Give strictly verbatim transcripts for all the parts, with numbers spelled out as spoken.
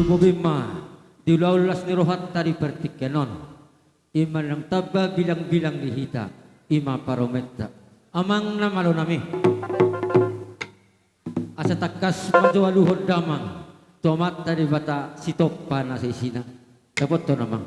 Bobi ma di ulaon las ni rohanta di partingkian on. I ma nang tamba bilangbilang di hita, i ma parumaenta. Amang na malo nami, asa tangkas ma jo aluhon damang tu Amanta Debata sitompa na saisina. Dapothon amang.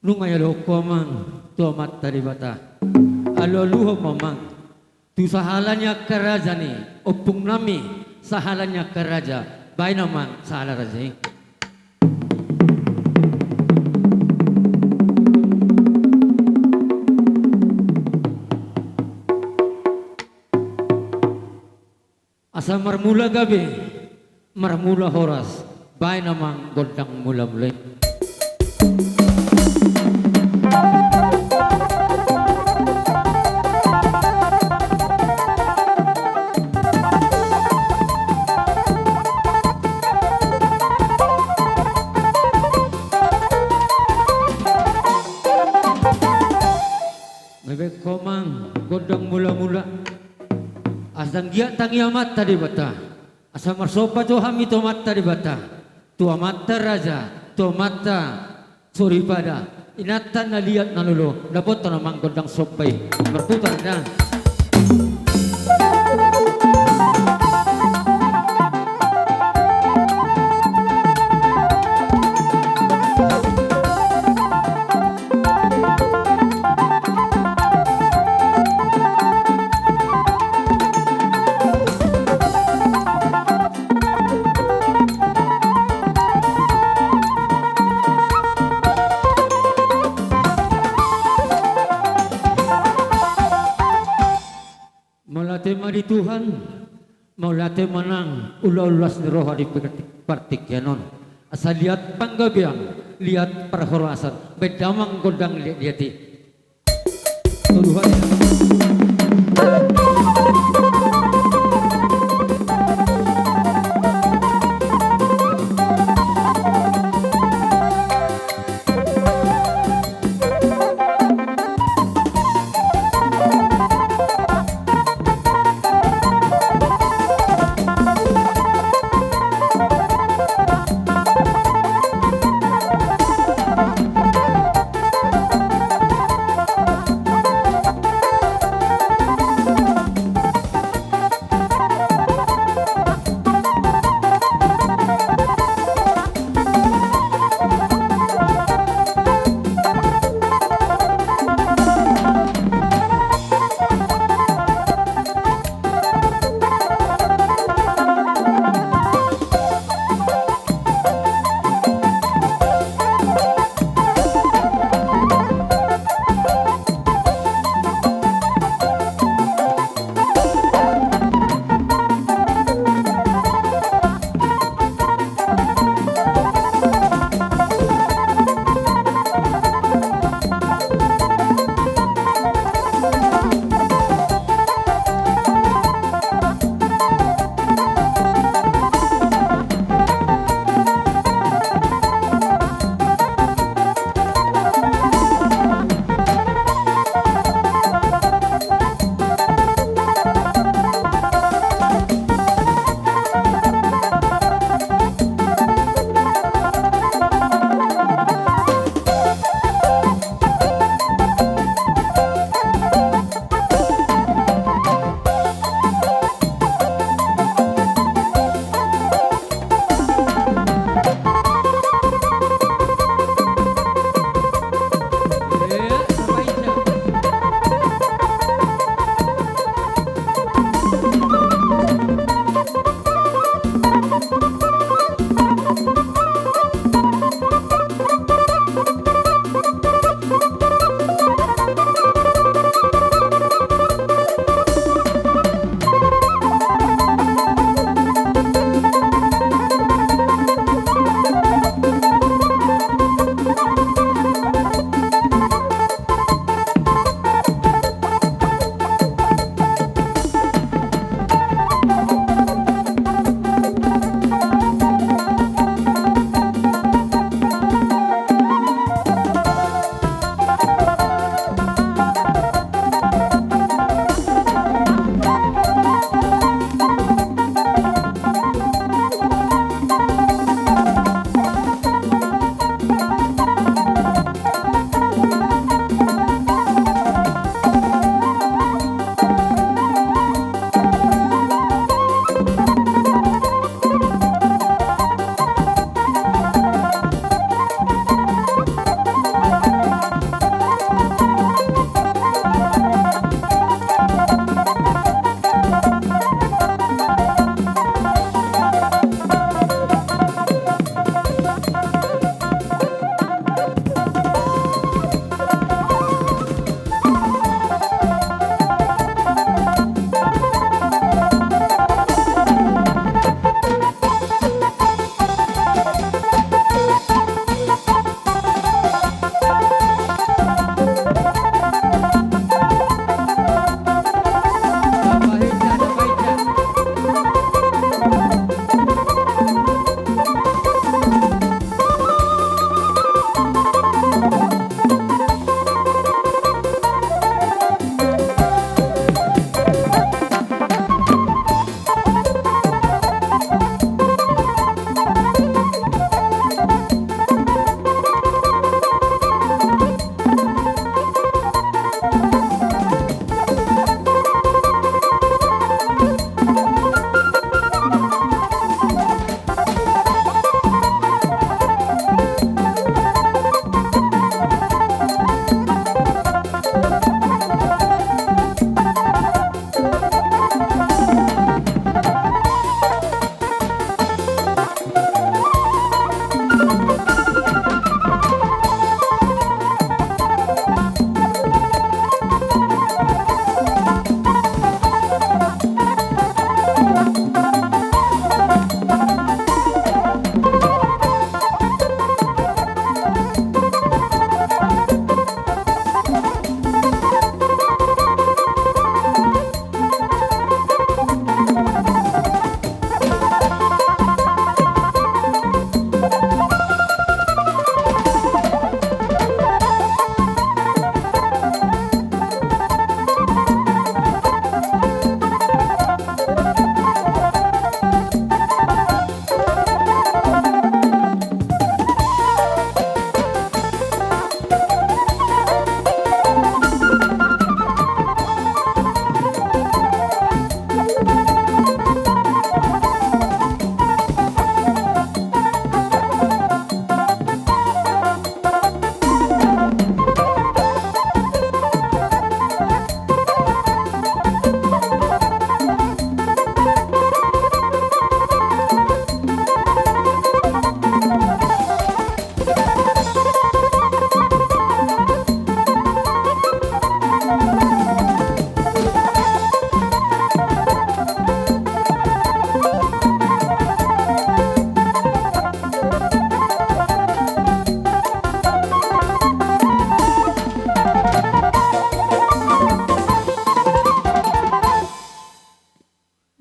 Nunga dialuhon ho amang tu Amanta Debata. Alualuhon ma amang tu sahala ni angka raja ni ompung nami, sahala ni angka raja, baen amang sahala raja i. Asa marmula gabe, marmula horas, baen amang gondang mulamula i. Baen ho amang gondang mulamula. Asa anggiat tangi Amanta Debata. Asa marsomba jo hami tu Amanta Debata, tu amanta raja, tu amanta soripada, inanta na liat na lolo. Dapothon amang gondang somba i. Marputar da. Mauliate ma di Tuhan, mauliate ma nang ulaon las ni roha di partingkian on. Asa liat panggabean, liat parhorasan, baen damang gondang liatliat i.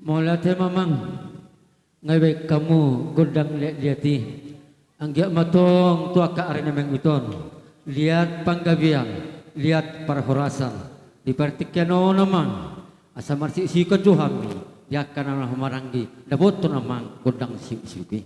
Mauliate ma amang. Nga dibaen hamu gondang liat-liat i. Anggiat ma tong tu angka ari na mangihut on liat panggabean, liat parhorasan. Di partingkian on amang, asa marsiuksiukon jo hami di angka na marhahamaranggi, dapothon amang gondang siuk-siuk i.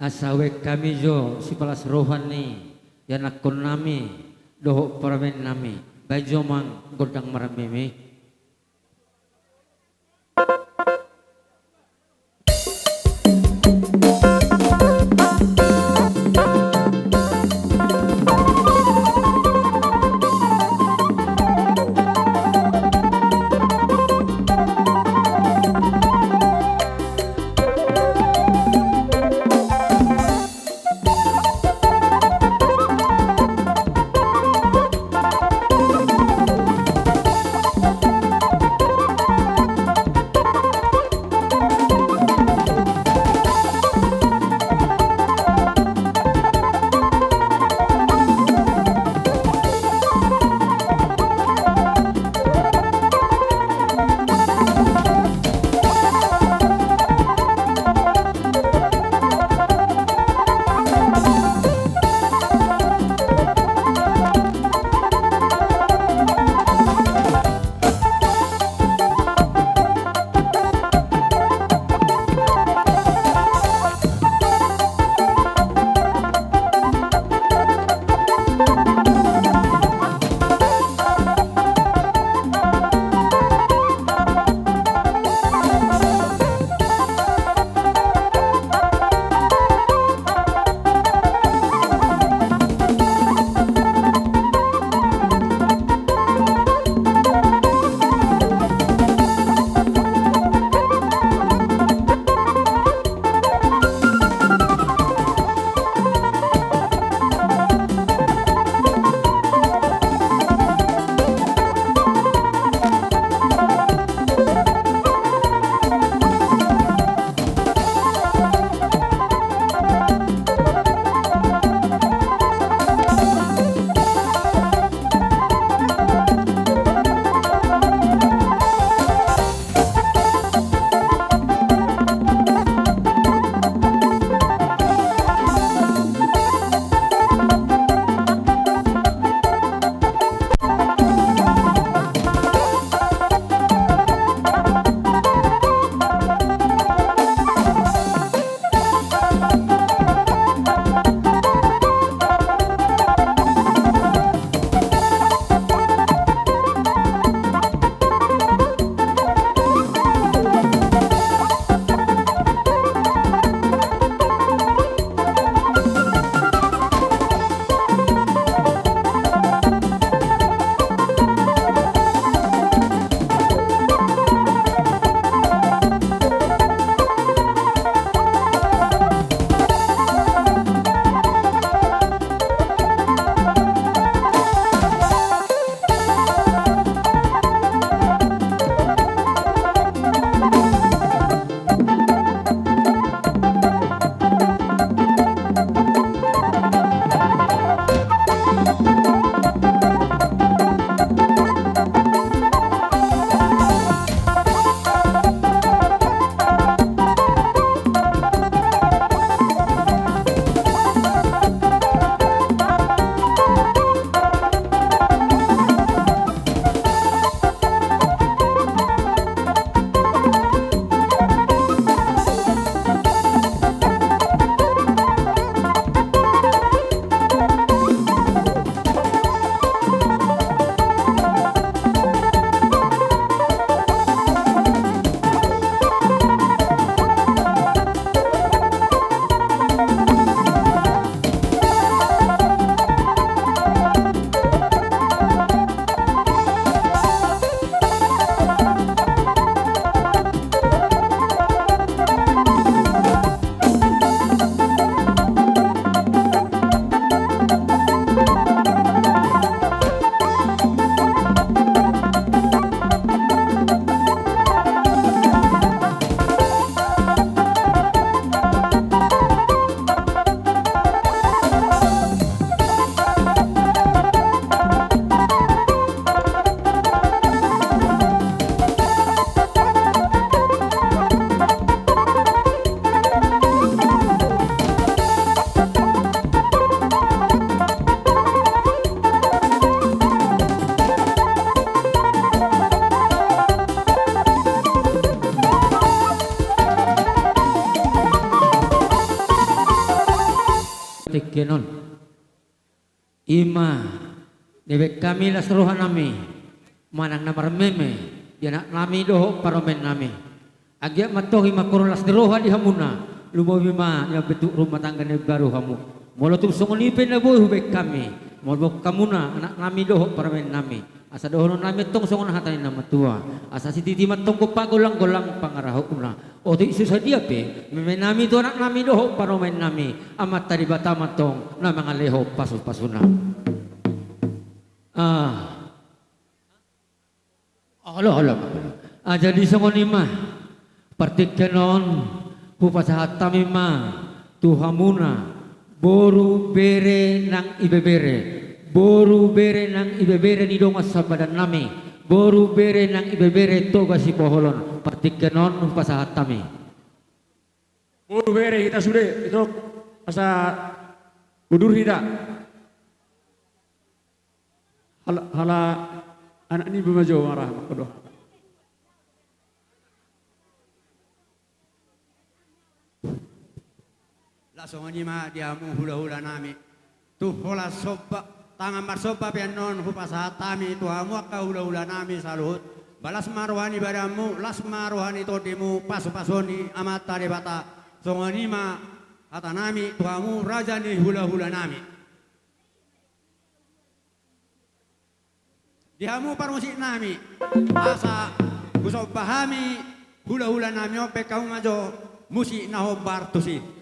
Asa baen hami jo sipalas roha ni ianakkonnami dohot parumaennami. Baen jo amang gondang marmimi. partingkian on. Ima, dibaen hami las rohanami manang na marmeme di anaknami dohot parumaennami. Anggiat ma antong i mangkorhon las ni roha di hamuna, lumobi ma na bentuk rumah tangga na imbaru hamu. Molo tung songon i pe na boi hubaen hami, molo boan hamuna anaknami dohot parumaennami. Asa dohononnami antong songon hata ni na matua. Asa sititi ma antong gopa golanggolang pangarahutna. Otik so sadia pe memenami tu anaknami dohot parumaennami, Amanta Debata ma antong na mangalehon pasupasuna. Ah. Olo, olo. Ah, jadi songon i ma. Partingkian on hupasahat hami ma tu hamuna boru bere nang ibebere, boru bere nang ibebere ni dongan sabadannami, boru bere nang ibebere Toga Sipoholon. Partingkian on hupasahat hami. Boru bere hita sude, ito, asa udur hita. Hala, hala anak ni Buma Jo marah mangkodo. Las songon i ma di hamu hulahulanami. Tu holan somba, tangan marsomba pe annon hupasahat hami tu hamu angka hulahulanami saluhut. Ba las ma roha ni badanmu, las ma roha ni tondimu, pasupasuon ni Amanta Debata. Songon i ma hatanami tu hamu raja ni hulahulanami. Di hamu parmusiknami, asa husomba hami hulahulanami on, baen hamu ma jo musik na hombar tusi.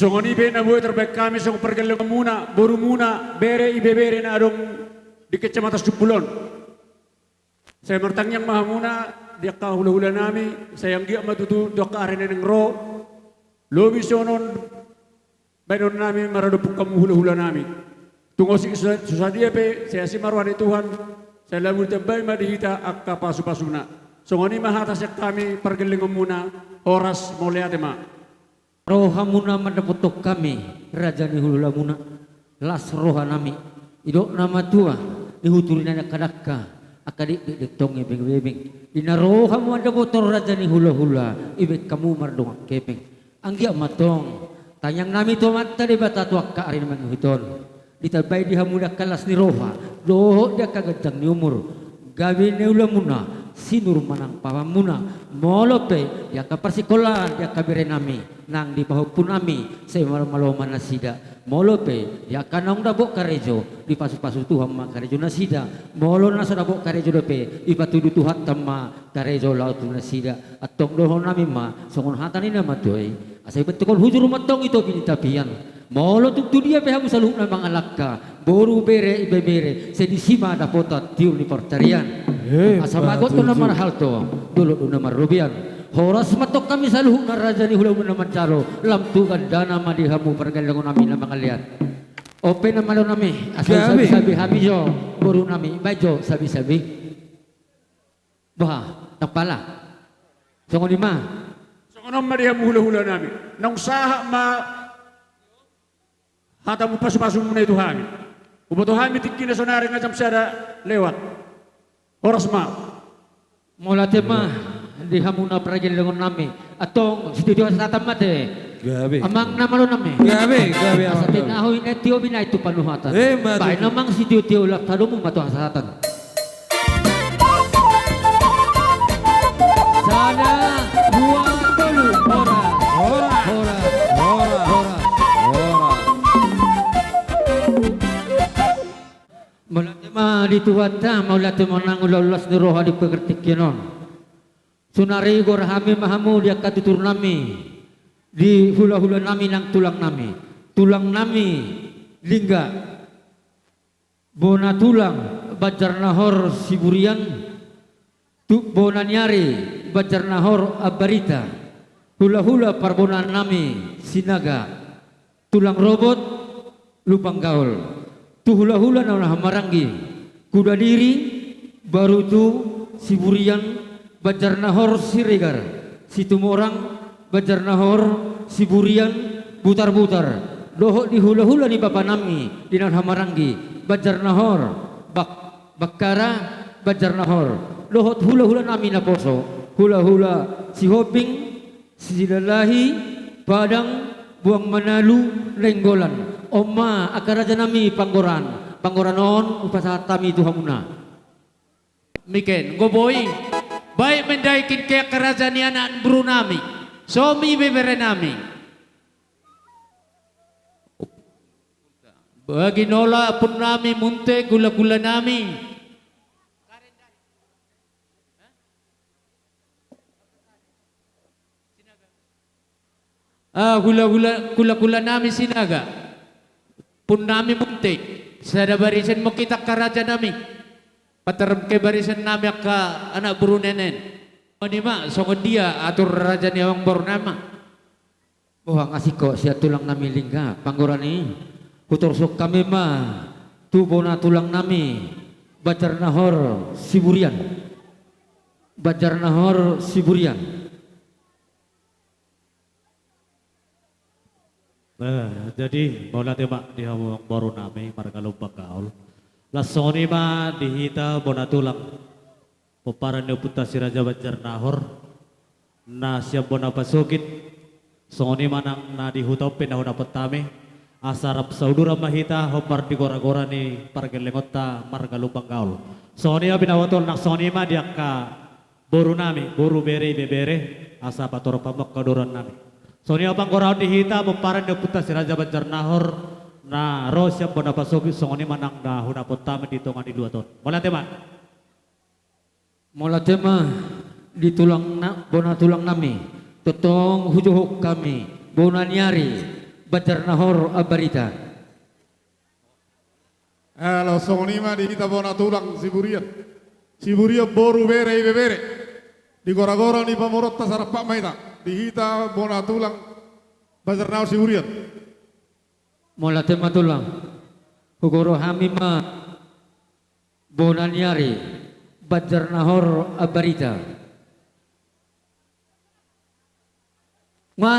Songon i pe na boi tarbaen hami songon pargellengonmuna, borumuna, bere, ibebere na adong di Kecamatan Sumbul on. Sai martangiang ma hamuna di angka hulahulanami, sai anggiat ma tutu di angka ari na naeng ro, lobi songon on baenonnami maradophon hamu hulahulanami. Tung osik so, so sadia pe, sai asi ma roha ni Tuhan, sai lamu ditambai ma di hita angka pasupasuna. Songon i ma hata sian hami pargellengonmuna, horas, mauliate ma. Ro hamuna mandapothon hami, raja ni hulahulamuna, las rohanami, didok na matua, dihuturinami angka dangka, angka dikdek, dintong, ebeng-ebeng. Di na ro hamu mandapothon raja ni hulahula, dibaen hamu mardongan hepeng. Anggiat ma antong tangiangnami tu Amanta Debata tu angka ari na mangihut on, ditambai di hamu di angka las ni roha dohot di angka ganjang ni umur, gabe na ulaonmuna, sinur manang pahanmuna, molo pe di angka parsikolaan di angka berenami nang di pahompunami, sai malo-malo ma nasida. Molo pe di angka naung dapot karejo, dipasupasu Tuhan ma karejonasida. Molo na so dapot karejo dope, dipatudu Tuhanta ma karejo laho tu nasida. Antong dohononnami ma songon hata ni na matua i: Asa dibentuk hujur ma antong di topi ni tapian. Molo tung tu dia pe hamu saluhutna mangalangka, boru, bere, ibebere, sai disi ma dapotan tiur ni partarian. Asa magot do na marhalto, dolok do na marrobean. Horas ma antong hami saluhutna raja ni hulahulamuna manjalo, lam tu gandana ma di hamu pargellengonami na mangalean. On pe na malonami, asa disabisabi hami jo borunami, baen jo sabisabi. Bah, tampala. Songon i ma. Songon on ma di hamu hulahulanami. Naung sahat ma hatamu pasupasumuna i tu hami. Huboto hami tingkina sonari nga jam sada lewat. Horas ma. Mauliate ma di hamuna pargellengonami. Antong sitio-tio hasahatan ma te. Gabe. Amang na malonami. Gabe, gabe, asa amang, gabe. Tinahu i na tio binaen tu panuhatan. Eh, ma tutu. Baen amang sitio-tio, laos hadomu ma tu hasahatan. Sada, dua, tolu, horas. Horas. Horas. Horas. Horas. Horas. Mauliate ma di Tuhanta, mauliate ma nang ulaon las ni roha di partingkian on. Sonari goar hami ma hamu di angka tuturnami, di hulahulanami nang tulangnami. Tulangnami Lingga, bona tulang Banjarnahor Siburian, tu bona ni ari Banjarnahor Ambarita, hulahula parbonaannami Sinaga, tulang robot Lumban Gaol, tu hulahula na hamaranggi, Kudadiri, Barutu, Siburian, Banjarnahor Siregar, Situmorang, Banjarnahor Siburian, Butarbutar, dohot di hulahula ni bapanami di na hamaranggi, Banjarnahor, Bak-, Bakkara, Banjarnahor, dohot hulahulanami naposo, hulahula Sihombing, Silalahi, Padang, Boang Manalu, Nainggolan. On ma angka rajanami Panggoran. Panggoran on hupasahat hami tu hamuna. Miken, go boi. Baik mendaikin ke angka raja ni anak borunami, suami ibeberenami. Baginola, punnami, munte, gulagulanami. Ah, hulahula, gulagulanami Sinaga. Punnami munte. Sada barisan ma hita angka rajanami. Pataram ke barisannami angka anak boru nenen. Songon i ma, songon dia atur raja ni amang borunami ma. Boha nga singkop sian tulangnami Lingga Panggoran i, hutorus hami ma tu bona tulangnami Banjarnahor Siburian. Banjarnahor Siburian. Eh, jadi mauliate ma di hamu amang borunami marga Lumban Gaol. Laos songon i ma di hita bona tulang, pomparan ni ompunta Si Raja Banjarnahor, na sian bona pasogit, songon i ma nang na di huta on pe na hudapothon hami, asa rap sauduran ma hita hombar di goragora ni pargellengonta marga Lumban Gaol. Songon i ma binaboto nang, songon i ma di angka borunami, boru, bere, ibebere, asa patorop hamu angka uduranami. Songon i ma panggoraon di hita pomparan ni ompunta Si Raja Banjarnahor, na ro sian bona pasogit, songon i ma nang na hudapothon hami di tonga ni luat on. Mauliate ma. Mauliate ma di tulang na, bona tulangnami. Tongtong hujohon hami bona ni ari Banjarnahor Ambarita. Olo, songon i ma di hita bona tulang Siburian. Siburian boru, bere, ibebere. Di gora-gora ni pamoruonta sarampak ma hita. Di hita bona tulang Banjarnahor Siburian. Mauliate ma tulang. Hugoro hami ma bona ni ari Banjarnahor Ambarita. Nga,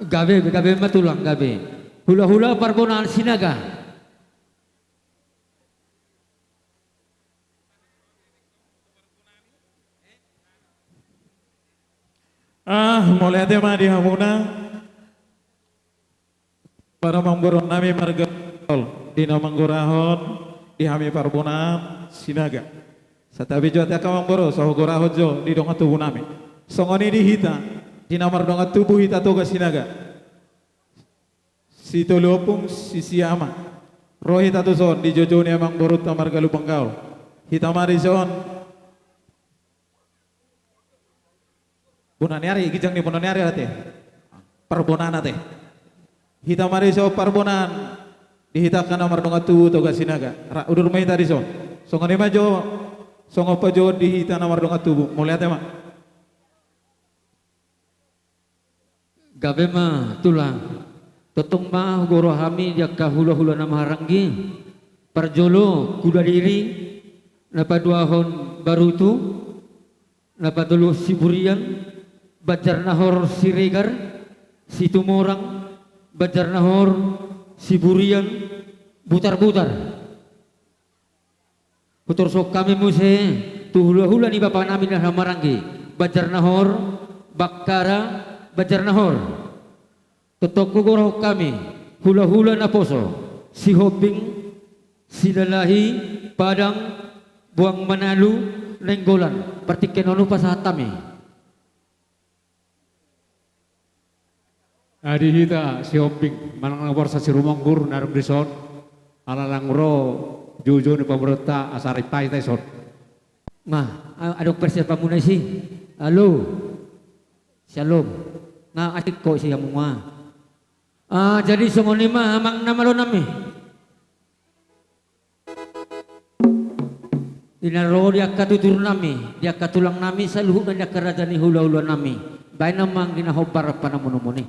gabe, gabe ma tulang, gabe. Hula-hula Parbonaan Sinaga. Ah, mauliate ma di hamuna. Para amangboru nami marga Tol, di na manggorahon di hami Parbonaan Sinaga. Santabi jo ate angka amangboru, so hugorahon jo di dongan tubu nami. Songon i di hita, di na mardongan tubu hita Toga Sinaga. Sitolu ompung, sisia ama. Ro hita tuson di joujou ni amangborunta marga Lumban Gaol. Hita ma dison. Bona ni ari, ginjang ni bona ni ari ate. Parbonaan ate. Hita ma dison Parbonaan. Di hita angka na mardongan tubu Toga Sinaga. Ra, udur ma hita dison. Songon i ma jo. Songon pajoujou di hita na mardongan tubu. Mauliate ma. Gabe ma tulang. Tongtong ma hugoro hami di angka hula-hula na marhahamaranggi. Parjolo Kudadiri, na paduahon Barutu, na patolu Siburian, Banjarnahor Siregar, Situmorang, Banjarnahor Siburian, Butarbutar. Hutorus hami muse tu hula-hula ni bapa nami na marhahamaranggi, Banjarnahor, Bakkara, Banjarnahor. Tongtong hugoro hami, hula-hula naposo, Sihombing, Silalahi, Padang, Boang Manalu, Nainggolan, partingkian on hupasahat hami. Adi hita Sihombing, manang na borsa Sirumonggur, na adong dison, ala lang ro joujou ni pamoruonta asa ripai ta dison. Nga, a-, adong persiapanmuna disi. Halo. Shalom. Nga asing ho disi hamu nga. Ah, jadi songon i ma amang na malo nami. Di na ro di angka tutur nami, di angka tulang nami, saluhutna di angka raja ni hula-hula nami. Baen ma anggi na hombar panamonomon i.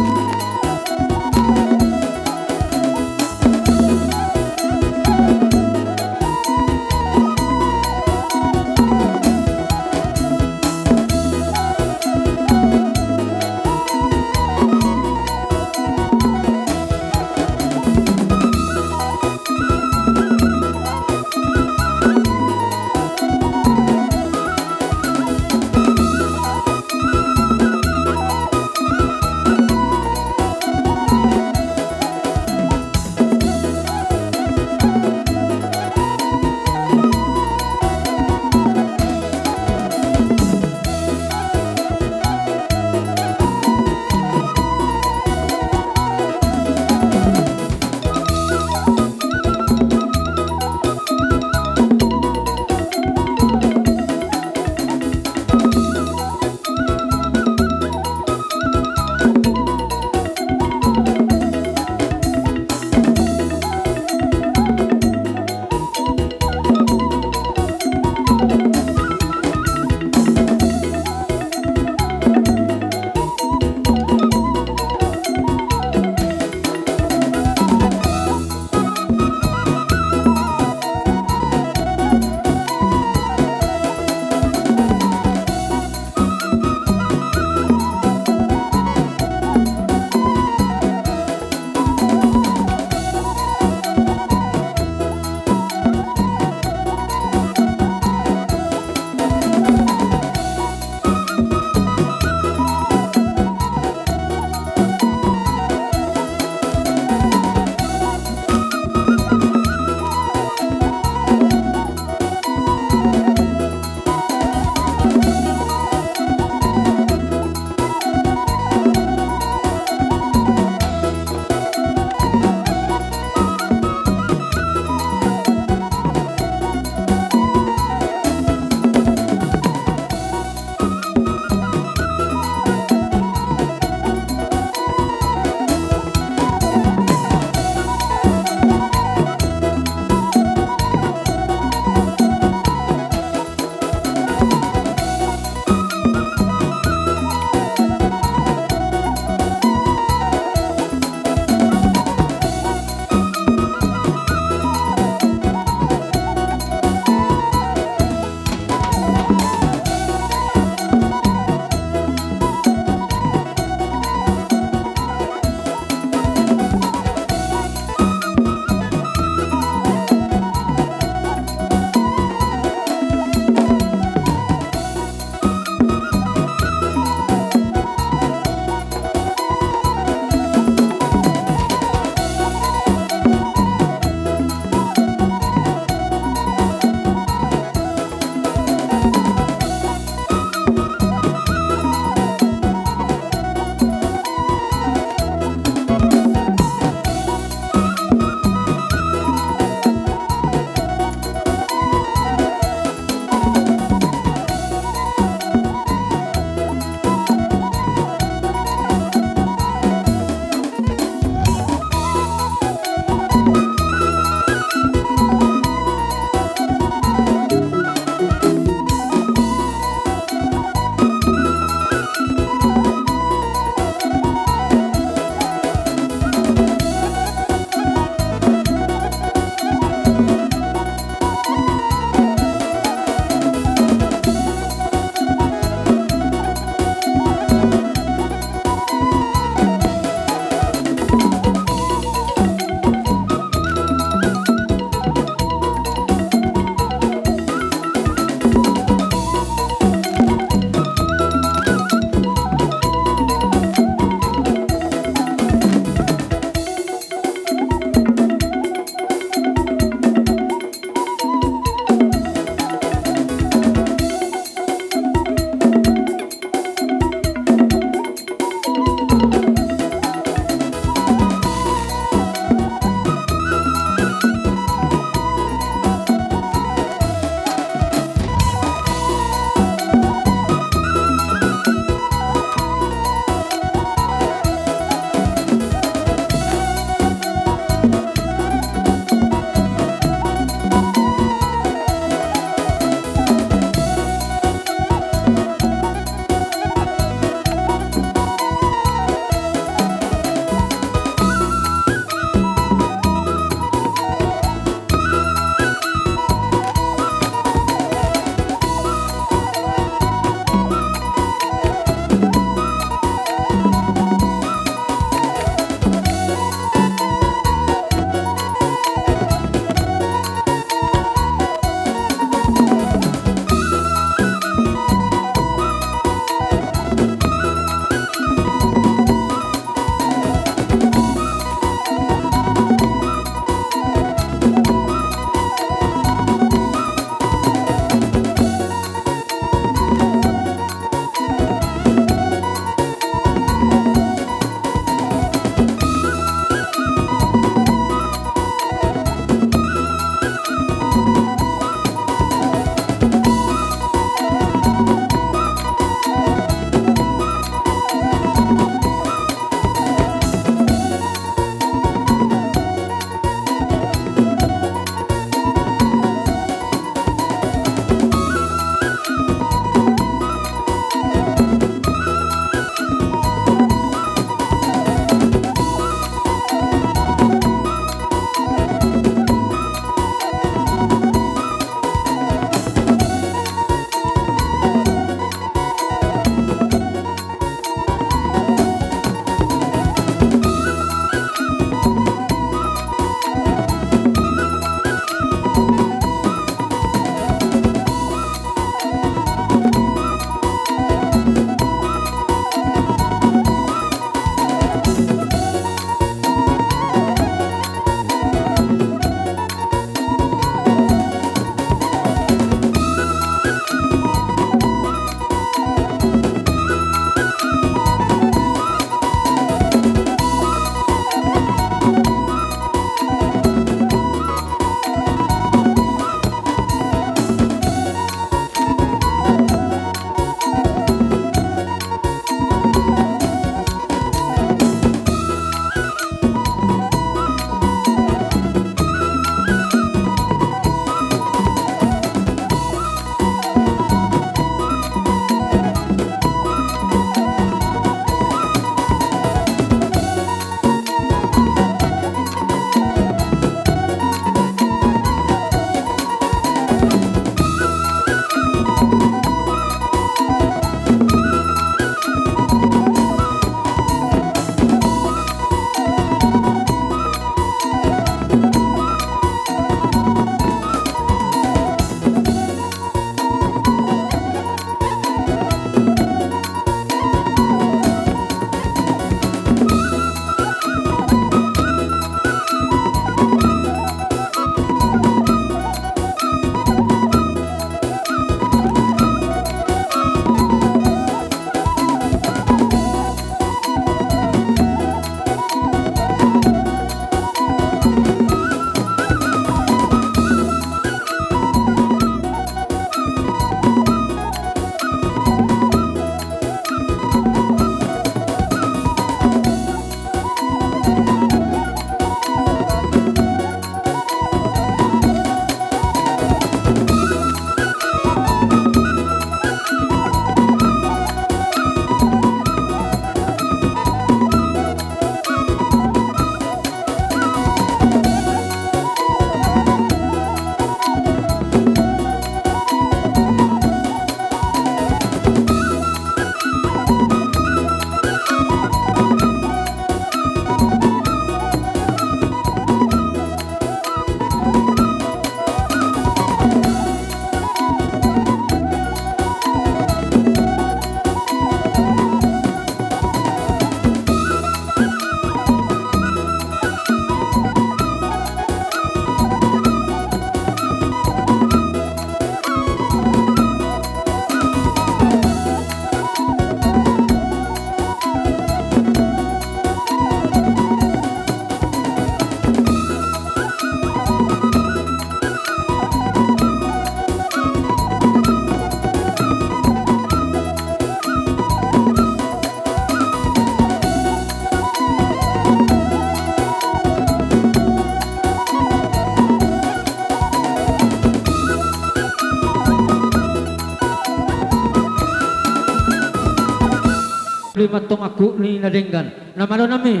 Ima tong angkup ni na denggan. Na malo nami.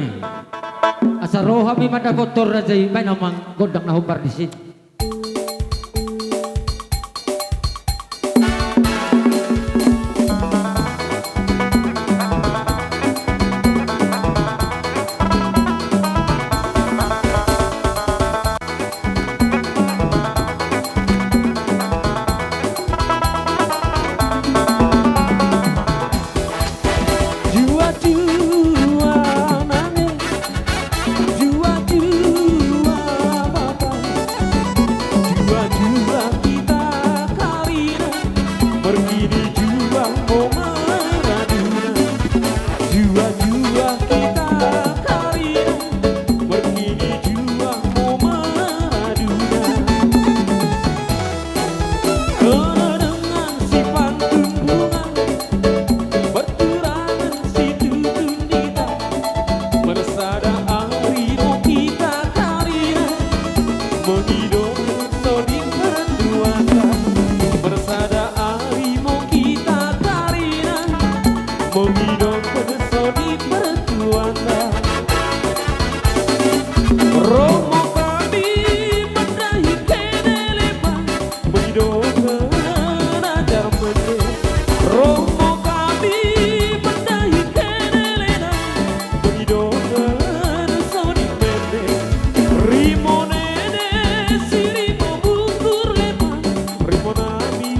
Asa ro hami mandapothon raja i, baen amang gondang na hombar disi. Jua-jua nange, jua-jua bapa, jua-jua hita karina, marhite jua ho maraduna. Jua-jua hita karina, marhite jua ho maraduna. Kena dengan si pantumbungan, berturangan si tutun dita, marsada ari mo hita karina, mangidop sodip mertuanta. Marsada ari mo hita karina, mangidop sodip mertuanta. Ro ma hami mandai helelepang, mangidop na jar mende. Ro ma hami mandai helelepang, mangidop na sodip mende. Rimo nene si rimo bungkur lepang, rimo nami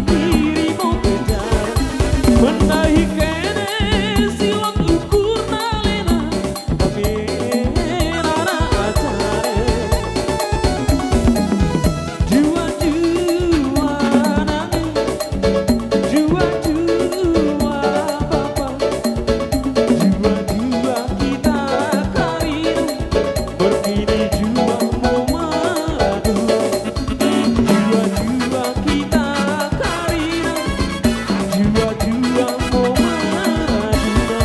rimo kejar. Mandai hene silang ukur na lena, tapi rara ajar. Jua-jua nange, jua-jua bapa, jua-jua hita karina, marhite jua ho maraduna. Jua-jua hita karina, jua-jua ho maraduna.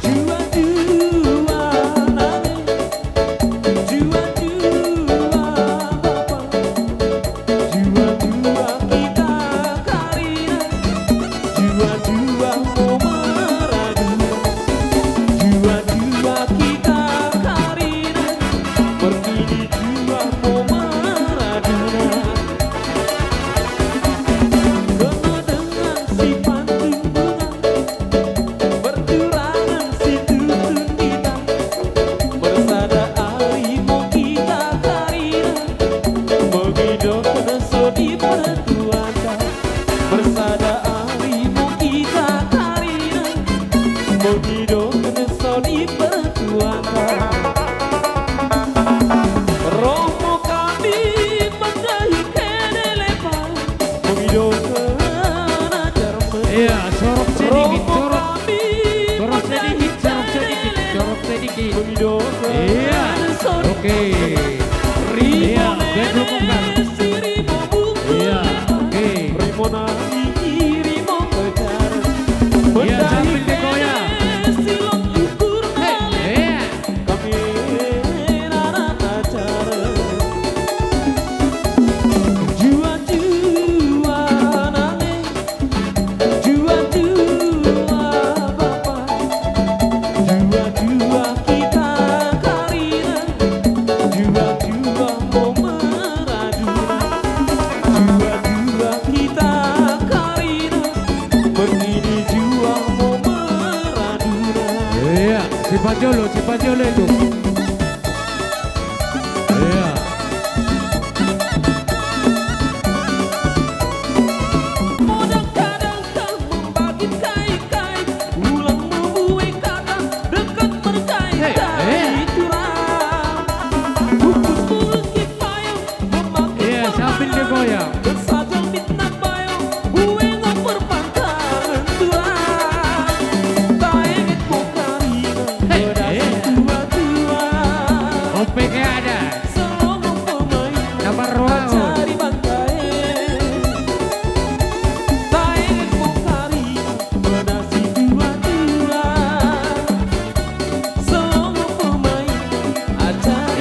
Jua-jua nange, jua-jua bapa, jua-jua hita karina, jua-jua ho maraduna. Jua-jua hita karina, marhite jua ho maraduna. Kena dengan si pantumbungan, berturangan si tutun dita, marsada ari mo hita karina, mangidop na sodip mertuanta. Marsada ari mo hita karina, mangidop na sodip mertuanta. Ro ma hami mandai helelepang, mangidop na jar mende. Iya, sorok sedikit, sorok. Sorok sedikit, sorok sedikit, sorok sedikit. Iya, oke. Iya, baik, bongkar. Iya, oke. Iya, sambil digoyang. Hei, iya. Jua-jua nange, jua-jua bapa, jua-jua hita karina, jua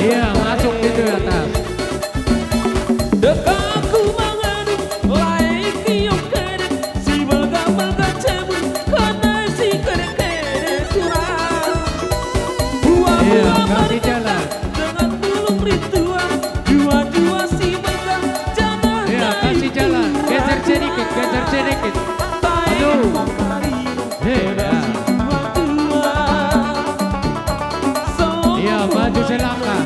Iya, masuk di atas. Dekaku mangaduk, lae kiong kedek, si balga-balga cebur, kana si kedek-kedek surang. Iya, kasih jalan. Dengan tulung ritual, dua-dua si balga, jangan. Iya, kasih jalan. Geser sedikit, geser sedikit. Aduh. Hei, ya. Iya, maju selangkah.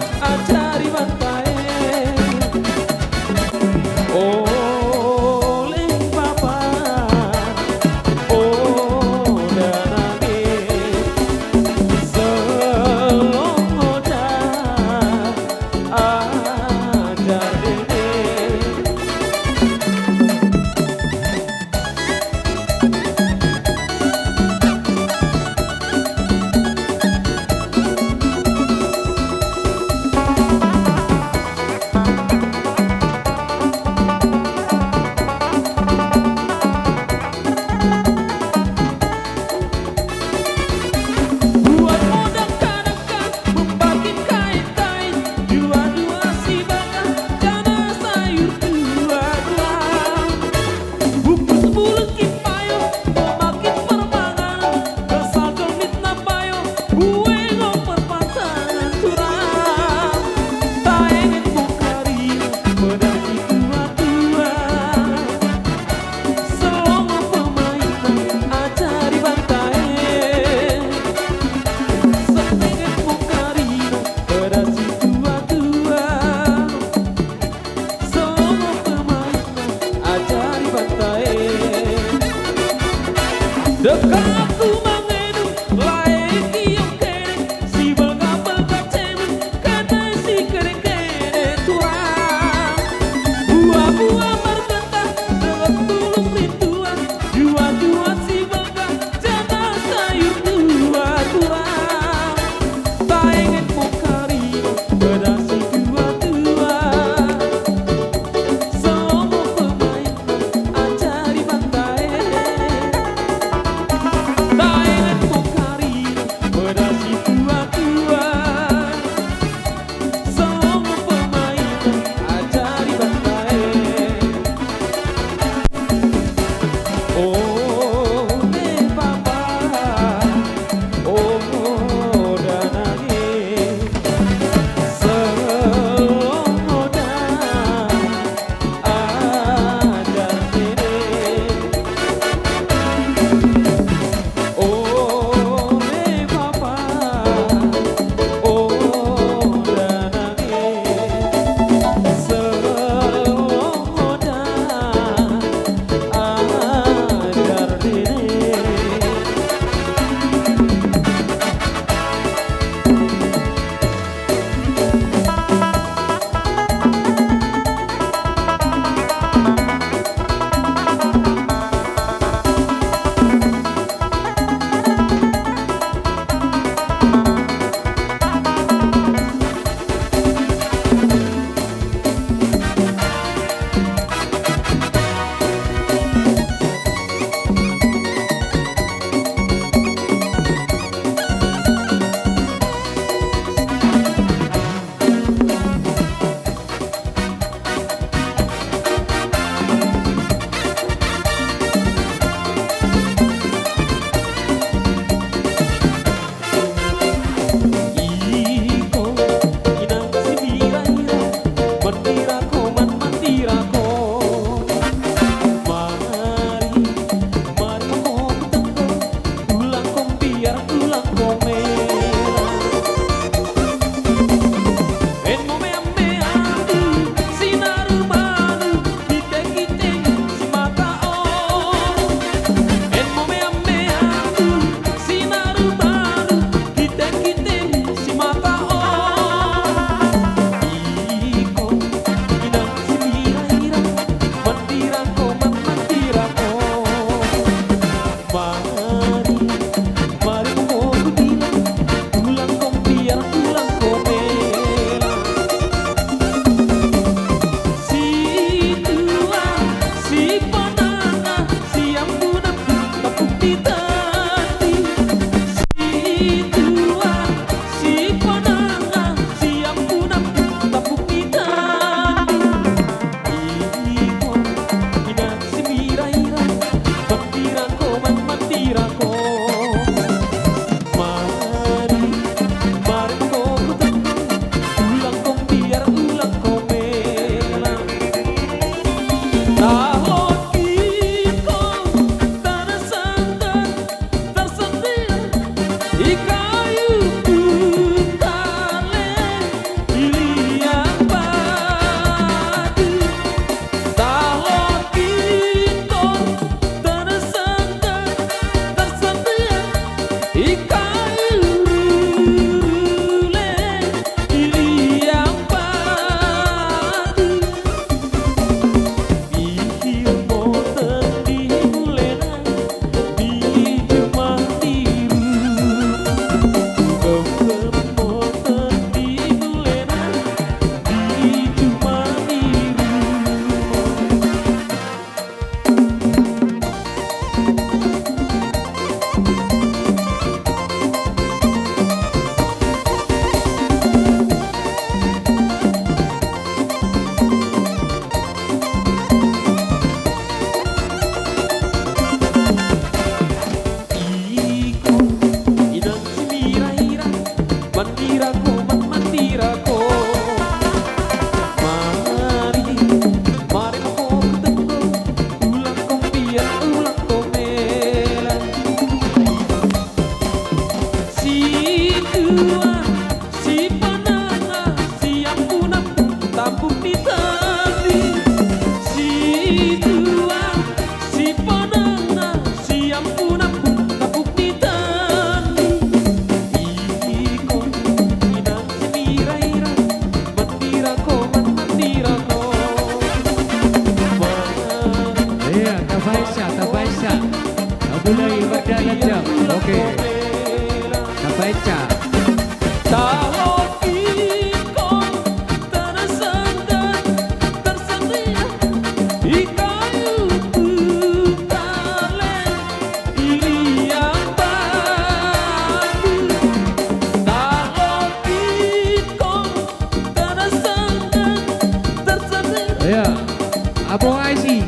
Apo aisi.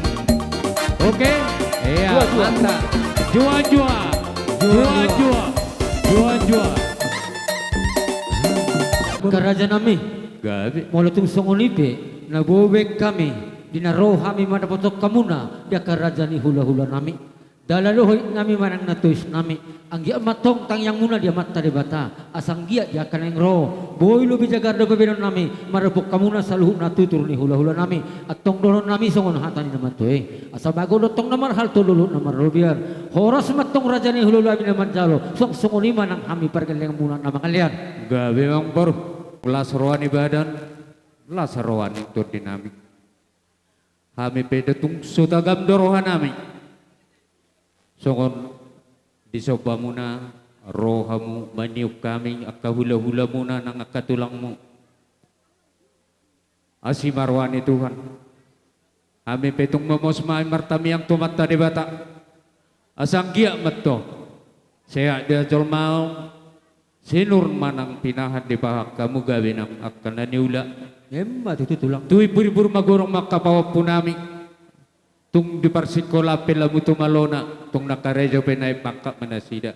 Oke. Iya, mantap. Juan juan. Juan juan. Juan juan. Angka raja nami. Gabe. Molo tung songon i pe, na boi be hami, di na ro hami mandapothon hamuna, di angka raja ni hula-hula nami. Dala dohot nami manang na tois nami, anggiat ma antong tangiangmuna di Amanta Debata, asa anggiat di angka naeng ro, boi lobi jagar do bahenon nami, mandapothon hamuna saluhutna tutur ni hula-hula nami, antong dohonon nami songon hata ni na mantua i, asa bagot do antong na marhalto, dolok na marlobian, horas ma antong raja ni hula-hula nami na manjalo, suang songon i ma nang hami pargellenganmuna na mangalean. Gabe amangboru, las roha ni badan, las roha ni tondi nami. Hami pe da tung so tagam do roha nami. Songon disombamuna ro hamu maniop hami angka hula-hulamuna nang angka tulangmu. Asi ma roha ni Tuhan. Hami pe tung mamos ma hami martangiang tu Amanta Debata. Asa anggiat ma antong sehat di jolma on, sinur manang pinahan dipahan hamu gabe nang angka na niula. Emma tutu tulang. Tu imbur-imbur ma godang ma angka pahompu nami. Tung di parsikola pe lamu tu malona, tung na karejo pe naeng pangkat ma nasida.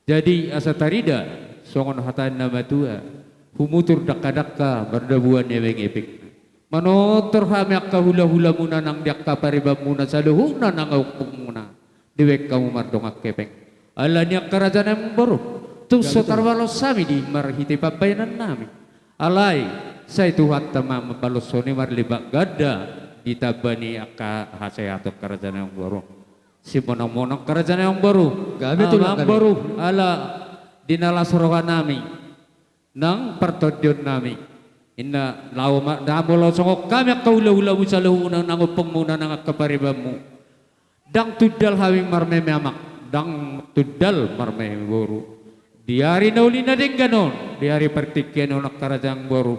Jadi asa tarida songon hata ni na matua, humutur dangka-dangka mardabuan ebeng-ebeng. Manortor hami angka hula-hulamuna nang di angka paribanmuna saluhutna nang ompungmuna. Dibaen hamu mardongan hepeng. Ala ni angka raja nami amangboru, tung so tarbalos hami di marhite pambahenan nami. Alai sai Tuhanta ma mambaloshon i marlipat ganda ditamba ni angka hasehaton angka raja nami amangboru. Simonang-monang angka raja nami amangboru. Gabe tulang gabe. Amangboru, ala di na las roha nami nang partondion nami. Inna laho ma, na molo songon hami angka hula-hulamu saluhutna nang ompungmuna nang angka paribanmu. Ndang tundal hami marmeme amak, ndang tundal marmeme boru. Di ari na uli na denggan on, di ari partingkian on angka raja nami amangboru.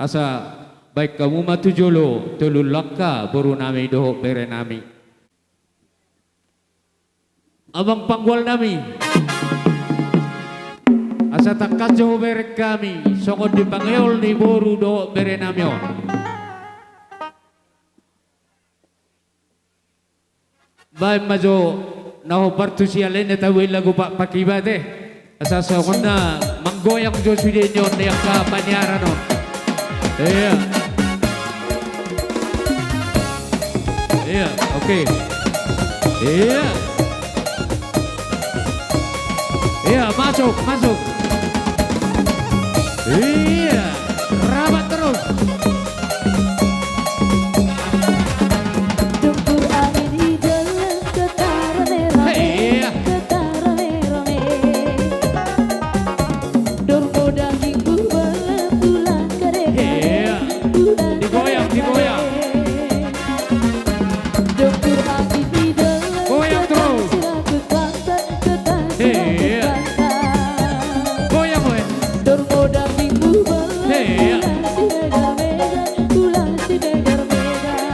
Asa baen hamu ma tu jolo tolu langka boru nami dohot bere nami. Amang panggual nami. Asa tangkas jo hubereng hami songon di pangeol ni boru dohot bere nami on. Baen ma jo na hombar tu siala i na tabuhai lagu Pak Pakibate. Asa songon na manggoyang jo sude ni on di angka paniaran on. Iya. Iya, oke. Iya. Iya, masuk, masuk. Iya, rapat terus. Dongkur angin i dalan, ketar rame-rame, iya, ketar rame-rame. Dormo daging bubar, tulang kare-kare, iya, tulang digoyang, kare-kare, digoyang. Dongkur angin i dalan, goyang terus. Ketar sirangkut pantat, ketar sirangkut pantat. Iya. Goyang, weh. Dormo daging bubar, iya, tulang simegar-megar, tulang simegar-megar.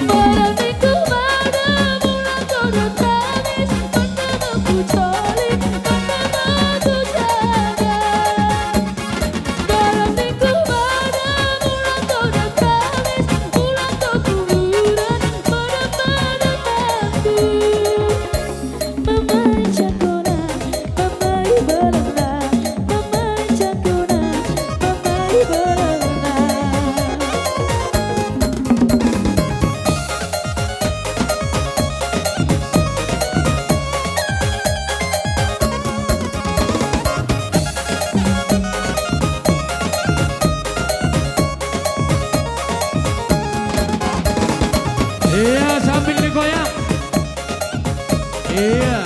Badan minggu badan, mulang kodok tangis, mandamanku coli, mandamanku jaga. Iya, sambil digoyang. Iya.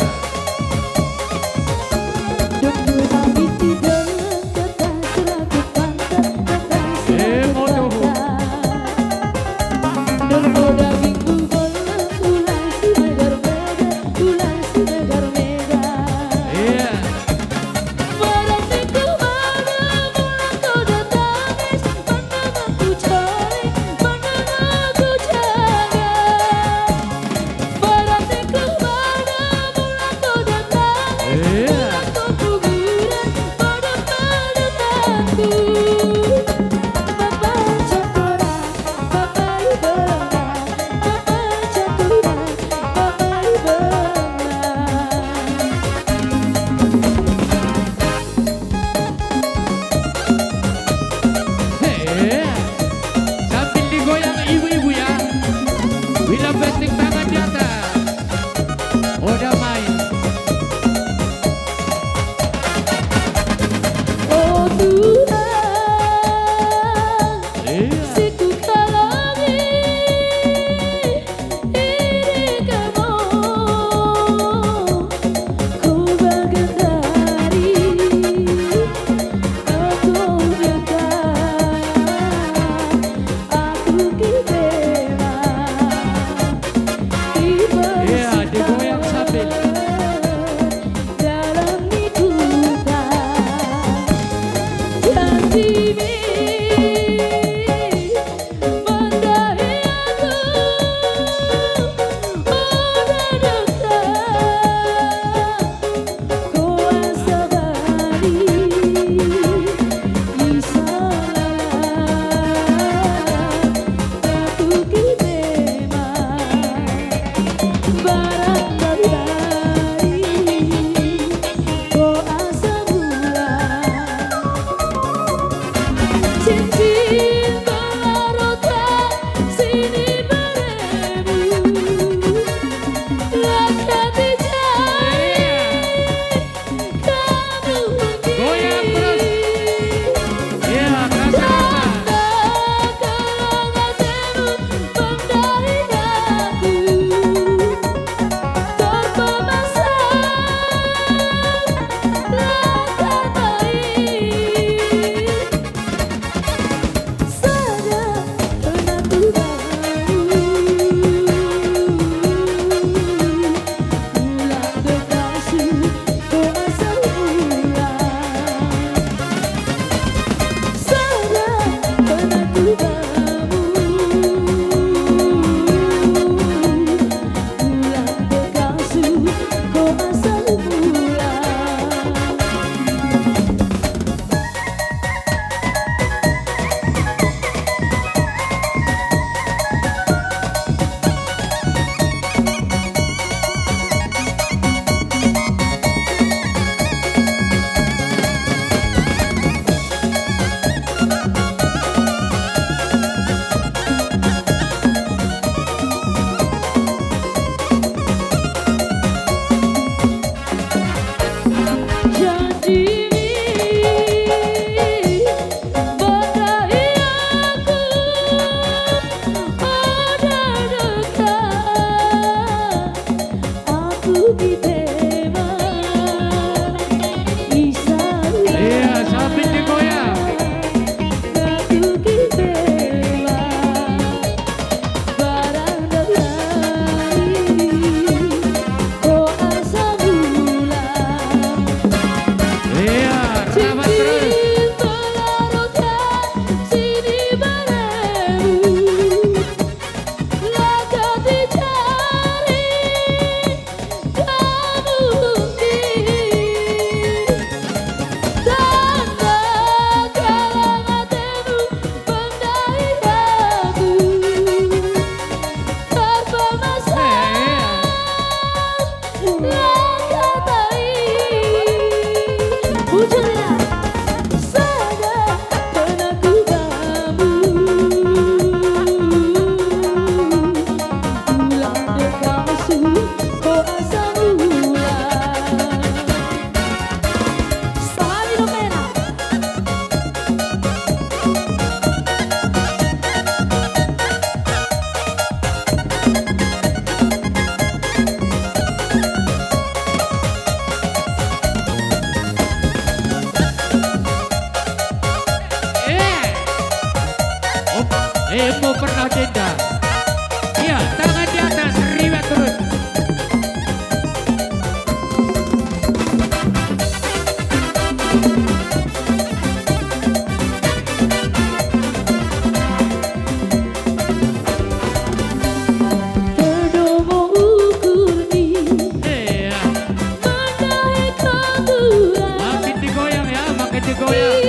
Eh, mau pernah denda. Iya, tangan di atas, riwet terus. Makin digoyang ya, makin digoyang.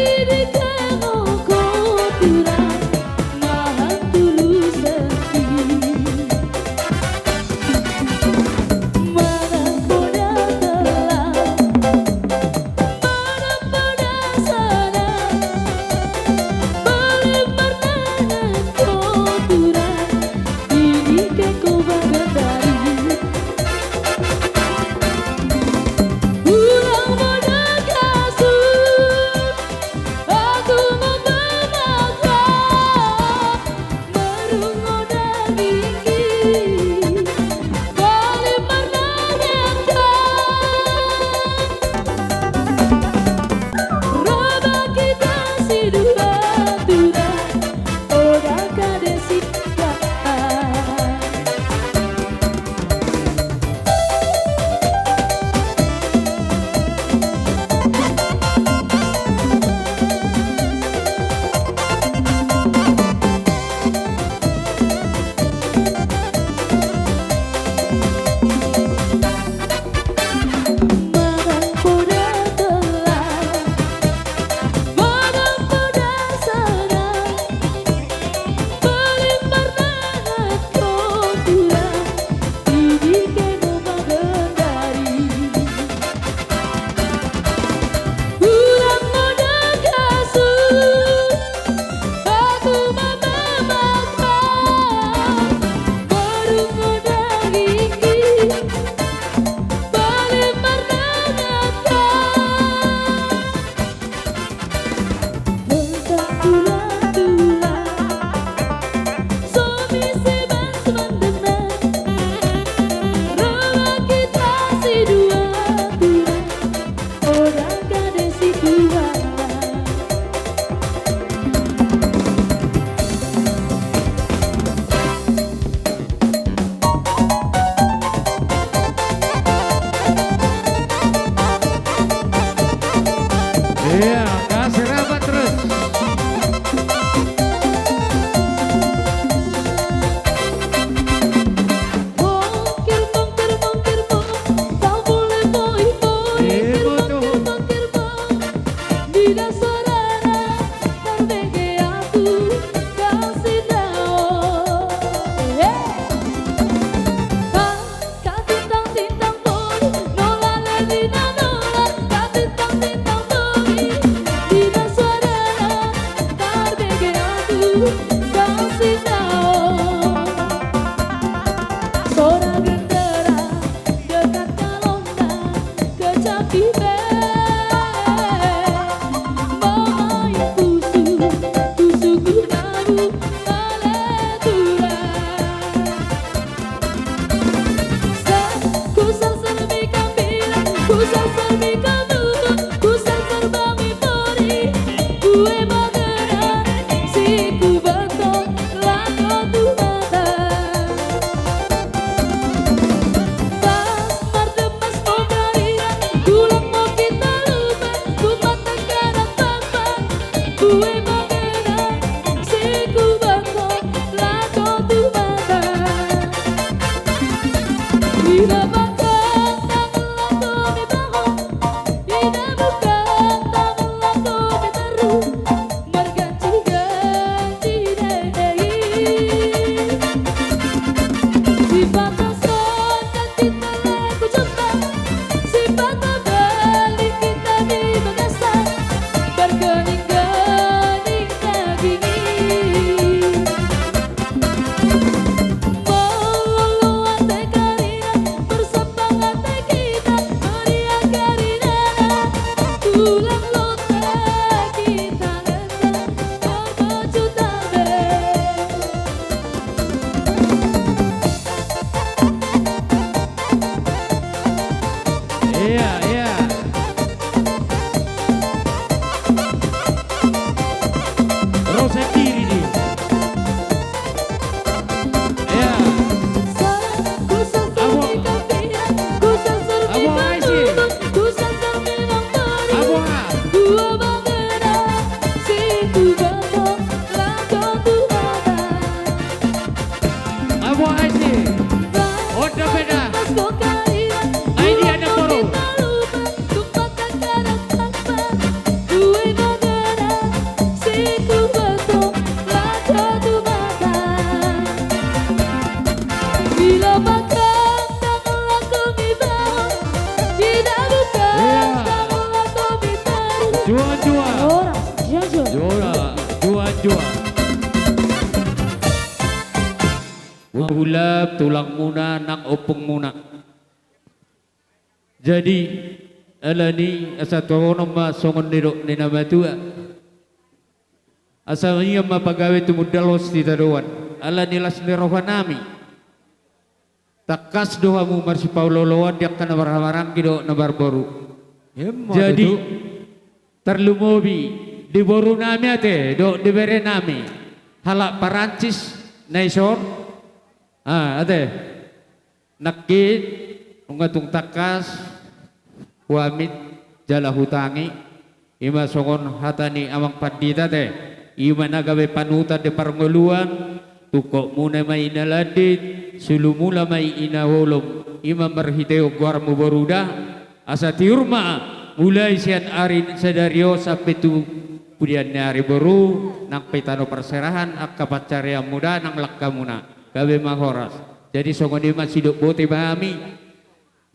Kasih tahu, suara genderang dekat kalongan kecapi be. Mamain pusu, pusu ku tabu, ale tulang. Sa-, ku sarsar mi kambilang, ku sarsar mi kambutung, ku sarsar bami pori, bue bagana, si ku bantong, laho tu mata. Pas mardemas mo karingan, tulang mo hita lupa, ku patangkanan papa, bue bagana, si ku bantong, laho tu mata. Ida bakang tangan laho mi bahong, ida bakang tangan laho mi taru, marganti-ganti dei. Sipata sonang hita laho tu jumpa, sipata balik hita di bagasan, marganing-ganing daging i. Molo ate karina, marsampang ate hita, meriah karinana, tulang lonta hita enda, mamaju tabe. Iya, iya. Ro sendiri dia. Iya. Abo. Abo Aisi. Abo. Abo Aisi. Onda beda. Ai dia na boru. Iya. Juan, juan. Juan, juan. Hulahula tulangmuna nang ompungmuna. Jadi, alani asa tuhonon ma songon nidok ni na matua. Asa ia ma pagabe tumundalhon sitadoan. Alani las ni rohanami. Tangkas do hamu marsipaolooloan di angka na marhahamaranggi dohot na marboru. Emma tutu. Jadi, tarlumobi di borunami ate, dohot di berenami. Halak Parancis, na ison. Ah, ate. Nangkin, nunga tung tangkas, huamit, jala hutangi, ima songon hata ni amang pandita te, ima na gabe panutan di parngoluan, tungkotmuna ma i na landit, sulumuna ma i na holom, ima marhitehon goarmu boru da, asa tiur ma, mulai sian ari sadari on sampe tu pudian ni ari boru, nang pe tano parserahan, angka pansarianmu da, nang langkamuna. Gabe ma horas. Jadi songon i ma sidok botima hami.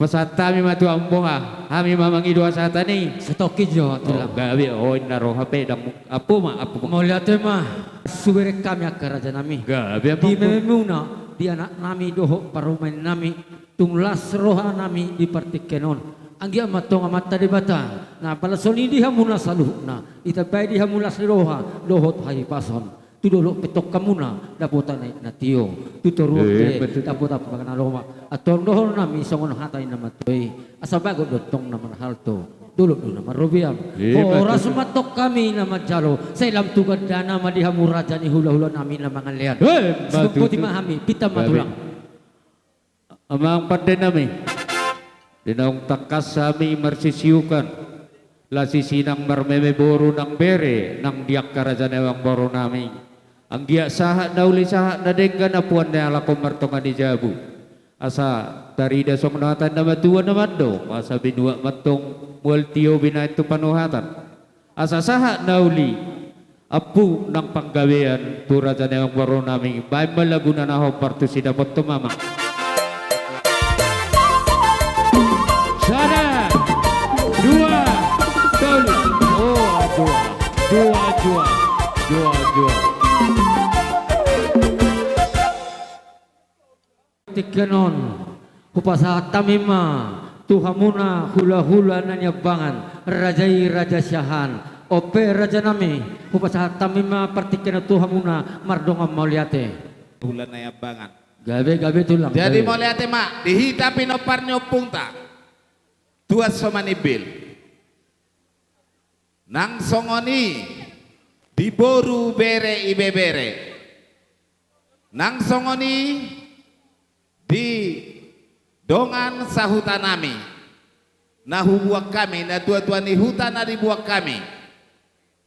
Pasahat hami ma tu amang boha. Hami ma mangido hasahatan i. Satongkin jo, oh, tulang. Gabe, oh, inna roha pe, dang, apo ma, apo ma. Mauliate ma. Subereng hami angka rajanami. Gabe, apo. Di mememuna, di anaknami, dohot parumaennami. Tung las rohanami di partingkian on. Anggiat ma tong Amanta Debata. Na balashon i di hamuna saluhutna. Ditambai di hamu las ni roha. Dohot hahipason. Tu dolok pe tongkamuna, dapotan aek na tio. Tu toruan pe, eh, betul, dapotan pangan na lomak. Antong dohononnami songon hata ni na matua i. Asa bagot do tong na marhalto. Dolok do na marrobean. Eh, betul. Horas ma tong hami na manjalo. Sai lam tu gandana ma di hamu raja ni hulahulanami na mangalean. Eh, betul. Sibuk botima hami, pinta ma tulang. Amang pandenami, di naung tangkas hami marsisiukan, las isi nang marmeme boru nang bere, nang di angka raja ni amang borunami. Anggiat sahat na uli sahat na denggan ampuan ni halak on martonga ni jabu. Asa tarida songon hata ni na matua na mandok, asa binuat ma tong mual tio binahen tu panuhatan. Asa sahat na uli, ampu nang panggabean tu raja ni amang borunami, baen ma laguna na hombar tusi dapothon ma amang. Sada, dua, tolu. Oh, dua, dua, dua, dua, dua. Tingki on, hupasahat hami ma tu hamuna hulahula na niambangan, raja i Raja Siahaan. On pe rajanami, hupasahat hami ma partingkian on tu hamuna mardongan mauliate. Hula na niambangan. Gabe, gabe tulang, jadi gabe. Mauliate ma di hita pinompar ni ompunta Tuan Somanimbil. Nang songon i di boru, bere, ibebere. Nang songon i di dongan sahutanami na hubuan hami, na tuatua ni huta na dibuan hami,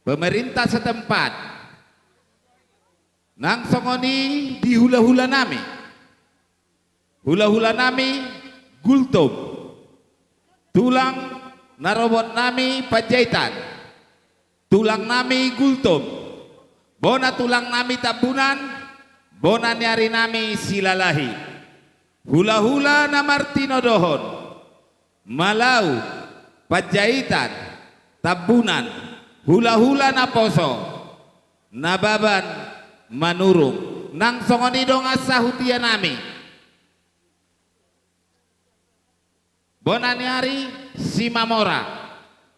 pemerintah setempat. Nang songon i di hulahulanami. Hulahulanami Gultom. Tulang na robotnami Panjaitan. Tulangnami Gultom. Bona tulangnami Tambunan. Bona ni arinami Silalahi. Hulahula na martinodohon. Malau, Panjaitan, Tambunan, hulahula naposo, Nababan, Manurung, nang songon i dongan sahutianami. Bona ni ari Simamora.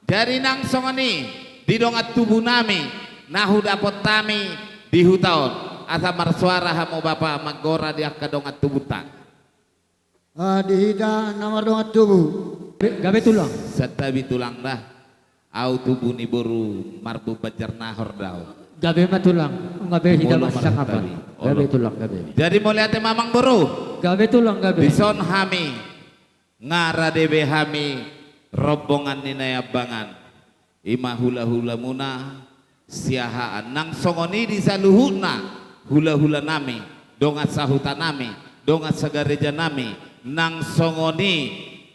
Jadi nang songon i di dongan tubunami na hudapot hami di huta on, asa marsoara hamu bapa manggora di angka dongan tubunta. Ah, di hita na mardongan tubu. Gabe, gabe tulang. Santabi tulang da. Au tubu ni boru Marbun Banjarnahor da au. Gabe ma tulang. Gabe hita. Molo marsantabi. Gabe tulang, gabe. Jadi mauliate ma amangboru. Gabe tulang, gabe. Dison hami nga rade be hami rombongan ni na niambangan. I ma hulahulamuna Siahaan, nang songon i di saluhutna hulahulanami, dongan sahutanami, dongan sagarejanami, nang songon i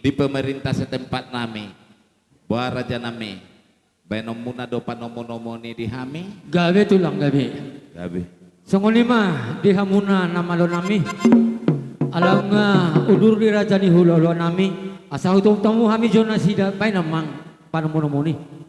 di pemerintah setempatnami. Boha rajanami, baenonmuna do panomunomuni di hami? Gabe tulang, gabe. Gabe. Songon i ma di hamuna na malonami. Ala nga udur di raja ni hulahulanami, asa hutomu hami jo nasida, baen amang panomunomuni.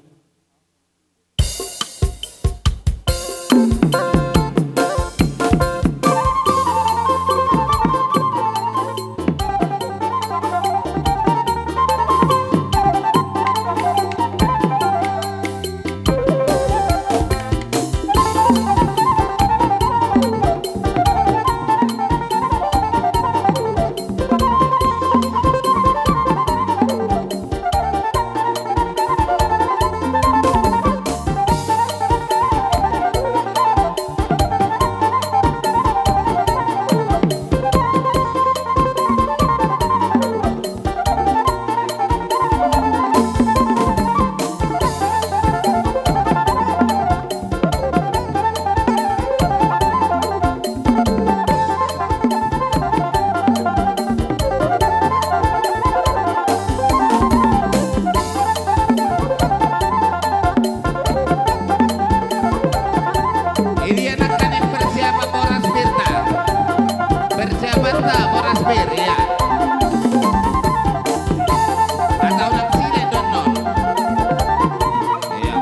Ini anak-anak persiapan boras birta. Persiapan ta boras bir, ya. Atau nang sile donon. Iya.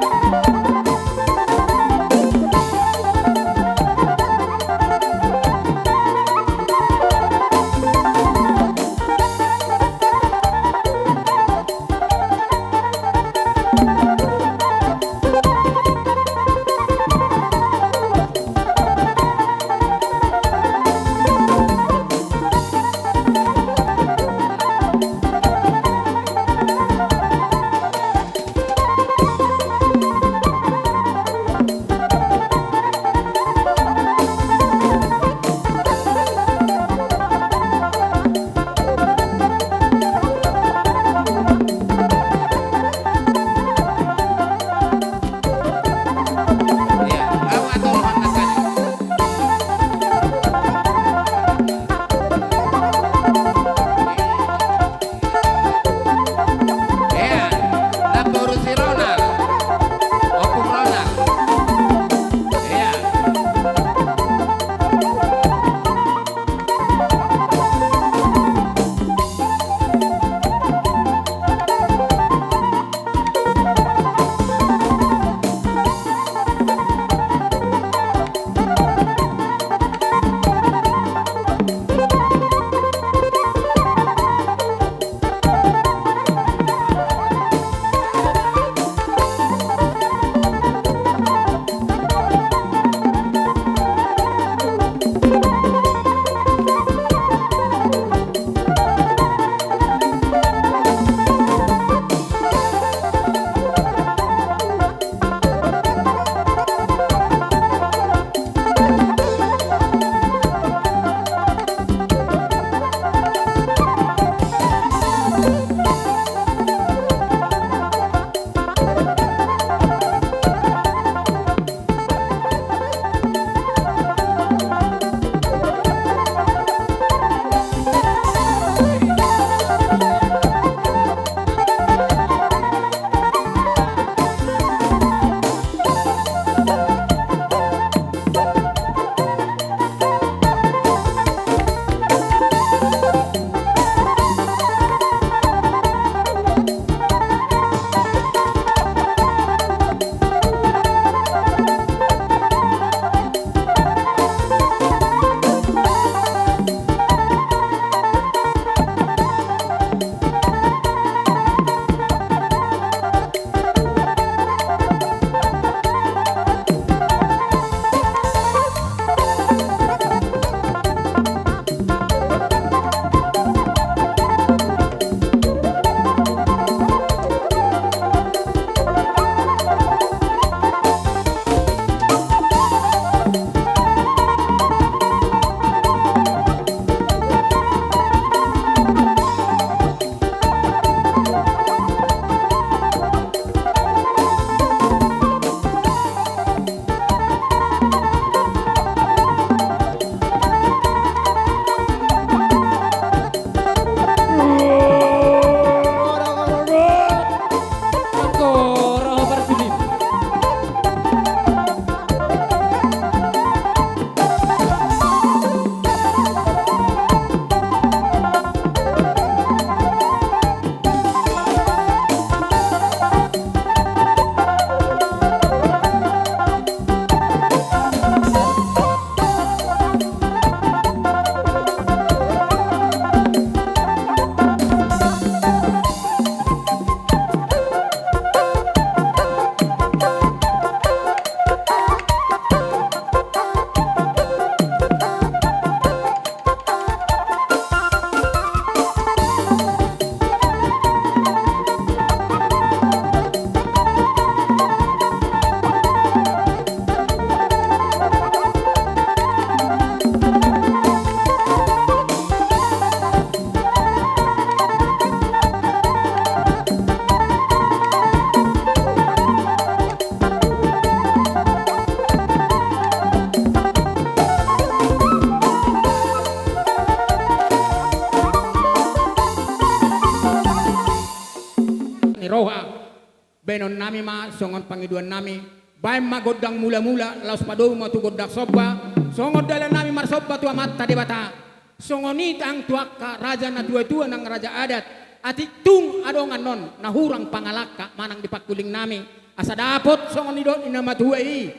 Baenon nami ma songon pangidoan nami. Baen ma gondang mula-mula, laos padomu ma tu gondang somba. Songon dalan nami marsomba tu Amanta Debata, songon i nang tu angka raja na tua-tua nang raja adat. Atik tung adong annon na hurang pangalangka manang di pangkuling nami, asa dapot songon nidok ni na matua i.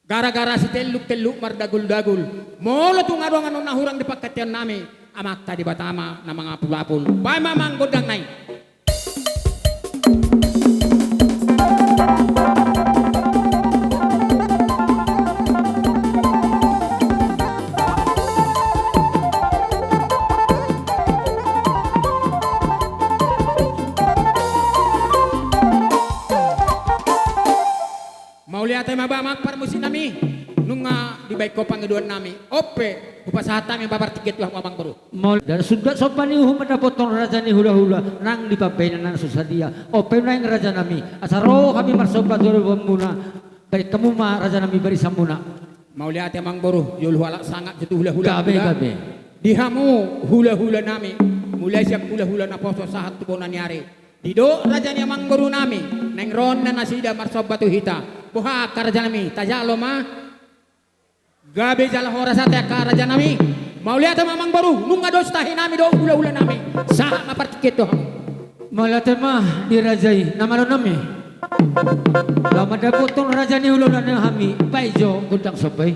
Gara-gara sitelluk-telluk mardagul-dagul. Molo tung adong annon na hurang di pangkataion nami, Amanta Debata ma na mangapul-apul. Baen ma amang gondang na i. Mauliate ma ba amang parmusik nami, nunga dibaen ho pangidoan nami. On pe, hupasahat hami ma partingkian tu hamu amang boru. Mauliate. Sundat somba ni uhum mandapothon raja ni hula-hula nang di pambahenan na so sadia. On pe nuaeng raja nami, asa ro hami marsomba tu adopanmuna. Baen hamu ma raja nami barisanmuna. Mauliate amang boru, jolo hualap sangap jo tu hula-hula. Gabe, gabe. Di hamu hula-hula nami, mulai sian hula-hula naposo sahat tu bona ni ari. Didok raja ni amang boru nami, naeng ro nasida marsomba tu hita. Boha angka raja nami, tajalo ma. Gabe jala horas ate angka raja nami. Mauliate ma amang boru, nunga dos tahi nami dohot hula-hula nami. Sahat ma partingkian tu hamu. Mauliate ma di raja i, na malo nami. Laho mandapothon raja ni hula-hula nami, baen jo gondang somba i.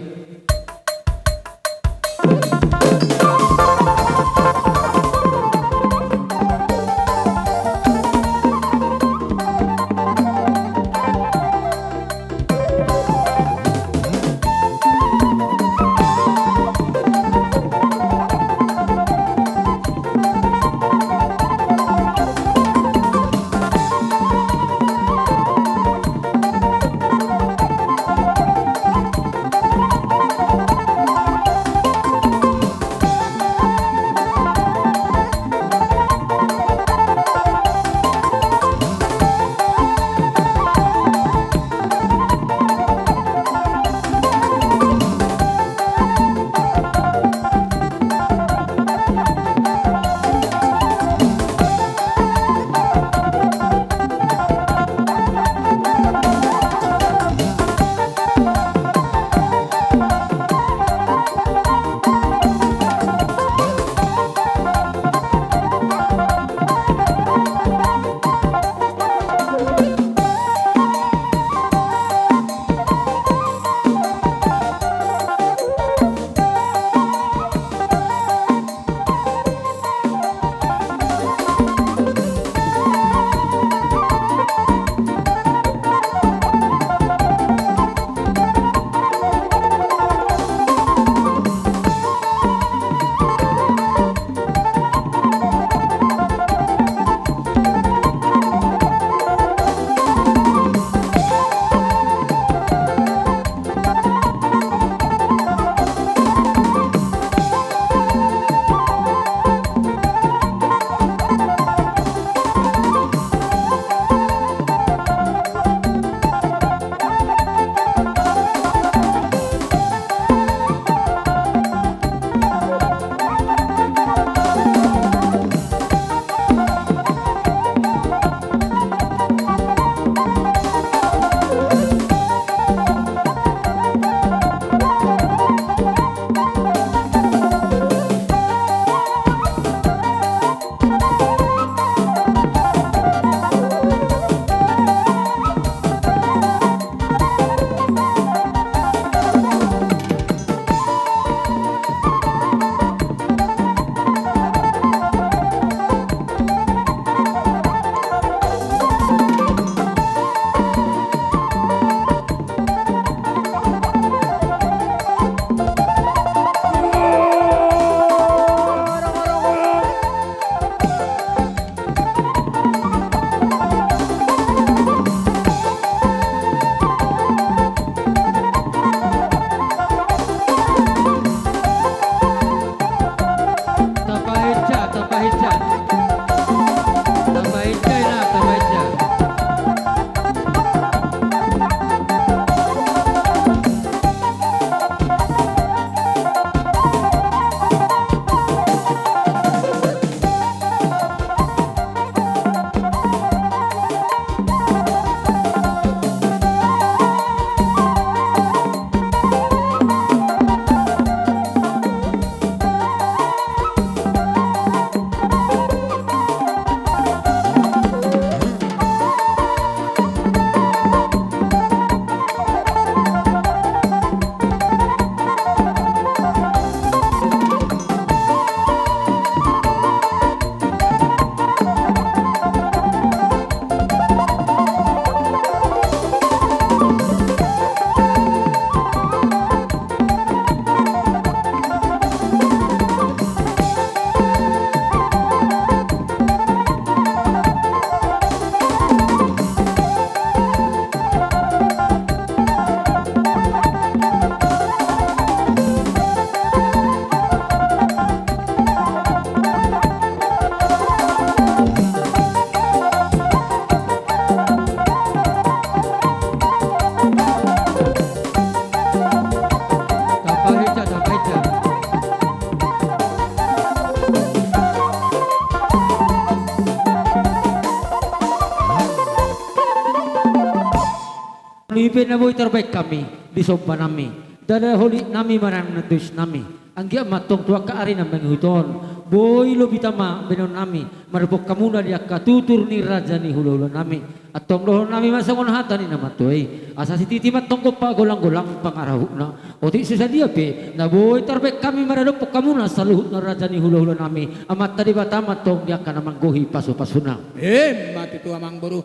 na boi tarbaen hami di somba nami, ndada holit nami manang na dos nami. Anggiat ma antong tu angka ari na mangihut on, boi lobi tama baenon nami mandok hamuna di angka tutur ni raja ni hulahula nami. Antong dohonon nami ma songon hata ni na matua i: Asa sititi ma antong gompa, golang-golang pangarahutna. Otik so sadia pe na boi tarbaen hami mangadophon hamuna saluhutna raja ni hulahula nami, Amanta Debata ma antong di angka na manggohi pasupasuna. Emma tutu, amang boru.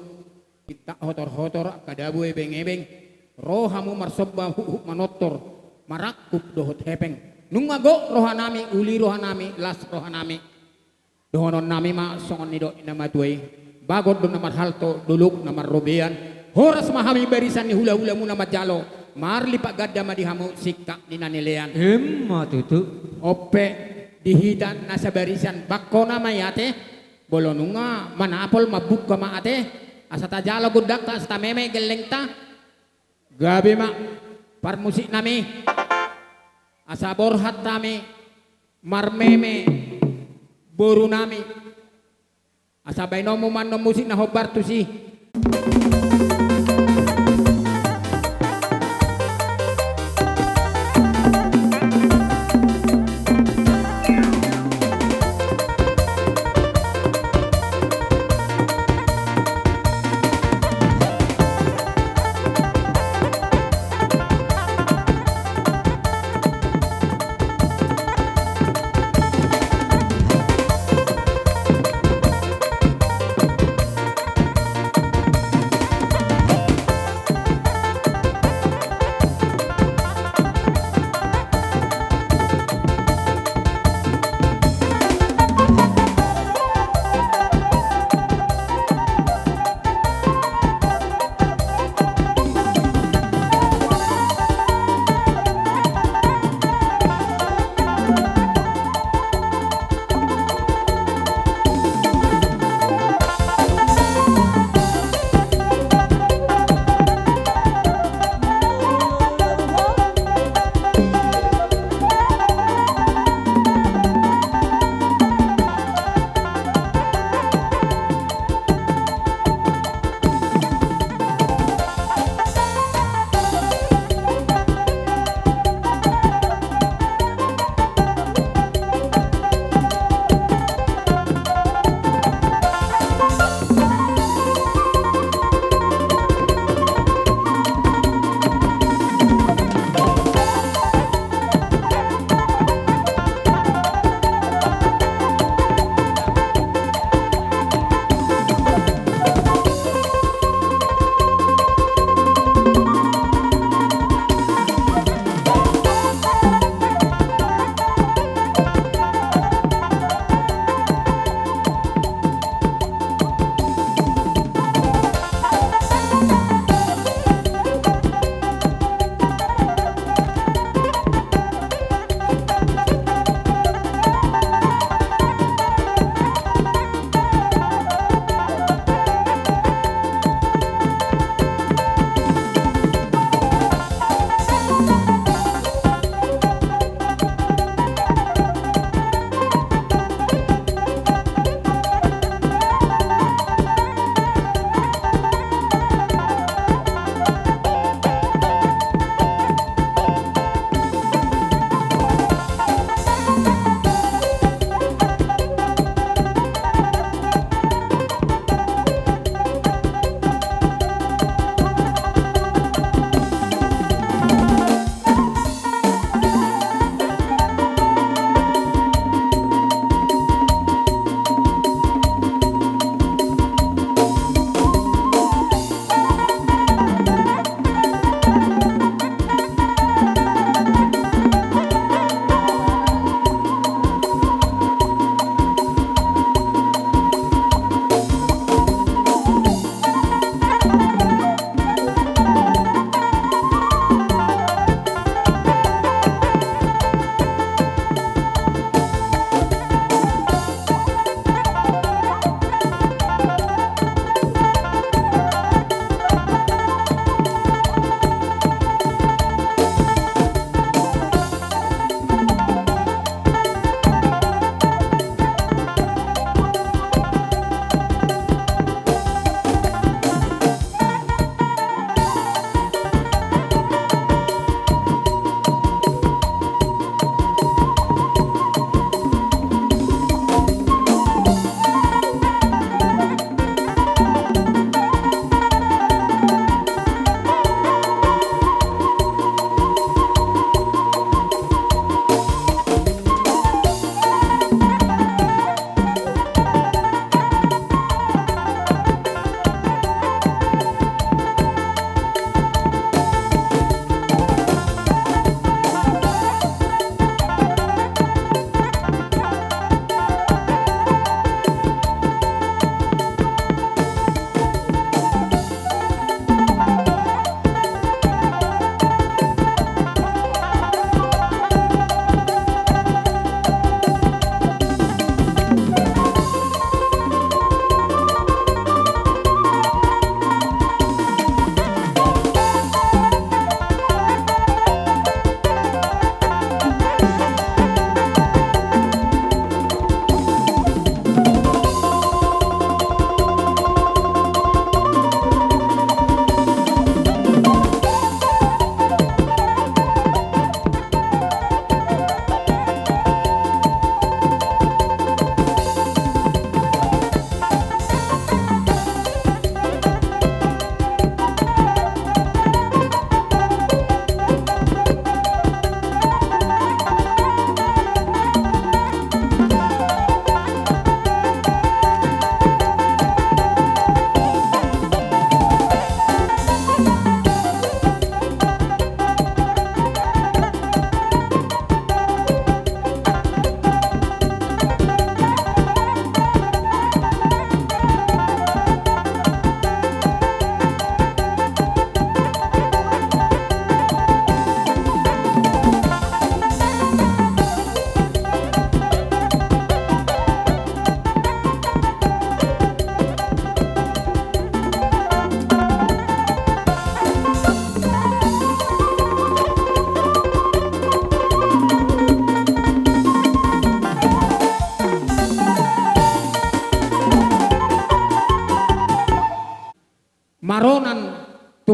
Intak hotor-hotor, angka dabu ebeng-ebeng, ro hamu marsomba hukhuk manortor, marangkup dohot hepeng. Nunga gok roha nami, uli roha nami, las roha nami. Dohonon nami ma songon nidok ni na matua i: Bagot do na marhalto, dolok na marrobean. Horas ma hami barisan ni hulahulamuna manjalo, marlipat ganda ma di hamu singkat ni na nilean. Emma tutu. On pe di hita na sabarisan, bangkona ma i ate. Molo nunga manapol, mambuka ma ate, asa tajalo gondangta, asa tameme gellengta. Gabe ma parmusik nami, asa borhat hami marmeme boru nami, asa baenonmu ma annon musik na hombar tusi.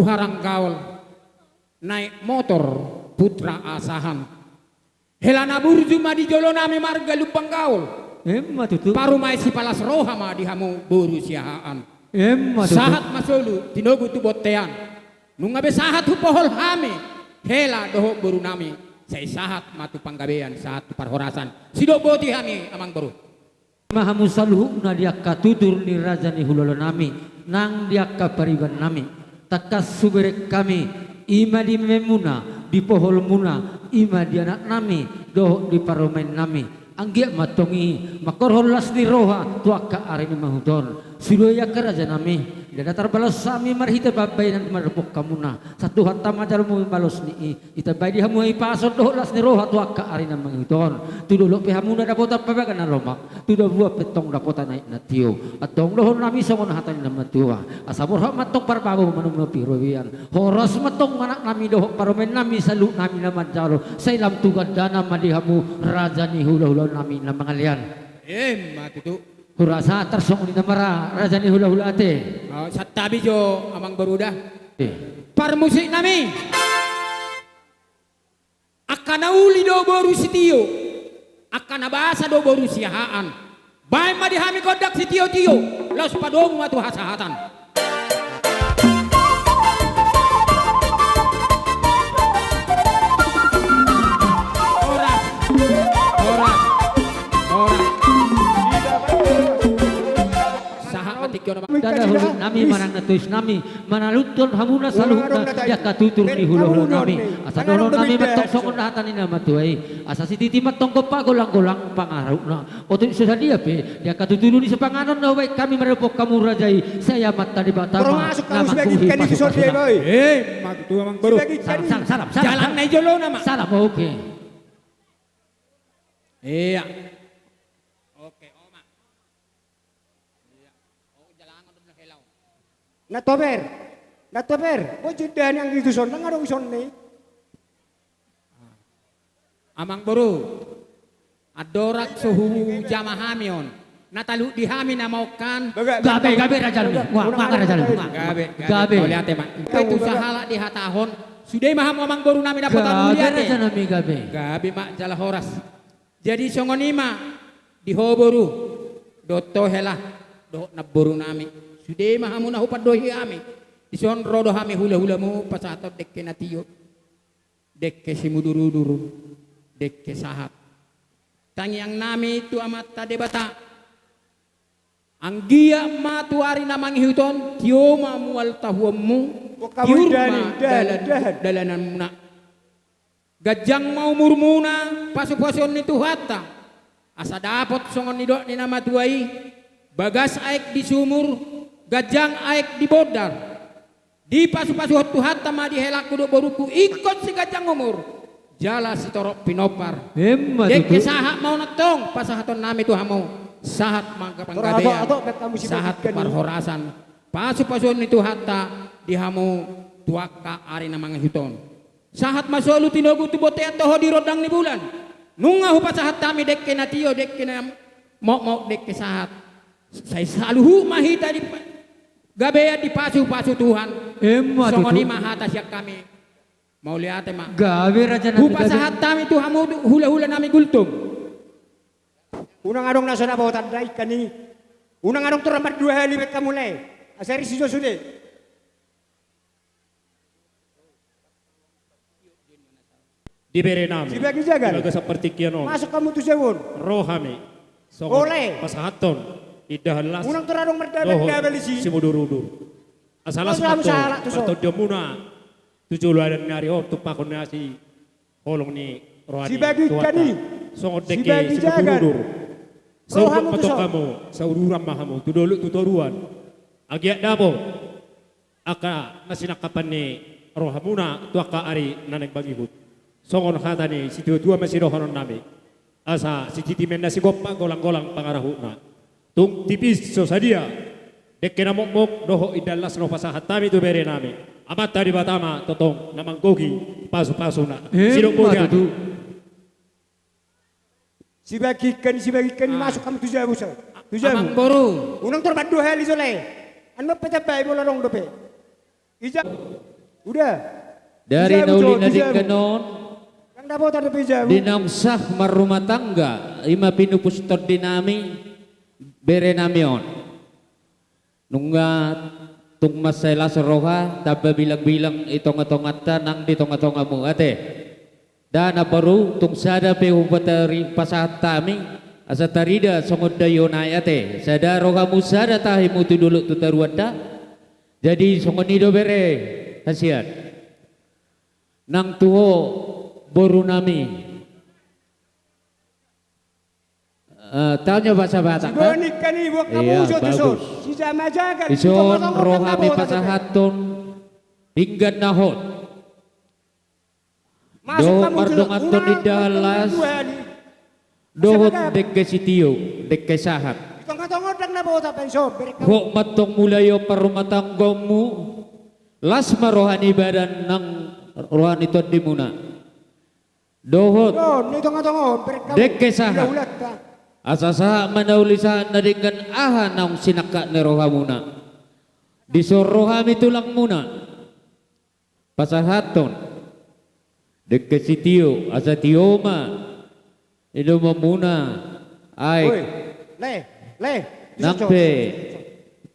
Paranggaol, naek motor, putra asahan. Hela na burju ma di jolo nami marga Lumban Gaol. Emma tutu. Parumaen sipalas roha ma di hamu boru Siahaan. Emma tutu. Sahat ma solu tinogu tu bontean. Nunga be sahat hupohol hami hela dohot boru nami, sai sahat ma tu panggabean, sahat tu parhorasan. Sidok boti hami, amang boru. Ma hamu saluhutna di angka tutur ni raja ni hulahula nami, nang di angka pariban nami. Tangkas hubereng hami, i ma di mememuna, di poholmuna, i ma di anak nami, dohot di parumaen nami. Anggiat ma antong i, mangkorhon las ni roha, tu angka ari na mangihut on. Sude i angka raja nami, ndada tarbalos hami marhite pambahenan madungkon hamuna. Sai Tuhanta ma jalo mambalos ni i. Ditambai di hamu hahipason dohot las ni roha tu angka ari na mangihut on. Tu dolok pe hamuna dapotan pabaganan lomak, tu dabuan pe antong dapotan aek na tio. Antong dohonon nami songon hata ni na matua. Asa borhat ma antong parbabo manopi-nopi robean. Horas ma antong anak nami dohot parumaen nami saluhut nami na manjalo. Sai lam tu gandana ma di hamu raja ni hulahula nami na mangalean. Emma tutu. Hurasa tarsongon i nama ra raja ni hulahula ate. Oh, santabi jo amang boru da. Eh. Parmusik nami. Angka na uli do boru sitio, angka na basa do boru Siahaan. Baen ma di hami gondang sitio-tio, laos padomu ma tu hasahatan. Horas, horas, horas. Sahat ma tingki on. Ndada hurit nami manang na tois nami, manaluhon hamuna saluhutna di angka tutur ni hulahula nami. Asa dohonon nami ma antong songon hata ni na matua i. Asa sititi ma antong gompa golang-golang pangarahutna. Otik so sadia pe di angka tutu ni sipanganon na hubaen hami maradophon hamu raja i, sai Amanta Debata ma na manggohi pasu-pasuna. Eh, ma tutu amang boru. Salam, salam, salam, salam. Jalang na i jolona ma. Salam, oke. Iya. Oke, oma. Na tober, na tober, bojong dani anggi tuson, nang adong ison ni. Amang boru, andorang so hujama hami on, na taluhut di hami na maongkan. Gabe, gabe raja nami. Wah, manga raja nami. Gabe, gabe. Mauliate ma. Pe tu sahalak dihatahon, sude ma hamu amang boru nami dapotan mauliate. Gabe raja nami, gabe. Gabe ma jala horas. Jadi songon i ma di ho boru, dohot ho hela, dohot namboru nami. Sude ma hamu na hupandohi hami. Dison ro do hami hulahulamu pasahathon dengke na tio, dengke simudur-udur, dengke sahat. Tangiang nami tu Amanta Debata. Anggiat ma tu ari na mangihut on, tio ma mual tahuonmu, tiur ma dalan, dalananmuna. Ganjang ma umurmuna, pasu-pasuon ni Tuhanta. Asa dapot songon nidok ni na matua i, bagas aek di sumur, ganjang aek di bondar. Dipasu-pasuhon Tuhanta ma di helangku dohot borungku ingkon siganjang umur jala sitorop pinompar. Emma tutu. Dengke sahat ma on antong pasahaton nami tu hamu. Sahat ma angka panggabean, sahat tu parhorasan. Pasu-pasuon ni Tuhanta di hamu tu angka ari na mangihut on. Sahat ma solu tinogu tu bontean toho di rondang ni bulan. Nunga hupasahat hami dengke na tio, dengke na mokmok, dengke sahat. Sai saluhut ma hita di pa-, gabean dipasu-pasu Tuhan. Emma tutu. Songon i ma hata sian hami. Mauliate ma. Gabe raja nami, gabe. Hupasahat hami tu hamu hula-hula nami Gultom. Unang adong na so dapotan da ingkon i. Unang adong torang mandua hali baen hamu lae. Asa risi jo sude. Di bere nami. Sibagi jagal. Di bagasan partingkian on. Masuk hamu tu jabu on. Ro hami. Songon pasahathon indahan las. Unang torang adong mardalan dohot simudur-udur. Asa las ma antong partondion muna tu joloan ni ari on, tumpahon ni asi holong ni roha ni Tuhanta. Sibagi jagal. Songon dengke simudur-udur. Saurdup ma antong hamu, sauduran ma hamu tu dolok tu toruan. Anggiat dapot angka na sinangkapan ni rohamuna tu angka ari na naeng mangihut. Songon hata ni situa-tua ma sidohonon nami. Asa sititi ma na sigompa golang-golang pangarahutna. Tung tipis so sadia dengke na mokmok dohot indahan las na hupasahat hami tu bere nami. Amanta Debata ma tongtong na manggohi pasu-pasuna. Emma tutu. Sidok boti hami. Sibagi ingkon i, sibagi ingkon i. Ah. Masuk hamu tu jabu, sa. Tu jabu. Amang boru. Unang torang mandua hali jo lae. Annon pe tambai molo adong dope. Ija. Uda. Dari na uli na denggan on, di naung sah marrumah tangga, i ma pinupus tondinami, berenami on. Nunga tung mansai las roha, tamba bilangbilang i tongatonganta nang di tongatongamu ate. Nda na boru, tung sada pe hupasahat hami, asa tarida songon daion aek ate. Sada rohamu, sada tahimu tu dolok tu toruan da. Jadi songon i do bere, hasian. Nang tu ho borunami. Eh, tanya bahasa Batak, kan? Iya, bagus. Dison rohami pasahathon pinggan na hot. Dohot mardonganhon indahan las. Dohot dengke sitio, dengke sahat. Hot ma antong mulai on parrumahtanggaonmu. Las ma roha ni badan nang roha ni tondimuna. Dohot dengke sahat. Asa sahat ma na uli sahat na denggan aha naung sinangkap ni rohamuna. Dison rohami tulangmuna pasahathon dengke sitio, asa tio ma inumonmuna aek. Nang pe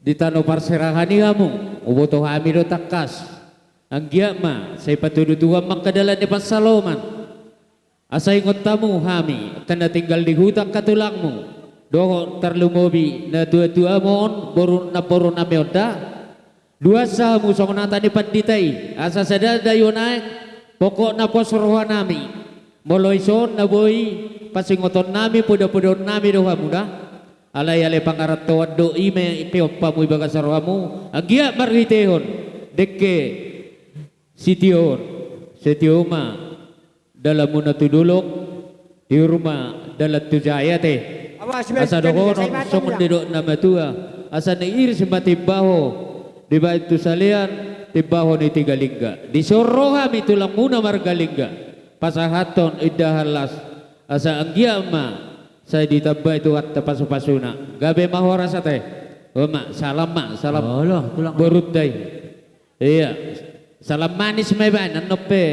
di tano parserahan i hamu, huboto hami do tangkas. Anggiat ma sai patudu Tuhan ma angka dalan ni pansalongan. Asa ingot hamu hami angka na tinggal di huta, angka tulangmu dohot tarlumobi natuatuamu on, boru, namborunami on da. Duansa hamu songon hata ni pandita i, asa sada daion aek. Pokokna pos rohanami molo ison na boi pasingotonnami, podapodaonnami do hamu da. Alai ale pangarantoan do i ma peop hamu i bagas rohamu. Anggiat marhitehon dengke sitio on, sai tio ma dalanmuna tu dolok, tiur ma dalan tu jae ate. Asa dohonon songon nidok na matua, asa niiris ma timbaho dibahen tu salean, timbaho ni Tiga Lingga. Dison rohami tulangmuna marga Lingga pasahathon indahan las. Asa anggiat ma sai ditambai Tuhanta pasupasuna. Gabe ma horas ate. Olo ma, salam ma, salam borunta i. Iya. Salam manis ma ibaen, annon pe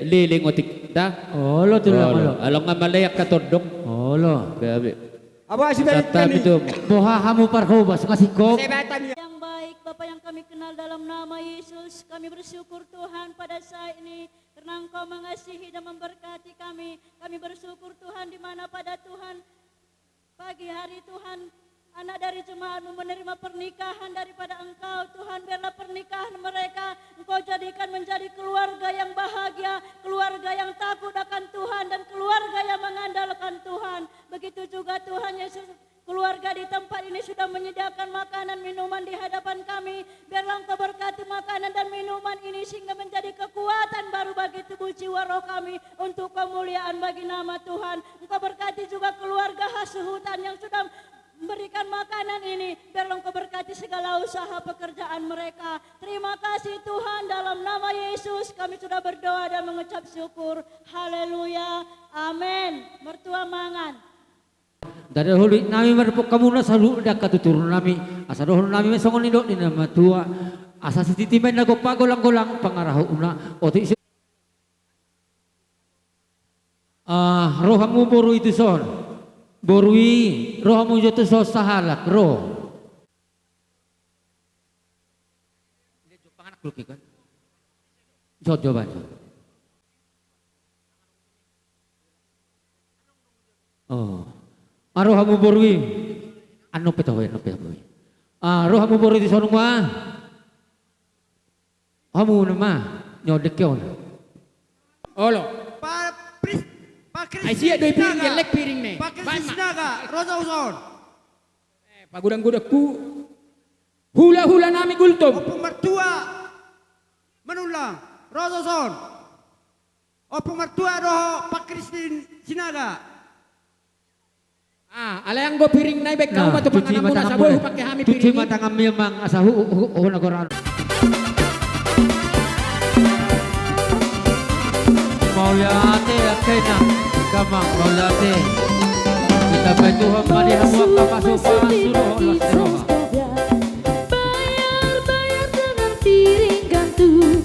leleng otik da. Olo tulang, olo. Along nga male angka tondong. Olo. Gabe. Boha hamu parhobas, nga singkop. Yang baik, Bapa yang kami kenal, dalam nama Yesus kami bersyukur Tuhan pada saat ini karena Engkau mengasihi dan memberkati kami. Kami bersyukur Tuhan di mana pada Tuhan pagi hari Tuhan, anak dari jemaat-Mu menerima pernikahan daripada Engkau, Tuhan, biarlah pernikahan mereka Engkau jadikan menjadi keluarga yang bahagia, keluarga yang takut akan Tuhan, dan keluarga yang mengandalkan Tuhan. Begitu juga Tuhan Yesus, keluarga di tempat ini sudah menyediakan makanan, minuman di hadapan kami. Biarlah Engkau berkati makanan dan minuman ini sehingga menjadi kekuatan baru bagi tubuh jiwa roh kami untuk kemuliaan bagi nama Tuhan. Engkau berkati juga keluarga Hasuhutan yang sudah memberikan makanan ini. Biarlah Engkau berkati segala usaha pekerjaan mereka. Terima kasih Tuhan, dalam nama Yesus kami sudah berdoa dan mengucap syukur. Haleluya. Amen. Martua mangan. Ndada holit nami marpok hamuna saluhut angka tuturunami, asa dohonon nami ma songon nidok ni na matua, asa sititi ma i na gok pagolanggolang pangarahutna, otik si. Ah, ro hamu boru i tuson. Boru i, ro hamu jo tuson sahalak, ro. Son jo, baen son. Oh. Ah, ro hamu boru i. Annon pe taho, annon pe hamu i. Ah, ro hamu boru i tuson, nunga. Hamu nama, nyo dengke on. Olo. Pa Pris, Pa Kristin. Ai sia do i piring, jelek piring ne. Pa Kristin Sinaga, ro jo tuson. Eh, pagodanggodangku. Hulahula nami Gultom. Ompung Martua Manullang, ro jo tuson. Ompung Martua dohot Pa Kristin Sinaga. Ah, alai anggo piring nai baen hamu ma tu pangananmuna, asa boi hupake hami piring i. Cuci ma tanganmu, amang, asa hu, hu, hu, hu, na goran. Mauliate, angka inang, damang, mauliate. Ditambai Tuhan ma di hamu angka pasupasu dohot las ni roha. Bayar, bayar dengan piring gantung.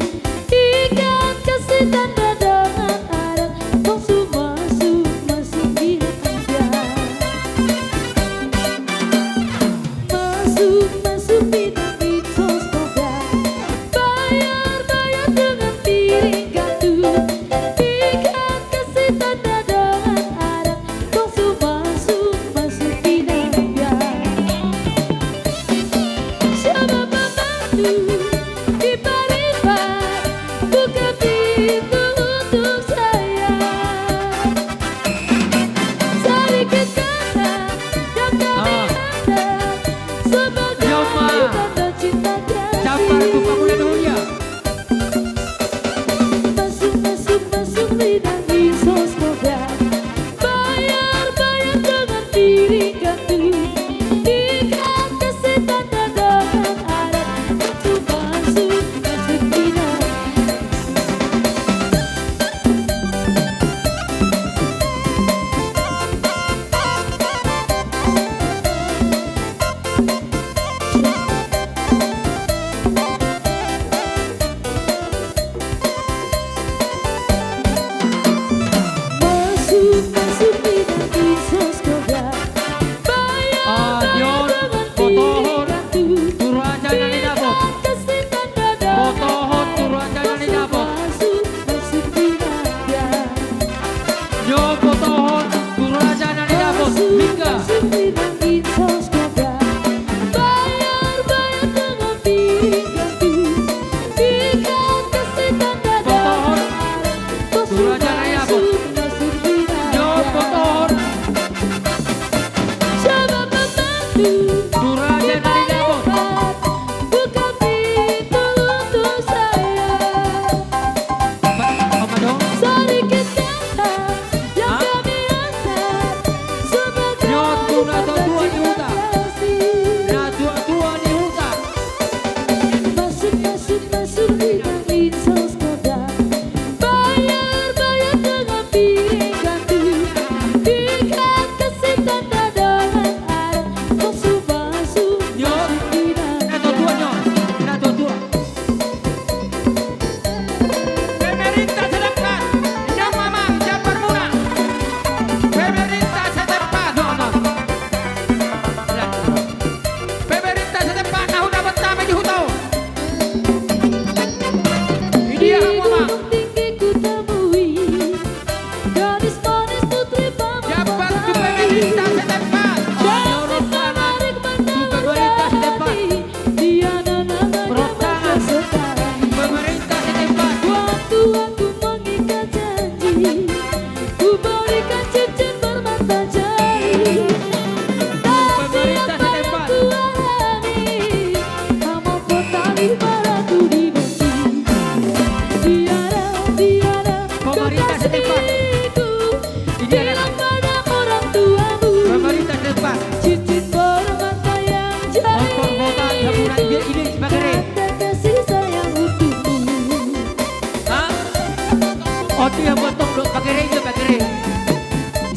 Pagere jo, pagere.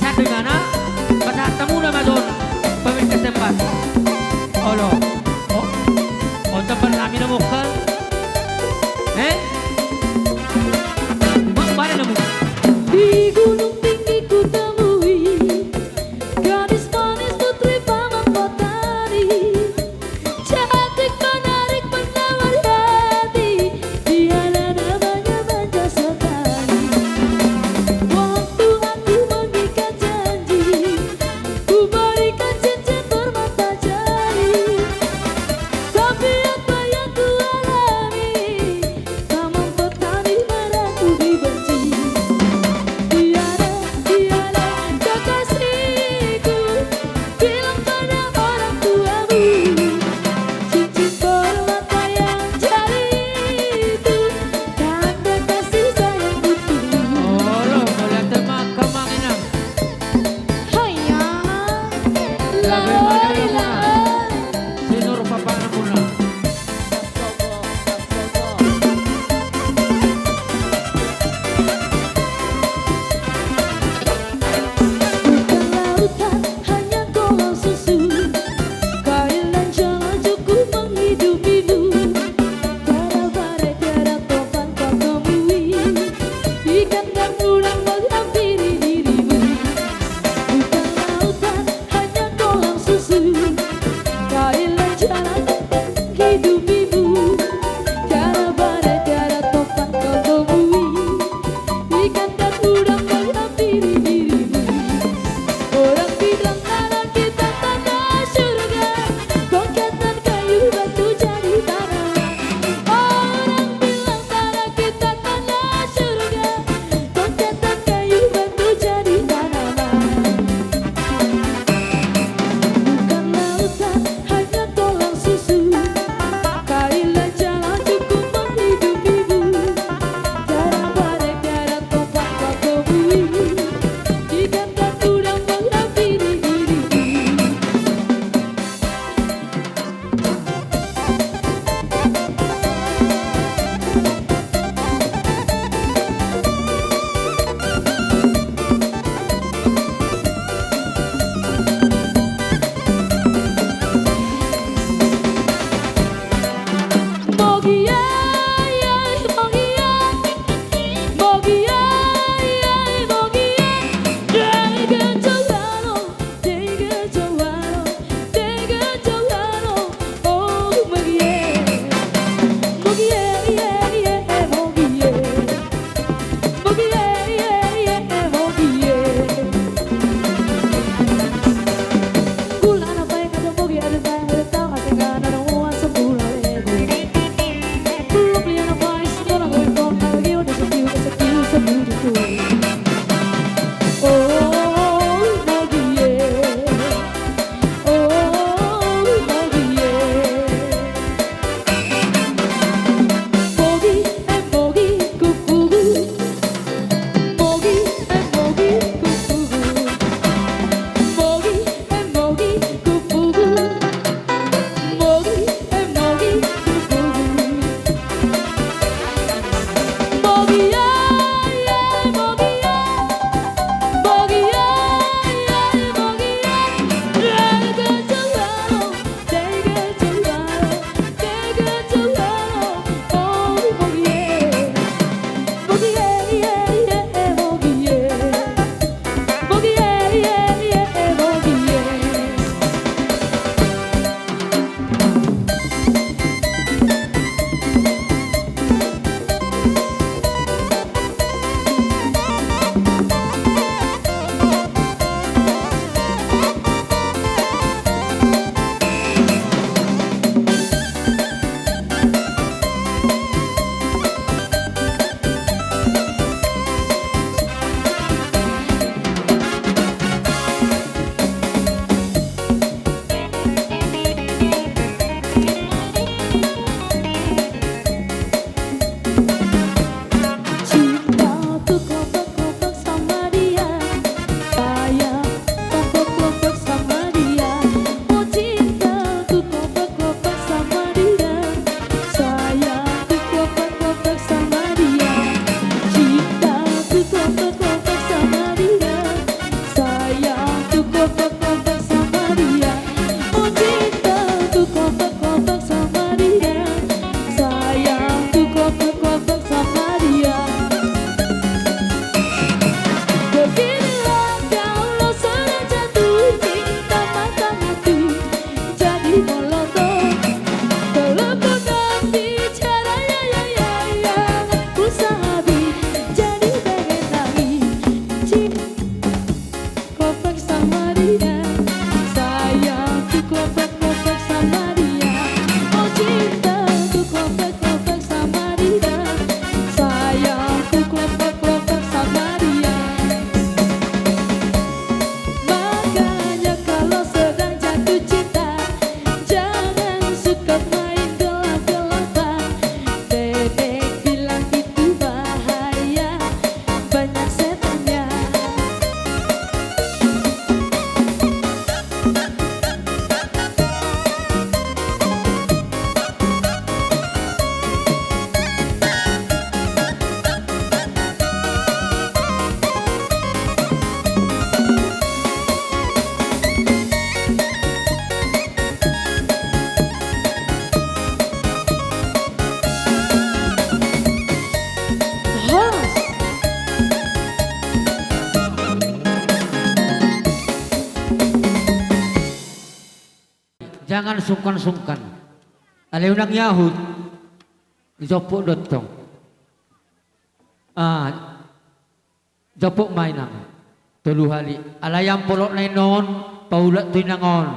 Sahat do ibana, pasahat hamu nama jo on, pamerintah setempat. Olo. O, o, tempat nami na mungkal. Eh? Mak, mana namu? Di Gunung Tinggi kutemui gadis manis putri paman petani. Cantik, menarik, menawar hati, tiada namanya manja sekali. Wah, Jangan sungkan-sungkan. Alai unang iahut. Jomput do tong. Ah, jomput ma inang. Tolu hali. Alai ampolotna i non, paulak tu inang on.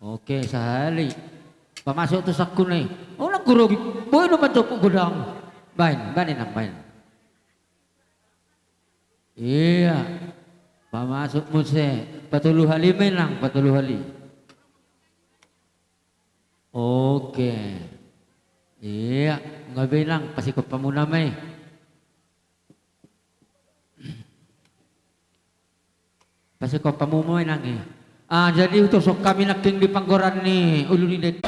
Oke, sahali. Pamasuk tu sangkun i. Unang grogi. Boi do manjomput godang. Baen, baen inang, baen. Ia. Pamasuk muse. Patolu hali ma inang, patolu hali. Oke. Ia, nunga be inang, pasikophon hamu nama i. Pasikophon hamu ma inang i. Ah, jadi hutoshon hami nangkin di panggoran ni ulu ni dek.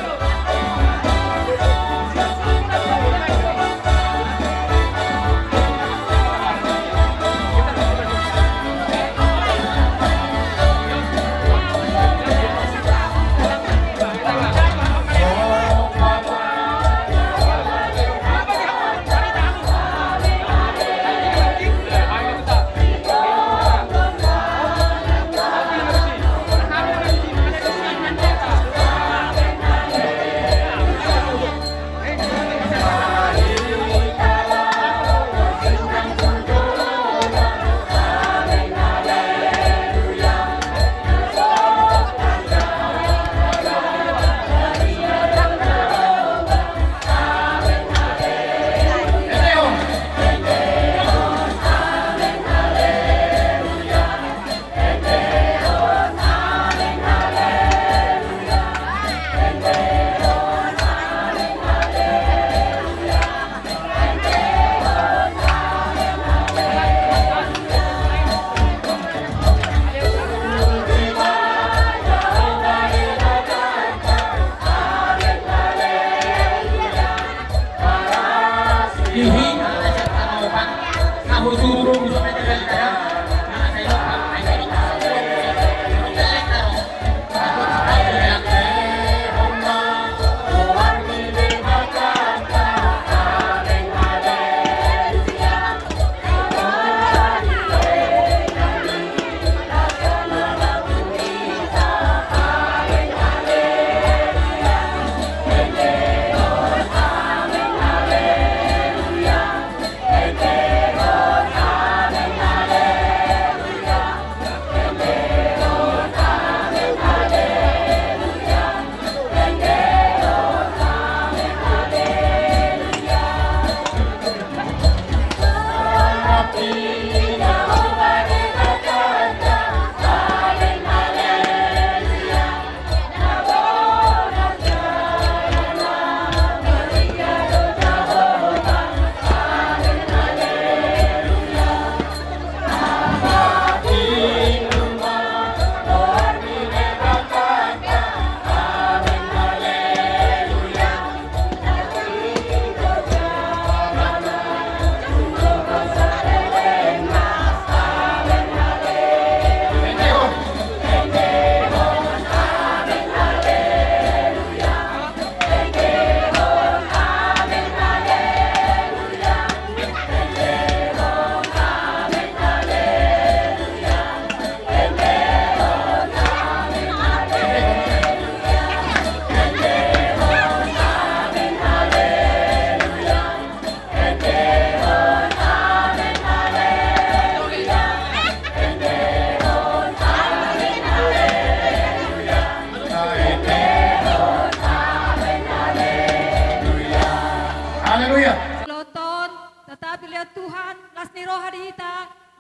Haleluya. Lehon tetapi lehon Tuhan las ni roha di hita,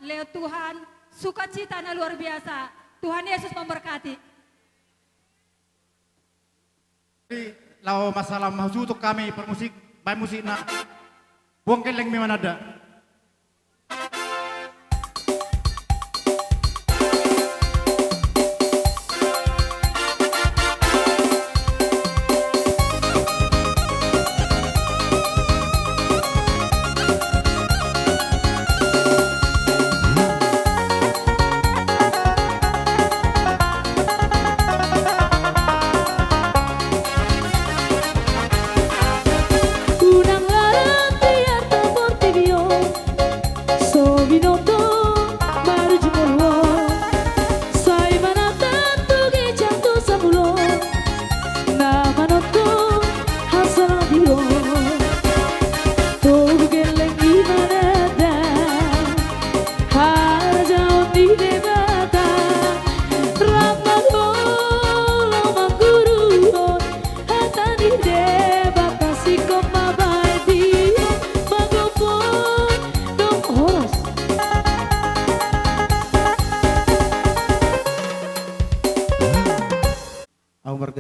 lehon Tuhan sukacita na luar biasa. Tuhan Yesus memberkati. Jadi, laho masalam hasuhuton hami parmusik, baen musikna. Buang gelleng ma mananda. Unang lalap di portibi on, so binoto marujung olo. Sai ma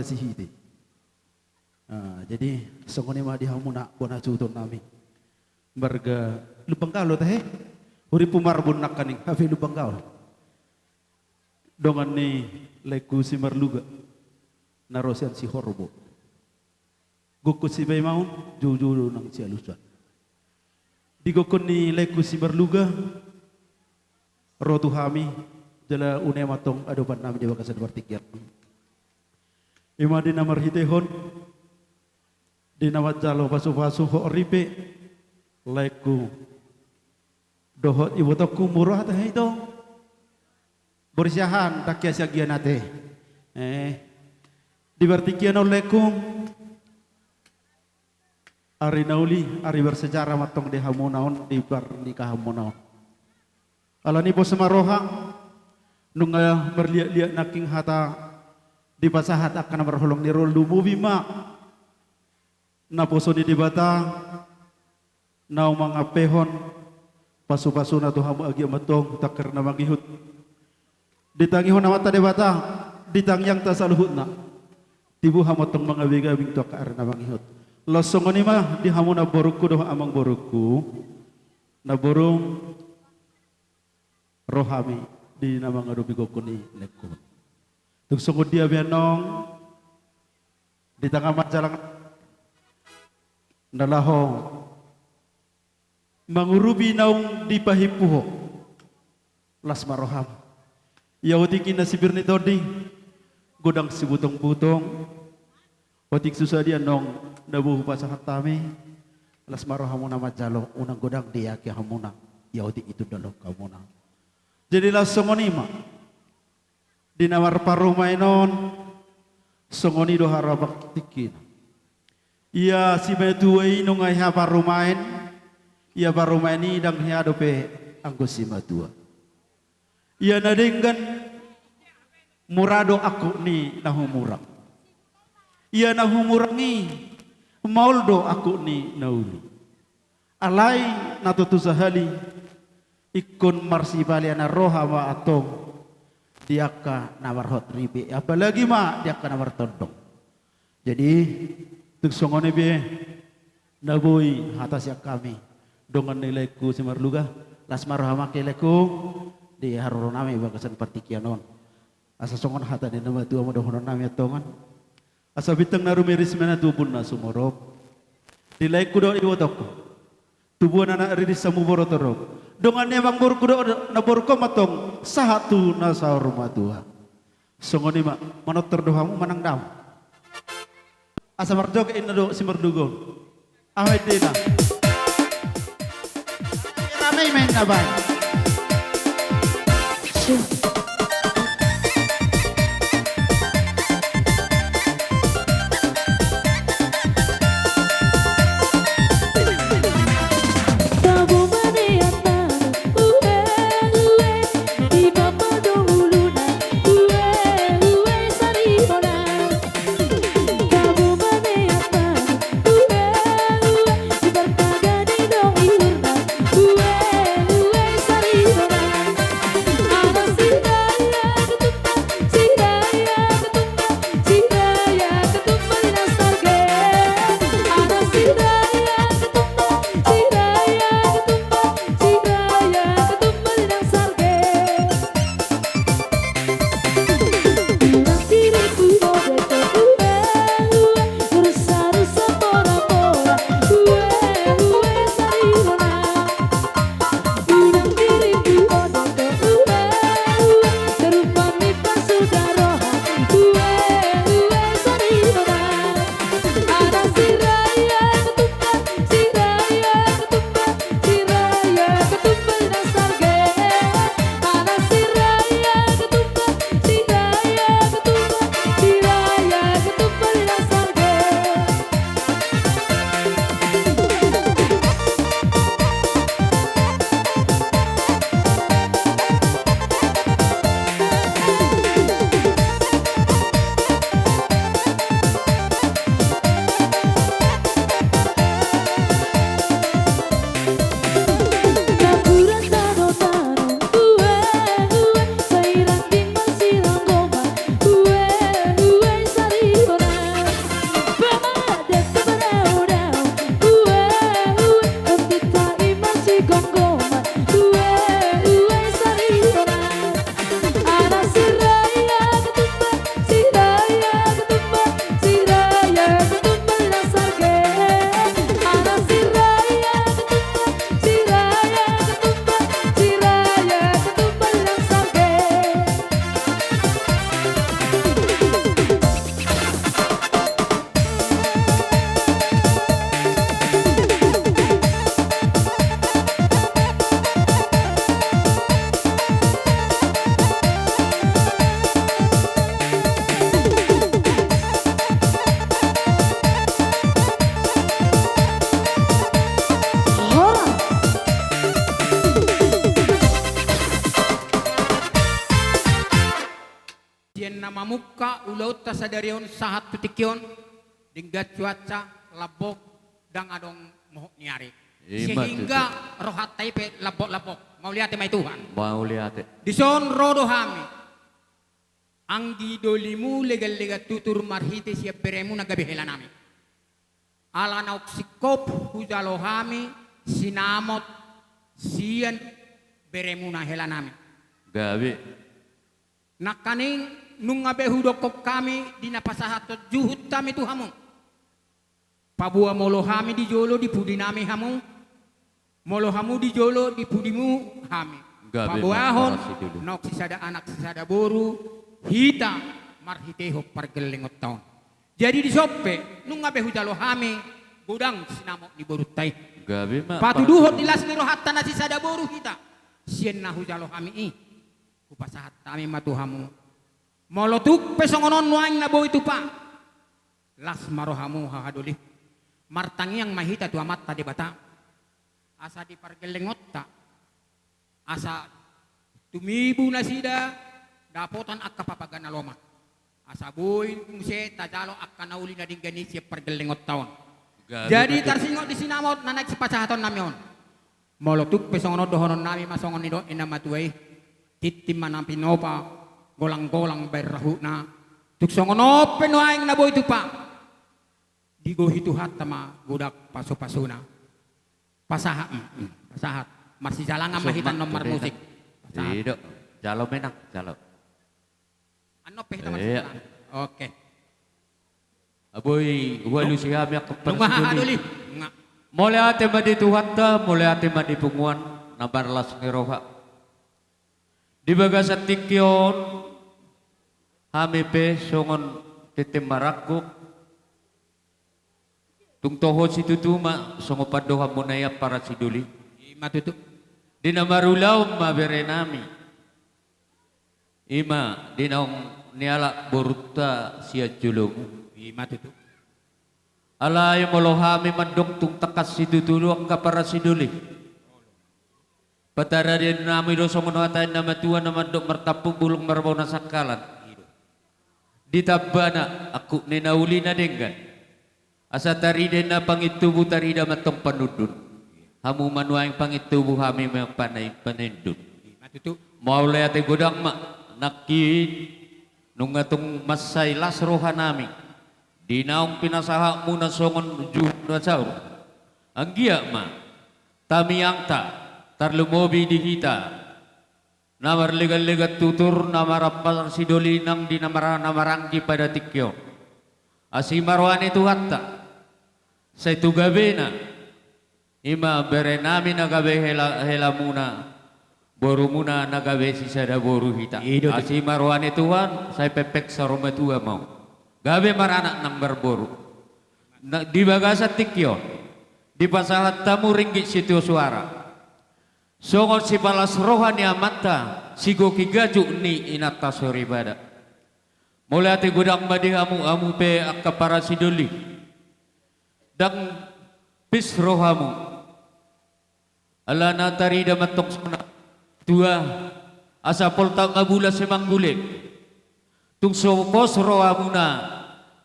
Sihite. Ah, jadi songon i ma di hamuna bona suhuton nami. Marga Lumban Gaol do tahe. Hurippu Marbun nangkaning, hape Lumban Gaol. Dongan ni laengku si Marluga na ro sian Sihorbo. Gokhon si Paimaon, joujou do nang sialusan. Di gokhon ni laengku si Marluga, ro tu hami, jala une ma tong adopan nami di bagasan partingkian. I ma di na marhitehon, di na manjalo pasupasu ho ripe, laengku dohot ibotongku, mura hata hei tong. Boru siahaan, dang hea sian gian ate. Eh, di partingkian on laengku, ari na uli, ari bersejarah ma tong di hamuna on, di parnikahanmuna on. Alani pos ma roha, nunga marliatliat nangkin hata dipasahat angka na marholong ni roha, lumobi ma naposo ni Debata, naung mangampehon pasupasuna tu hamu agia ma tong tu angka ari na mangihut. Ditangihon Amanta Debata di tangiangta saluhutna. Tibu hamu tong mangabingabing tu angka ari na mangihut. Laos songon i ma di hamu namborungku dohot amangborungku, namboru, ro hami di na mangadopi gokhon ni laengku. Tung songon dia pe annon, di tangan manjalang na laho mangurupi naung dipahimpu ho, las ma roham. Ia otik i na sipir ni tondi, godang sibutongbutong, otik susa dia annon na boi hupasahat hami, las ma rohamuna manjalo, unang godang diake hamuna, ia otik i tunda lohot hamuna. Jadi laos songon i ma di na marparumaen on, songon i do haroro tingkina. Ia simatua i nunga hea parumaen, ia parumaen i dang hea dope anggo simatua. Ia na denggan, mura do angkup ni na humurang. Ia na humurang i, maol do angkup ni na uli. Alai na tontu sahali, ingkon marsipalean roha ma antong di angka na marhot ripe, apalagi ma di angka na martondong. Jadi, tung songon i pe na boi hata sian hami, dongan ni laengku si Marluga, las ma roham angka laengku, di haroro nami bagasan partingkian on. Asa songon hata ni na matua ma dohonon nami antong an. Asa bintang na rumiris ma na tu ombun na sumorop. Di laengku dohot ibotongku, tubuan anak riris hamu boru torop. Dongan ni amangborungku dohot namborungku ma tong sahat tu na saur matua. Songon i ma, manortor do hamu manang dao. Asa marjoget inna dohot si Marluga on. Aha endena? Rame i ma inna baen. mamungka ulaonta sadari on sahat tu tingki on, denggan cuaca, lambok, ndang adong mohop ni ari. Ima tutu. Sehingga rohanta i pe lambok-lambok. Mauliate ma di Tuhan. Mauliate. Dison ro do hami, anggi dolimu Leganlegan Tutur, marhite sian beremu na gabe helanami. Ala naung singkop hujalo hami sinamot sian beremuna helanami. Gabe. Nangkaning nunga be hudokkon hami di na pasahathon juhut hami tu hamu. Paboa molo hami di jolo, di pudinami hamu. Molo hamu di jolo, di pudimu hami. Gabe. Paboahon, ma-, marasi dulu. Naung sisada anak sisada boru hita marhitehon pargellengonta on. Jadi dison pe nunga be hujalo hami godang sinamot ni borunta i. Gabe ma. Patuduhon di las ni rohanta na sisada boru hita sian na hujalo hami i. Hupasahat hami ma tu hamu. Molo tung pe songon on nuaeng na boi tupa, las ma rohamu haha doli. Martangiang ma hita tu Amanta Debata, asa di pargellengonta, asa tumibu nasida dapotan angka papaga na lomak. Asa boi muse tajalo angka na uli na denggan i sian pargellengonta on. Gabe. Jadi ma tutu. Tarsingot di sinamot na naeng sipasahatonnami on. Molo tung pe songon on dohononnami ma songon nidok ni na matua i, tintin ma na pinopa, golang-golang baen rahutna. Tung songon on pe nuaeng na boi tupa, digohi Tuhanta ma godang pasu-pasuna. Pasahat, mm, mm, pasahat. Marsijalangan ma hita annon marmusik. Pasahat. Ido. Jalo ma inang, jalo. Annon pe hita marsijalangan. Oke. Boi hualusi hami angka parsidoli. Mauliate ma di Tuhanta, mauliate ma di punguan na marlas ni roha. Di bagasan tingki on, hami pe songon tintin marangkup. Tung toho situtu ma songon pandohanmuna i angka parsidoli. Ima tutu. Di na marulaon ma berenami. Ima di naung nialap borunta sian jolomu. Ima tutu. Alai molo hami mandok tung tangkas situtu do angka parsidoli. Pataridaonnami do songon hata ni na matua na mandok martampuk bulung marbona sangkalan. Ditambana angkup ni na uli na denggan. Asa tarida na pangintubu, tarida ma antong panundun. Hamu ma nuaeng pangintubu, hami ma panai-, panundun. Ima tutu. Mauliate godang ma, nangkin nunga tung mansai las rohanami di naung pinasahatmuna songon juhut na saur. Anggiat ma tamiangta, tarlumobi di hita na marleganlegan tutur, na marparsidoli nang di na mara-, na maranggi pada tingki on. Asi ma roha ni Tuhanta, sai tu gabena, ima berenami na gabe hela-, helamuna, borumuna na gabe sisada boru hita. Ido tutu. Asi ma roha ni Tuhan, sai pengpeng saur matua ma on. Gabe maranak nang marboru. Na, di bagasan tingki on, dipasahat hamu ringgit sitio suara. Songon sipalas roha ni amanta, sigoki gajuk ni inanta soripada. Mauliate godang ma di hamu, hamu pe angka parsidoli. Ndang pis rohamu. Alana tarida ma antong songon na tua, asa poltak ma bulan simanggule. Tung so pos rohamuna,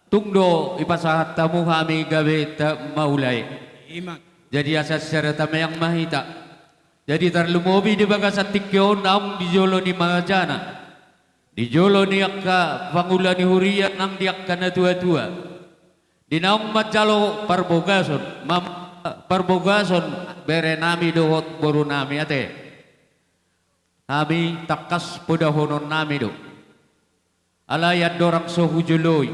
tung do dipasahat hamu hami gabe ta-, maulai. Ima. Jadi asa sisada tamiang ma hita. Jadi tarlumobi di bagasan tingki on naung di jolo ni manjana. Di jolo ni angka pangula ni huria nang di angka natuatua. Di naung manjalo parbogason, mam-, parbogason berenami dohot borunami ate. Hami tangkas podahononnami do. Alai andorang so hujoloi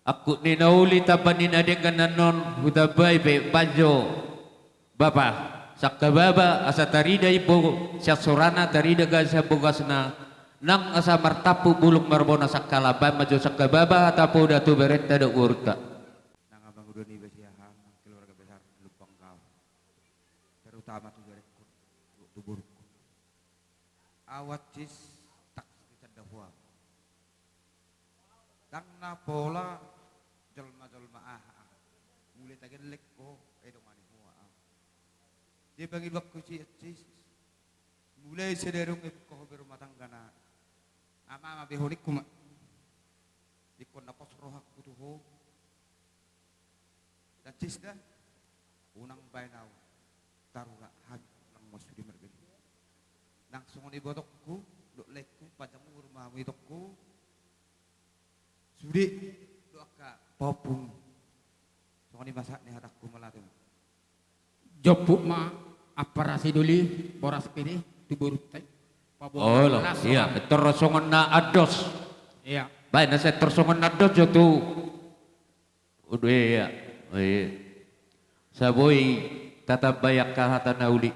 angkup ni na uli tamba ni na denggan annon, hutambai pe panjo bapa, sangkababa, asa tarida imbo sian sorana, tarida gabe sian bogasna, nang asa martampuk bulung marbona sangkalan, baen ma jo sangkababa hata poda tu berenta dohot borunta. Nang amang uda niba siahaan, keluarga besar Lumbanggau. Terutama tu berengkon, tu borungkon. Au ancis, tangkas ditanda ho au. Ndang na pola jolma-jolma aha, aha. Mulai tagelleng ho, ai dongani ho au. Dia pangidoanku si ancis. Mulai sadari on, ai buka ho berumah tangga na. Ama, ama, beho ningku ma. Ingkon na pos rohangku tu ho. Jancis da, unang baen au tarura hami nang ma sude marga i. Nang songon i ibotongku dohot laengku, panjang umur ma hamu itongku. Sude do angka pahompungku. Songon i ma sahat ni hatangku, mauliate ma. Jomput ma ampara sidoli, boras pe di tu borunta i. Paboa. Olo, las, iya, songon, tor songon na andos. Iya. Baen na sai tor songon na andos jo tu. Udah, iya. Iya. Saboi tatambai angka hata na uli.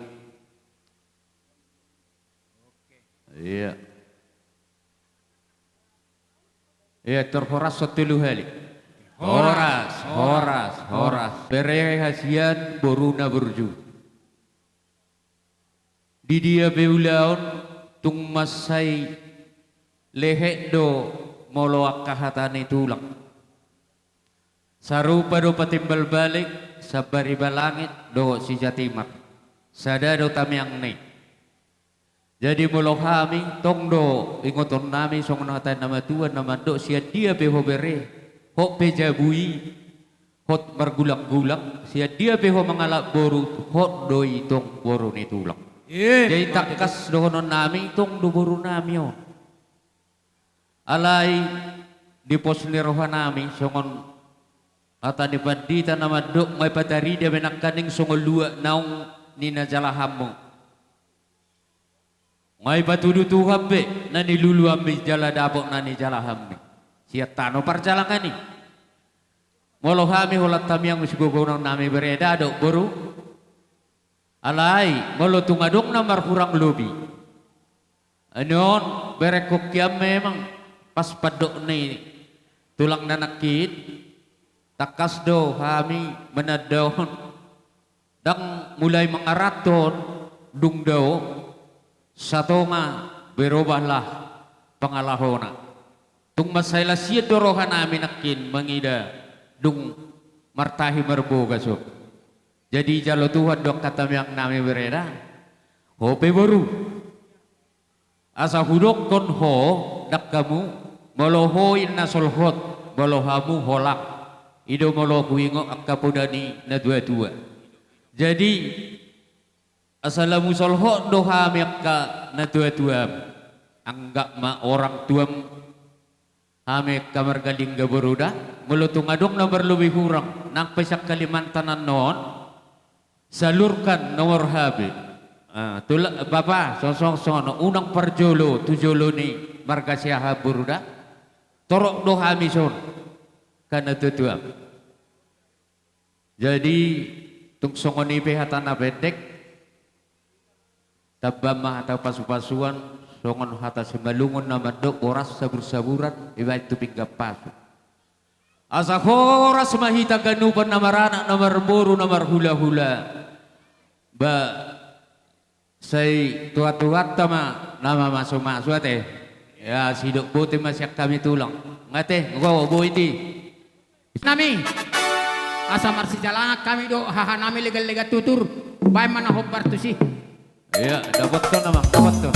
Iya. Iya, tor horas on tolu hali. Horas, horas, horas. Bere hasian, boru na burju. Di dia pe ulaon, tung mansai lehet do molo angka hata ni tulang. Sarupa do patimbal balik, sambariba langit dohot si Jatimar. Sada do tamiangna i. Jadi molo hami, tong do ingotonnami songon hata ni na matua na mandok, sian dia pe ho bere, hot pe jabu i, hot margulang-gulang, sian dia pe ho mangalap boru, hot do i tong boru ni tulang. Eh, jadi tangkas dohononnami, tong do borunami on. Alai di pos ni rohanami, songon hata ni pandita na mandok, nga ipatarida be nangkaning songon luat naung ninajalahanmu. Nga ipatudu Tuhan be na niluluanmi jala dapot na nijalahanmi. Sian tano parjalangan i. Molo hami holan tamiang sigogononnami bere dohot boru. Alai, molo tung adong na marhurang lobi. Anion, berengkon hian memang pas pandok ni tulang na nangkin, tangkas do hami manandaon. Ndang mulai mangaranto on, dung dao, satonga berobahlah pangalahona. Tung mansai las hian do rohanami nangkin mangida dung martahi marbogas on. Jadi jalo Tuhan do angka tamiangnami bere da. Ho pe boru. Asa hudokkon ho, ndang hamu, molo ho inna solhot, molo hamu holang. I do molo huingot angka poda ni natuatua. Jadi, asa lam husolhot do hami angka natuatuam. Anggap ma orang tuam. Hami angka marga Lingga boru da, molo tung adong na marlobi hurang, nang pe sian Kalimantan annon on, salurkan nomor H P. Ah, tula-, bapa, songon, songon, songon, unang parjolo tu jolo ni marga Siahaan boru da. Torop do hami son, angka natuatuam. Jadi, tung songon i pe hata na pendek, tamba ma hata pasupasuan, songon hata Simalungun na mandok, boras sabur-saburan, dibaen tu pinggan pasu. Asa horas ma hita ganupan na maranak, na marboru, na marhulahula. Ba, sai tuat-tuatta ma na mamasumasu ate. Ya, sidok bote ma sian hami tulang. Nga ate, nga boi di. Nami. Asa marsijalangan hami dohot hahanami legan-legan tutur. Baen ma na hombar tusi. Iya, dapothon amang, dapothon.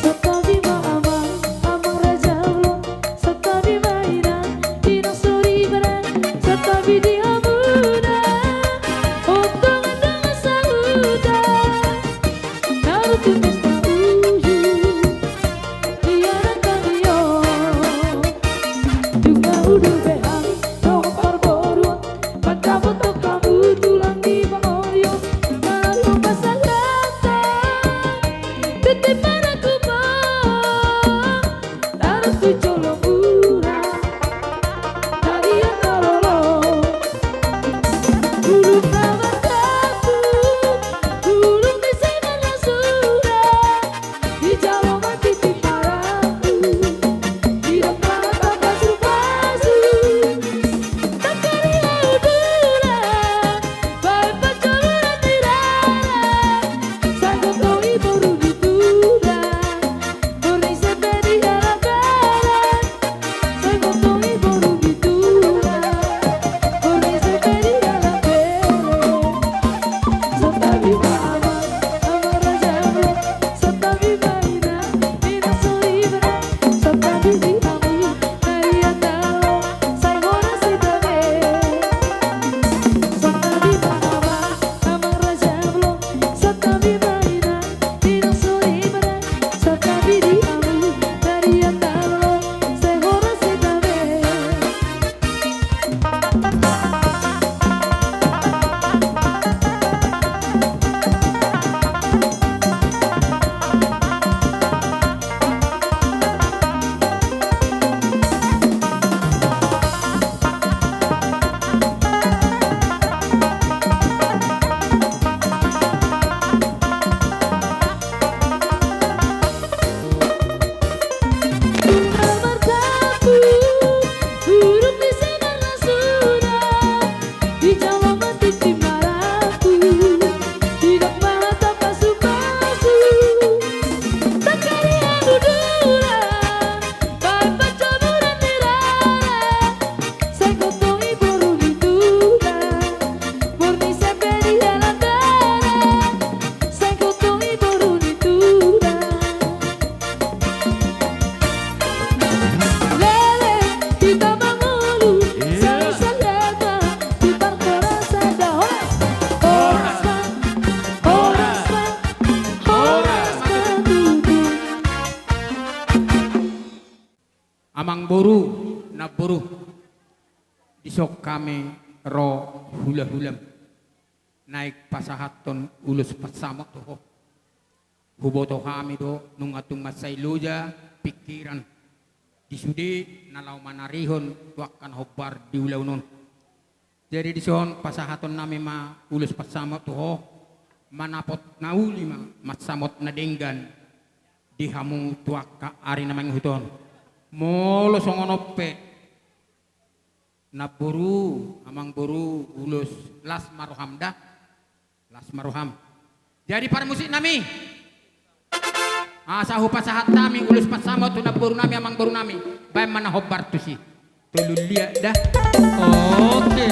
Santabi ma amang, amang raja ulaon. Santabi ma inang, inang soripada. Santabi di hamuna, ontok dongan sahuta. Na ro tu pesta uju, ia nang hami Amangboru, namboru, dison hami ro hulahulam naeng pasahathon ulos pansamot tu ho. Huboto hami do nunga tung mansai loja pingkiran di sude na laho manarihon tu angka na hombar di ulaon on. Jadi dison pasahatonnami ma ulos pansamot tu ho, manapot na uli ma mansamot na denggan di hamu tu angka ari na mangihut on. Molo songon on pe, namboru, amangboru, ulos las ma roham da. Las ma roham. Jadi parmusiknami, asa hupasahat hami ulos pansamot tu namborunami, amangborunami, baen ma na hombar tusi. Tolu liat da. Oke.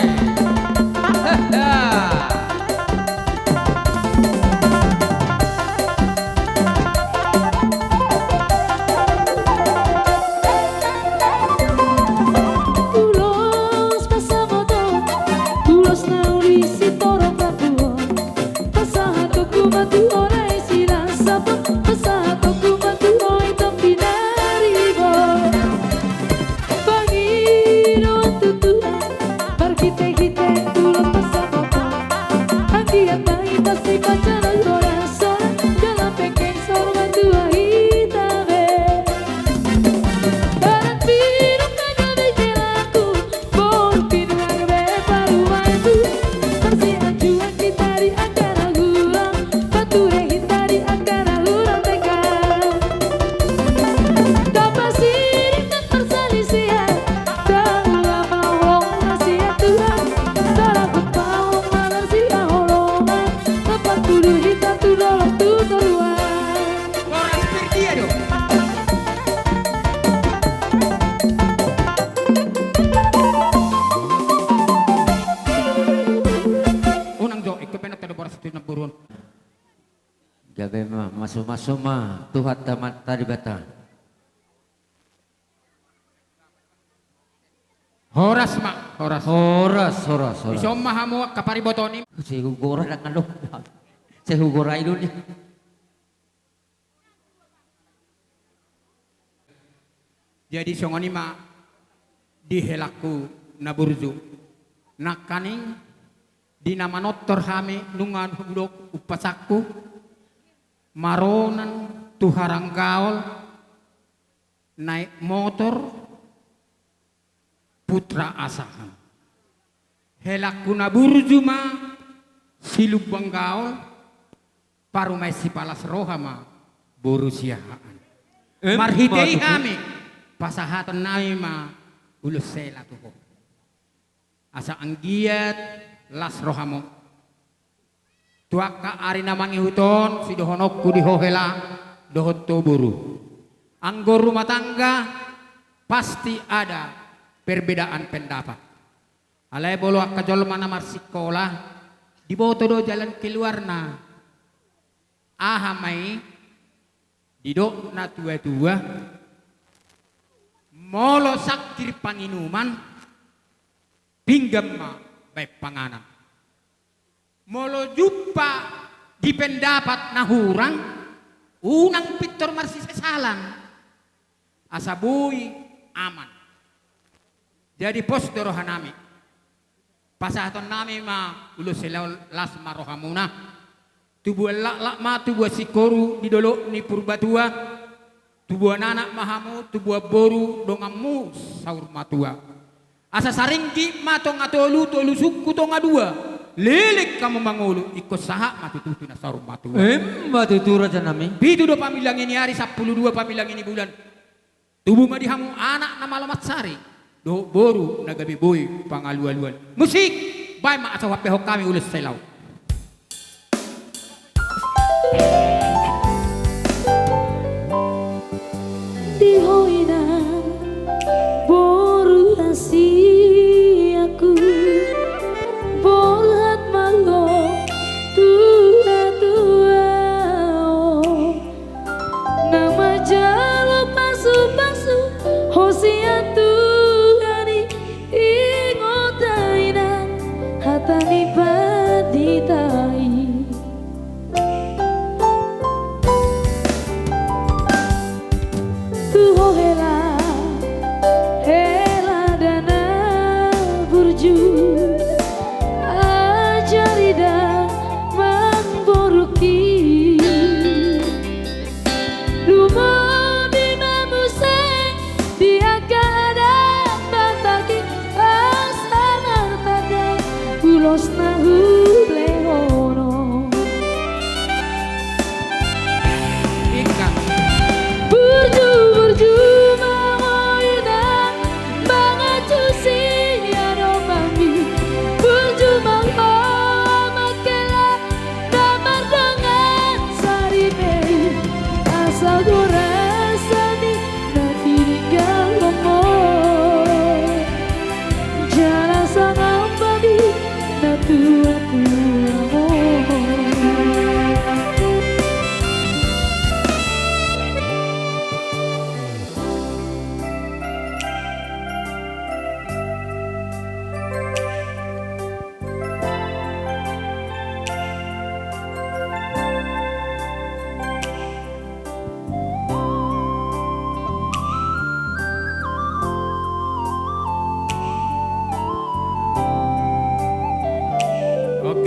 Ulos pansamot on, ulos na uli sitorop rambu on. Pasahatonku ma tu ho na i silas saput, pasahatonku ma tu ho i tompinaribot. Pangidoan tu Tuhan marhitehite ulos pansamot on. Anggiat ma hita sipanjang horas on, jala penggeng saur matua hita be. Badan pinuang gabe helaku, boru pinuang be parumaenku. Marsianjuan hita di angka na hurang, pature hita di angka na hurang denggan. Tapasiring nang parsalisian, taula ma holong na sian Tuhan. Taraput ma holong na marsihaholongan, na partudu hita tu dolok tu toruan. Horas Perdia do. Unang jo, ingkon pe nang tado horas tu namboru on. Gabe ma, masumasu ma Tuhanta Amanta Debata. Horas ma, horas. Horas, horas, horas. Dison ma hamu angka pariboton i. Sai hugora dang adong. Sai hugora i do ni. Jadi songon i ma di helangku na burju. Nangkaning di na manortor hami nunga hudok umpasangku, maronan tu Haranggaol, naek motor, Putra Asahan. Helangku na burju ma Silumbang Gaol, parumaen si Palas Roha ma boru Siahaan. Em, marhite i ma tutu. Hami pasahatonnami ma ulos hela tu ho. Asa anggiat las rohamu. Tu angka ari na mangihut on, sidohononku di ho hela dohot ho boru. Anggo rumah tangga pasti ada perbedaan pendapat. Alai molo angka jolma na marsikola, diboto do jalan keluarna. Aha ma i, didok na tuatua, molo sangkir panginuman, pinggan ma baen panganan. Molo jumpa di pendapat na hurang, unang pintor marsisesalan. Asa boi aman. Jadi pos do rohanami. Pasahatonnami ma ulos hela on, las ma rohamuna. Tubuan laklak ma tubuan singkoru di dolok ni Purbatua. Tubuan anak ma hamu, tubuan boru donganmu saur matua. Asa saringgit ma tonga tolu, tolu sungku tonga dua. Leleng hamu mangolu, ingkon sahat ma tutu tu na saur matua. Emma tutu rajanami. Pitu do pamilangi ni ari, sampulu dua pamilangi ni bulan. Tubu ma di hamu anak na malo mansari, dohot boru na gabe boi pangalualuan. Musik, baen ma asa huampehon hami ulos hela on. Di ho inang, boru hasianku, borhat ma ho tu natuatuaon. Na manjalo pasupasu ho sian Tuhan i, ingot inang hata ni pandita i. Tu ho hela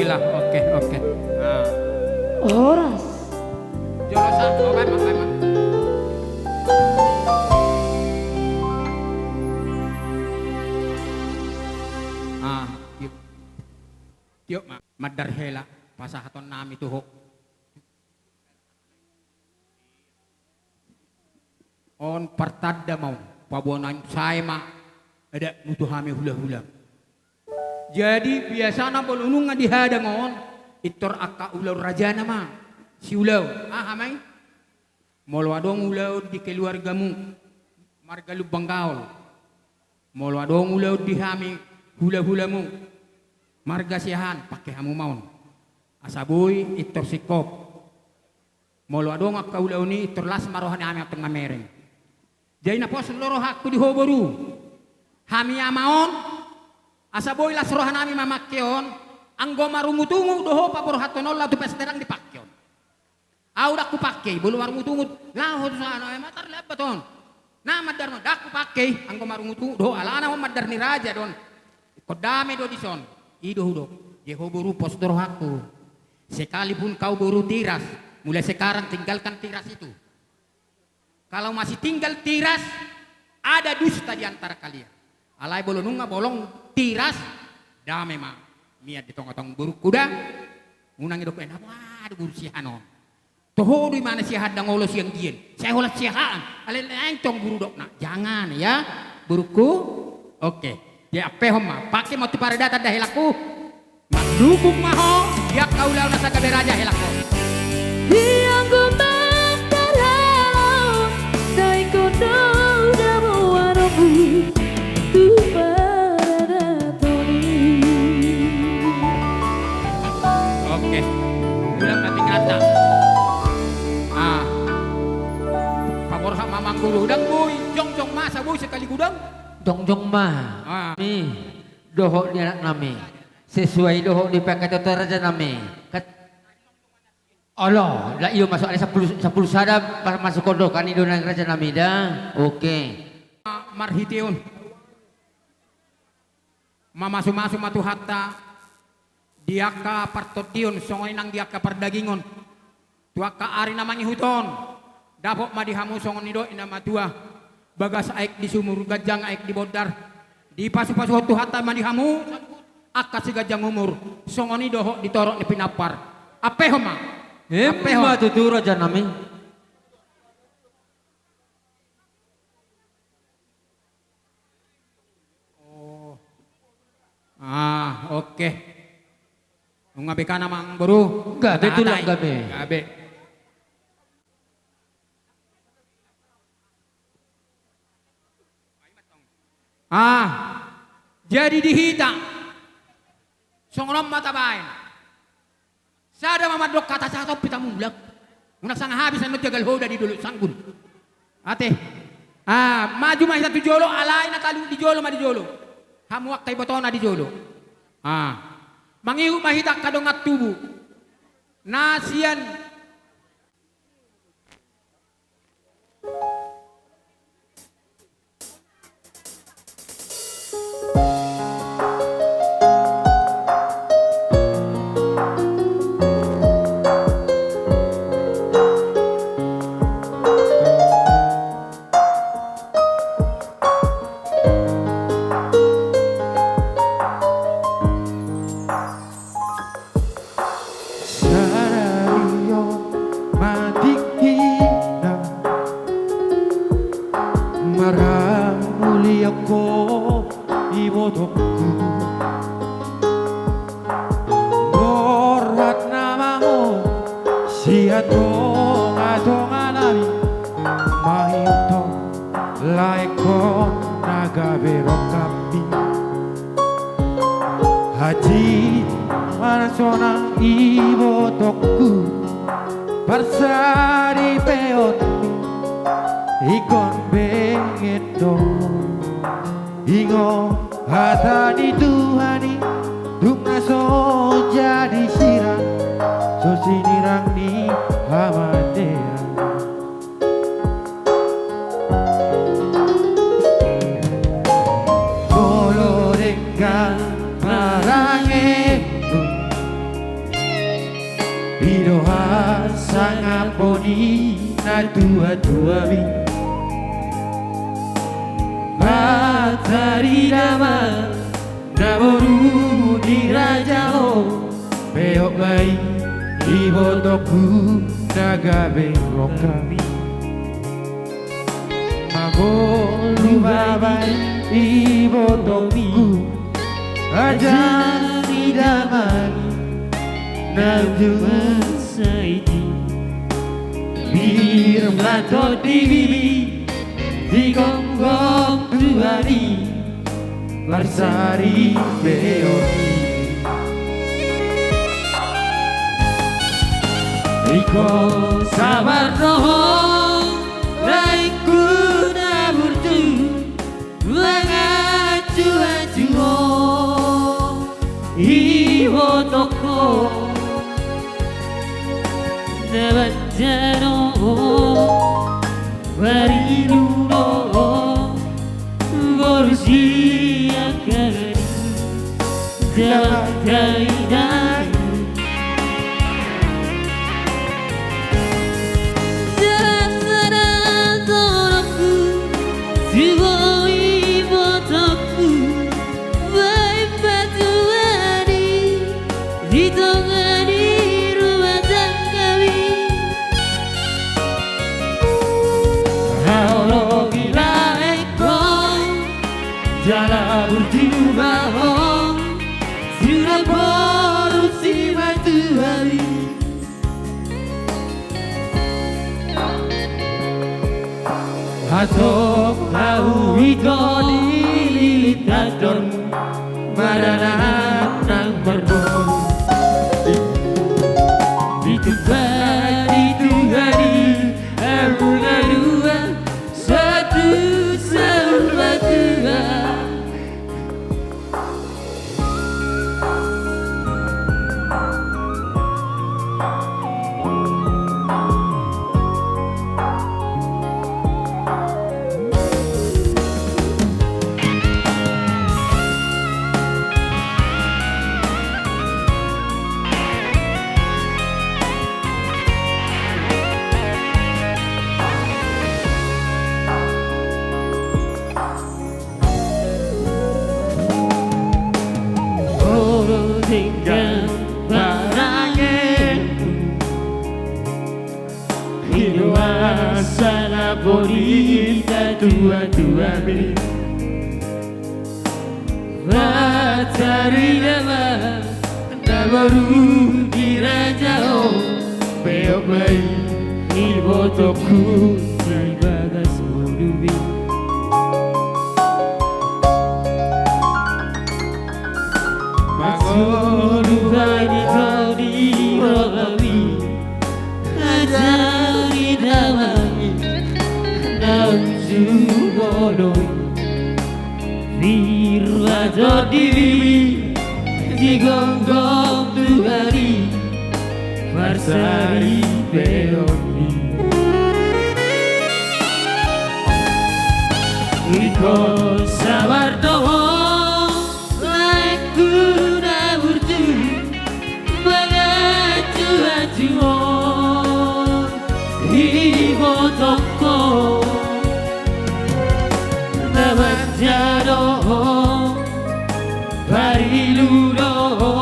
Lah, oke, oke. Ah. Horas. Jolo sa, oh, baik, baik, baik. Ah, tiop. Tiop ma, mandar hela, pasahaton nami tu ho. On partanda ma on, paboa naung sae ma adatmu tu hami hula-hula. Jadi biasana molo nunga di hadang on, pintor angka ulaon rajana ma, siulaon, aha ma i? Molo adong ulaon di keluargamu, marga Lumban Gaol. Molo adong ulaon di hami hula-hulamu, marga Siahaan, pake hamu ma on. Asa boi pintor singkop. Molo adong angka ulaon i, pintor las ma roha ni hami antong mamereng. Jadi na pos do rohangku di ho boru. Hami ama on, asa boi las roha nami mamangke on, anggo marungut-ungut do ho paborhathon on laho tu pesta dang dipangke on. Au dang hupangke i, molo marungut-ungut, laho tu sana, e, ma tarlambat on. Na mandar ma, dang hupangke i, anggo marungut-ungut do ho, alana on mandar ni raja do on. Ingkon dame do dison. I do hudok, je ho boru pos do rohangku. Sekalipun kau boru tiras, mulai sekarang tinggalkan tiras itu. Kalau masih tinggal tiras, ada dusta di antara kalian. Alai molo nunga bolong tiras, dame ma. Mian di tonga-tonga borungku da. Unang didok, e, na boha do boru Siahaan on. Toho do imana Siahaan dang olo sianggian. Sai holan Siahaan. Alai lae tong boru dokna. Jangan ya, borungku. Oke. Diampehon ma. Pangke ma tu paradatan da helangku. Mandukung ma ho, di angka ulaon na sagabe raja helangku. Di anggo mandar hela on, sai ingkon do damoanonku tu paradaton i. Oke. Ulang nanti kata. Ah. Paborhat ma amang guru, dang boi, jongjong ma, asa boi sekali godang. Jongjong ma. Ah. Ni, dohot ni anak nami. Sesuai dohot di pangkataion raja nami. Kat-, olo, lah iyo masuk ada sampulu, sampulu sada, pa-, masuk kondo, kan i do nang raja nami da. Oke. Marhiteon. Mamasu-masu ma Tuhanta di angka partondion, songon i nang di angka pardagingon. Tu angka ari na mangihut on, dapot ma di hamu songon nidok ni na matua, bagas aek di sumur, ganjang aek di bondar. Dipasu-pasuhon Tuhanta ma di hamu angka siganjang umur, songon i dohot di torop ni pinampar. Ampehon ma. Emma tutu raja nami. Oh. Ah, oke. Nunga be kana amang boru? Gabe tulang gabe. Gabe. Ah, jadi di hita. Songon on ma tabaen. Sada ma mandok hata sahat on pe tamulang. Unang sanga habis annon jagal hoda di dolok Sanggul. Ate. Ah, maju ma hita tu jolo, alai na talu di jolo ma di jolo. Hamu angka ibotona di jolo. Ah. Mangihut ma hita angka dongan tubu. Na sian Sadari on ma tingkina, marhamulian ho ibotongku. Borhat na mangolu sian tonga-tonga nami, mangihuthon laengkon na gabe rongkapmi. Hansit ma sonang ibotongku, parsaripeon ingkon benget do. Ingot hata ni Tuhan i, dung na so jadi sirang, so sinirang ni hamatean. Molo denggan marangehon, Dohot sangap ni natuatuami, Batari Damang, na boru ni raja on, peop ma i ibotongku na gabe rongkap. Mangolu ma ibotongku, ajari damang i na ujung saiti. Pir ma tondimi, digomgom Tuhan i, marsaripeon i. Ingkon sabar do ho, laengku na burju, manganju-anju ho, ibotongku, na banja do ho, parilu do ho, boru sian hagari, damang dainang. Jala sada sonokku, tu ho ibotongku, baen ma Tuhan i di tonga ni rumah tanggami. Haholongi laengkon, jala burju ma ho, tu na boru simatua i. Antong ahu ito dililitandon, maranak nang marbon. Ditumpak ni Tuhan i ahu na dua, sahat tu saur matua. Molo denggan parange, i do asa na boi natuatuami. Batari Damang, na boru ni raja on, peop ma i ibotongku di bagas ngolumi. Mangolu bani ho di rohami, ajari damang i na ujung bolon i. Pir ma tondimi, digomgom Tuhan i, marsaripeon i. Ingkon sabar do ho, laengku na burju, manganju-anju ho, ibotongku, na banja do ho, parilu do ho,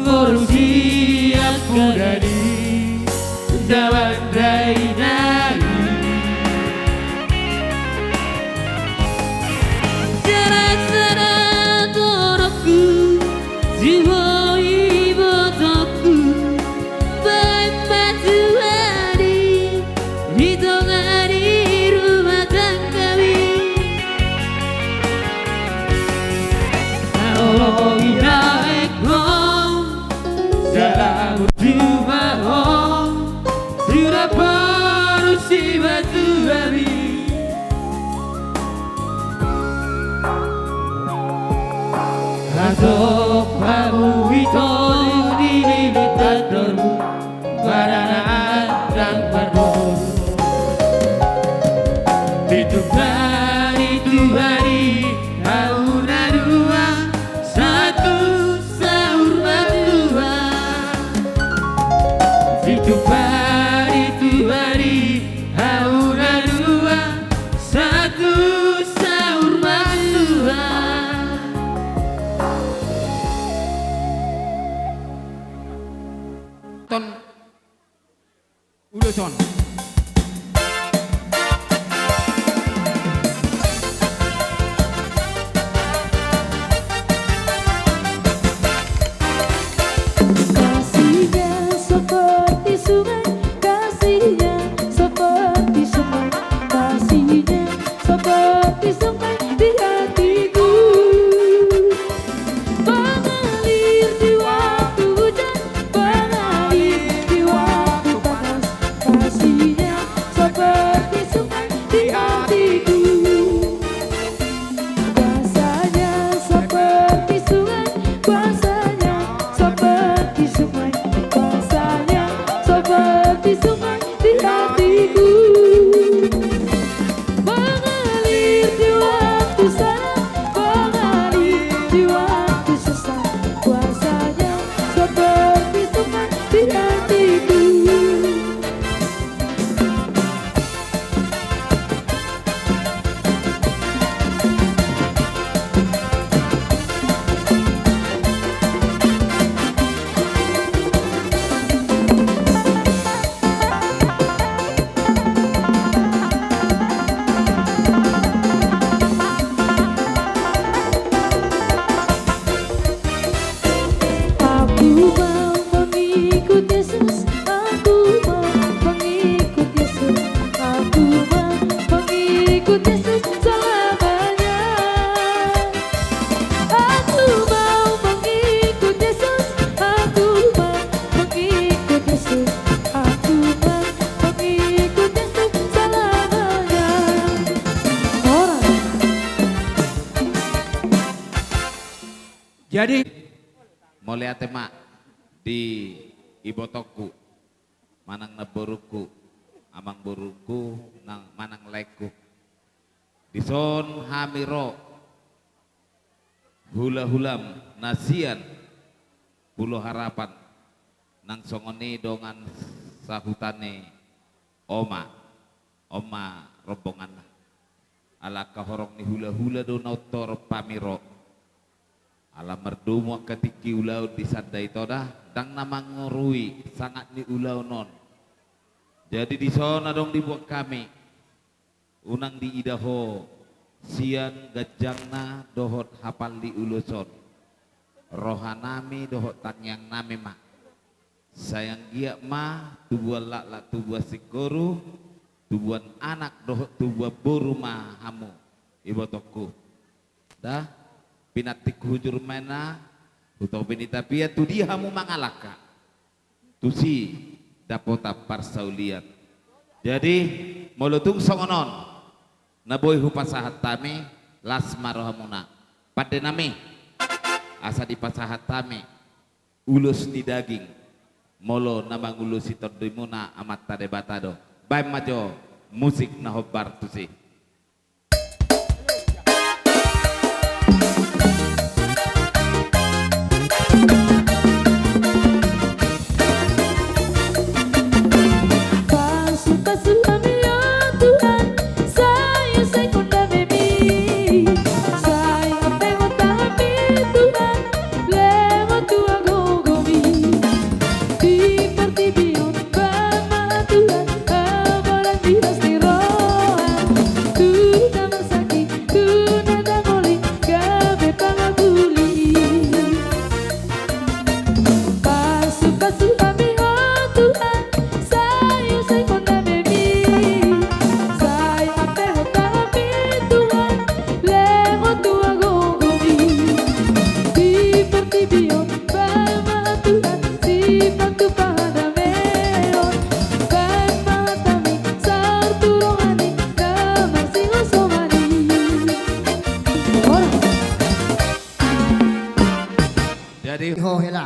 boru sian hagari, damang dainang. Yesus selamanya. Aku mau mengikut Yesus, aku mau mengikut Yesus, aku mau mengikut Yesus selamanya. Ora. Jadi, mauliate ma di ibotongku, manang namborungku, amangborungku, nang manang laengku. Dison hami ro hulahulam na sian Pulo Harapan, nang songon i dongan sahuta ni oma, oma rombonganna. Ala angka horong ni hulahula do na untorop hami ro. Ala mardomu angka tingki ulaon di sandai toda, ndang na mangorui sangat ni ulaon on. Jadi dison adong dibuat hami, unang diida ho sian ganjangna dohot hapal ni ulos on. Rohanami dohot tangiangnami ma. Sai anggiat ma tubuan laklak, tubuan singkoru, tubuan anak dohot tubuan boru ma hamu, ibotongku. Da, pinantikhujur ma na, hutopi ni tapian, tu dia hamu mangalangka, tusi dapotan parsaulian. Jadi, molo tung songon on na boi hupasahat hami, las ma rohamuna. Pandenami, asa dipasahat hami ulos ni daging, molo na mangulosi tondimuna Amanta Debata do. Baen ma jo musik na hombar tusi. Pasu-pasu hami, o Tuhan, sai usaingkon damemi, sai ampe hami, Tuhan, lemo tu hagogomi. Di portibi on baen ma Tuhan, hamoraon di las ni roha, tu na marsakit, tu na dangoli, gabe pangapuli. Pasu-pasu hami, o Tuhan, sai usaingkon damemi, sai ampe hami, Tuhan, lemo tu hagogomi. Di portibi on baen ma Tuhan, sipatupa hadameon, baen ma hataMi saur tu roha ni na marsihoshomani. Ora. Jadi ho hela.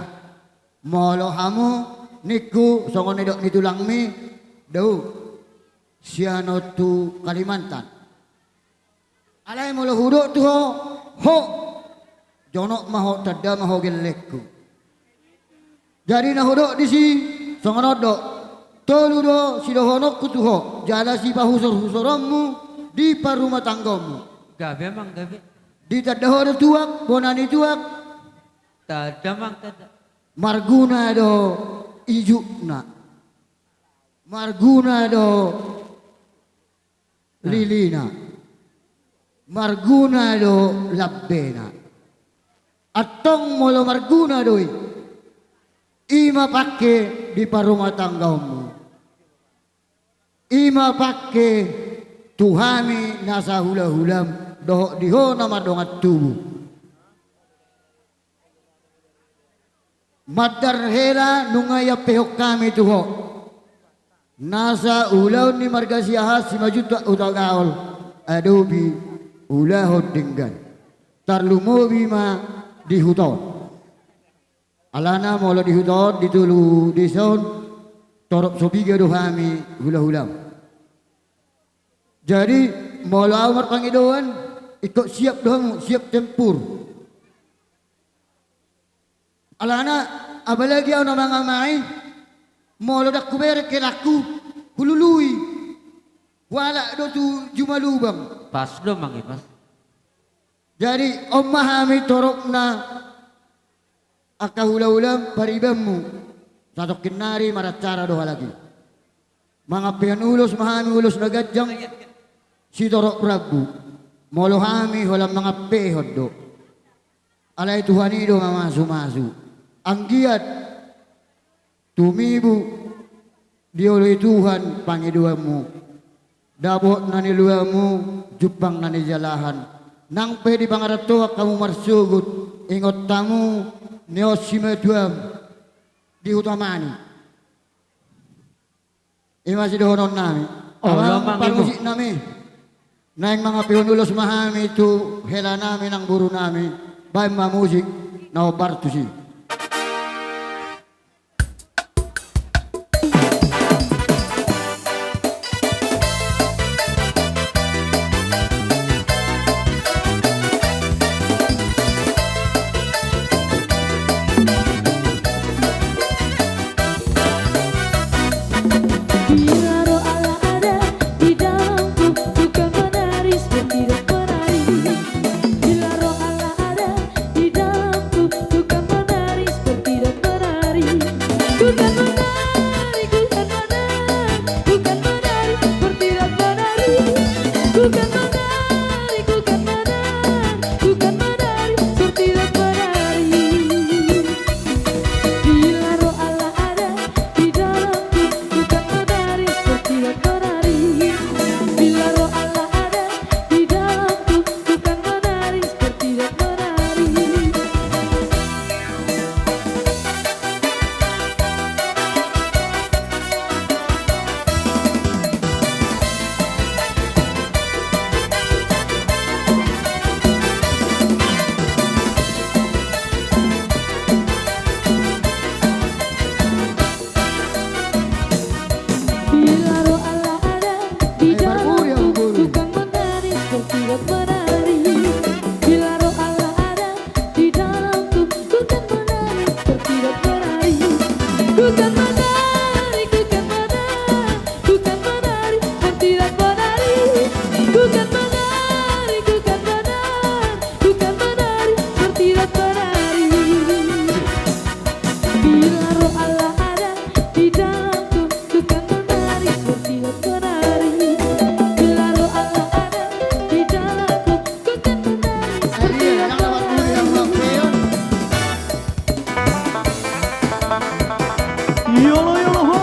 Molo hamu ningku songon nidok ni tulangmi, dao sian on tu Kalimantan. Alai molo hudok tu ho, ho, jonok ma ho, tanda ma ho gellengku. Jadi na hudok disi songon on do, tolu do sidohononku tu ho jala sipahusor-husoronmu di parrumatanggaonmu. Gabe, amang, gabe. Ditanda ho do tuak, bona ni tuak. Tanda, amang, tanda. Marguna do ijukna. Marguna do lilina. Marguna do lambena. Antong molo marguna do i, i ma pangke di parrumatanggaonmu. I ma pangke tu hami na sahula-hulam dohot di ho na mardongan tubu. Mandar hela nunga iampehon hami tu ho nasa ulaon ni marga Siahaan, Simanjuntak, Hutagaol, adopi ulaon denggan. Tarlumobi ma di huta on. Alana molo di huta on, di tolu desa on, torop so piga do hami hula-hula. Jadi molo ahu marpangidoan, ingkon siap do hamu, siap tempur. Alana, apalagi ahu na mangamai, molo ndang hubereng helangku, hulului. Hualap do tu juma lubang. Pas do, amang, i pas. Jadi on ma hami toropna angka hula-hula paribanmu. Satongkin nari maracara do halak i. Mangampehon ulos ma hami, ulos na ganjang sitorop rambu. Molo hami holan mangampehon do. Alai Tuhan i do mamasu-masu. Anggiat tumibu dioloi Tuhan pangidoanmu. Dapot na niluamu, jumpang na nijalahan. Nang pe di pangarantoan hamu marsogot, ingot hamu nion simatuam di Huta Mani. I ma sidohononnami. Oh, amang, amang, parmusik nami. Naeng mangampehon ulos ma hami tu hela nami nang boru nami. Baen ma musik na hombar tusi. Bila roh Allah ada di dalamku, ku kan menari seperti roh penari. Bila roh Allah ada di dalamku, ku kan menari seperti roh penari. Ku kan menari, ku kan menari, ku kan menari seperti roh penari. Ku kan menari, ku kan menari, ku kan menari seperti roh penari. Bila roh Allah ada di dalamku, ku kan menari seperti roh penari. Bila roh Allah ada di dalamku, ku kan menari seperti roh penari. Bila roh Allah ada di dalamku, ku kan menari seperti roh penari. Bila roh Allah ada di dalamku, ku kan menari seperti roh penari. Ku kan menari, ku kan menari, ku kan menari seperti roh penari. Ku kan menari, ku kan menari, ku kan menari seperti roh penari. Bila roh Allah ada di dalamku, ku kan menari seperti roh penari. Bila roh Allah ada di dalamku, ku kan menari seperti roh penari. Yolo, yolo, ho.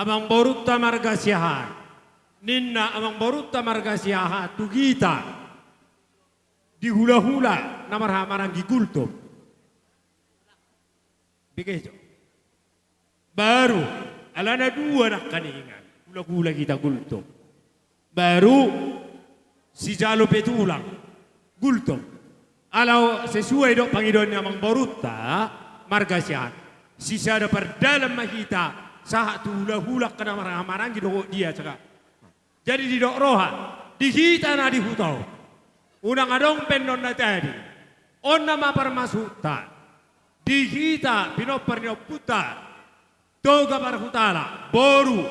Amangborunta marga Siahaan. Ninna amangborunta marga Siahaan tu hita di hulahula na marhahamaranggi Gultom. Begejo. Baru, alana dua nangkaningan hulahula hita Gultom. Baru sijalo pe tulang Gultom. Ala sesuai dohot pangidoan ni amangborunta marga Siahaan, sisada pardalan ma hita sahat tu hulahula angka na marhahamaranggi dohot dia saka. Jadi didok roha di hita na di huta on, unang adong pe annon na tading. On nama parmasukta di hita pinompar ni ompunta Toga Parhutala, boru,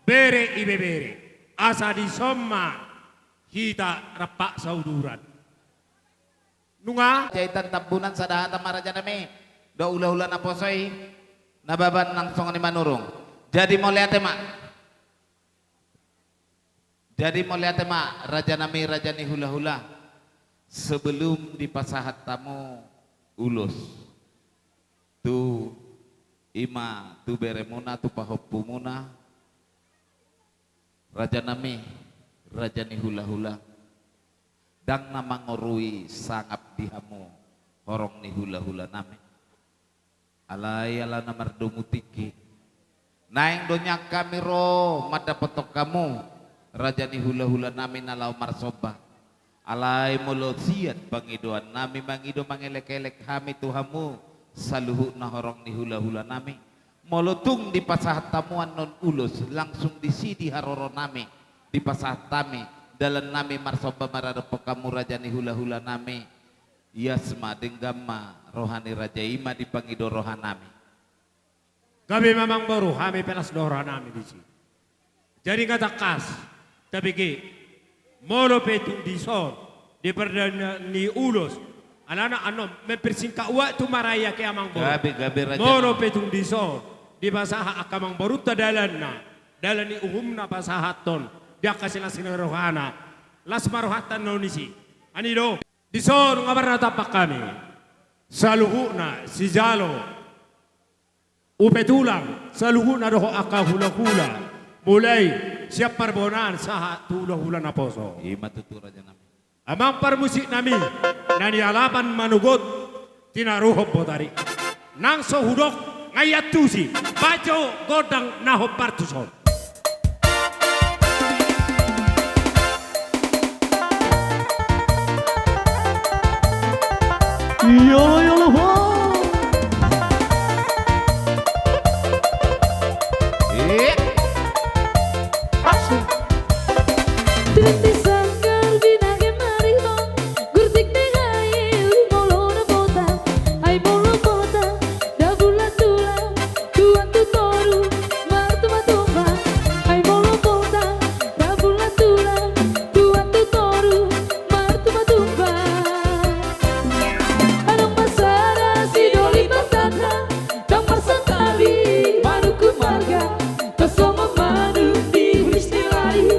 bere, ibebere, asa dison ma hita rap sauduran. Nunga. Jahitan Tambunan, sada hata ma rajanami dohot hulahula naposo i. Nababan nang songon i Manurung. Jadi mauliate ma. Jadi mauliate ma rajanami, raja ni hulahula. Sebelum dipasahat hamu ulos tu, ima tu beremuna, tu pahompumuna, rajanami, raja ni hulahula, ndang na mangorui sangap di hamu horong ni hulahulanami. Alai alana mardomu tingki, naeng do nian hami ro mandapothon hamu, raja ni hulahulanami na laho marsomba. Alai molo sian pangidoannami mangido mangelekelek hami tu hamu saluhutna horong ni hulahulanami, molo tung dipasahat hamu annon ulos, langsung disi di haroronami dipasahat hami dalannami marsomba maradophon hamu, raja ni hulahulanami. Ias ma, denggan ma roha ni raja i ma dipangido rohanami. Gabe ma amangboru, hami pe las do rohanami disi. Jadi nga tangkas tabege, molo pe tung dison di pardalanan ni ulos, alana annon mempersingkat waktu ma ra i ate amangboru. Gabe, gabe raja. Molo pe tung dison dipasahat angka amangborunta dalanna, dalan ni uhumna pasahathon di angka silas ni rohana, las ma rohanta annon disi. Ani do. Dison nunga marnatampak hami saluhutna sijalo upa tulang, saluhutna dohot angka hulahula, mulai sian parbonaan sahat tu hulahula naposo. Ima tutu rajanami. Amang parmusiknami na nialapan manogot tinaruhon botari. Nang so hudok, nga iantusi, bahen jo gondang na hombar tuson. Yolo, yolo, ho. Iya. Asik. Titi sanggar binage maribang, gurtik ni hae molo na bota, ai molo bota, da bulan tulang, tuan tu toru, martumba-tumba, ai molo bota, da bulan tulang, tuan tu toru, martumba-tumba. Adong ma sada sidoli patangka, ndang marsatali manungkun marga, tasongon manuk ni hulis ni lali,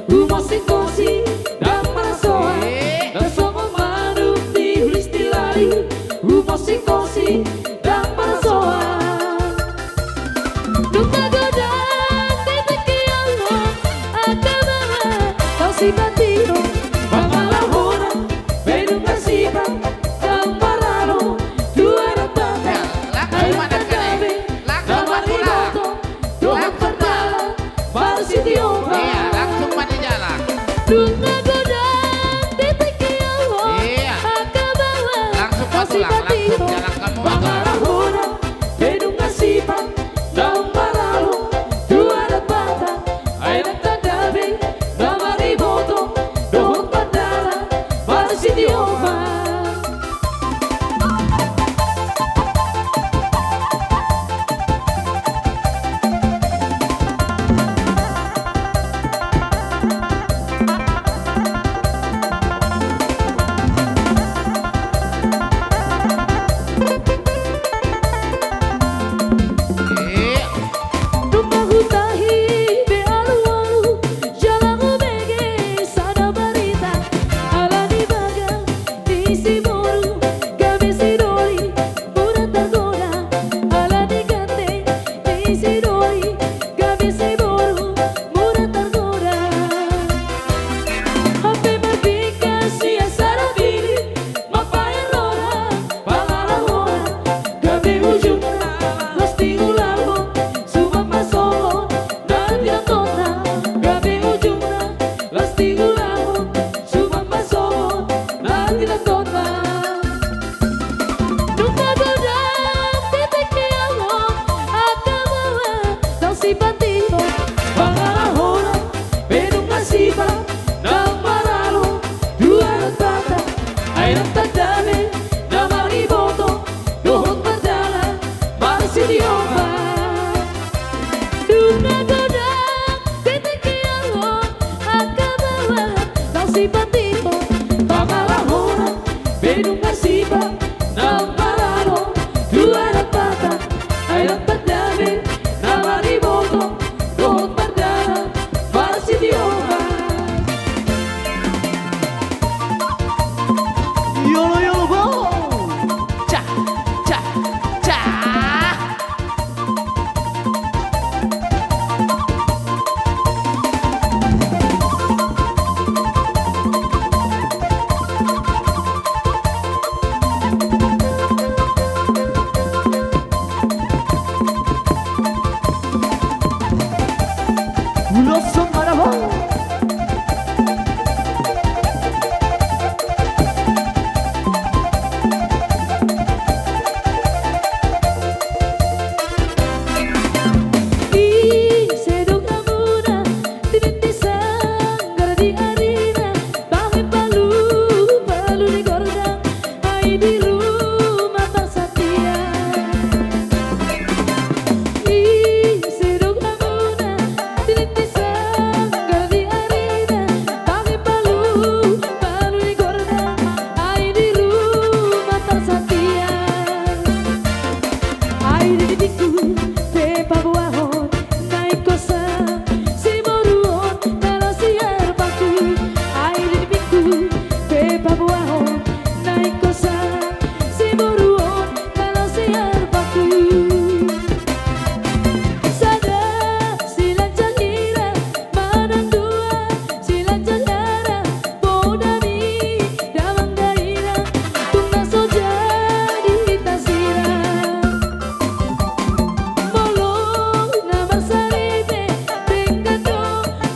humosing-hosing ndang marsoan, tasongon manuk ni hulis ni lali, humosing-hosing ndang marsoan. Dung na godang di tingki on, angka baoa, tau sipatiro, pangalahona, be dung na sipa, ndang maralo, tu adat Batak, ai ndang gabe, na mariboto, dohot pardalan, marsitiongan. Iya, langsung ma di jalan. Dung na godang di tingki on, iya, angka baoa, langsung ma tulang, langsung jalan hamu. Pangalahona, be dung na sipa, ndang maralo, tu adat Batak, ai ndang tanda be, na mariboto, dohot pardalan, marsitiongan. Ai di pingku pe paboahon na ingkon sa, siboruon na laos siarpangku. Ai di pingku pe paboahon na ingkon sa, siboruon na laos siarpangku. Sada silanjang hira manang dua silanjang hara, poda ni damang dainang, tung na so jadi hita sirang. Molo na marsaripe denggan do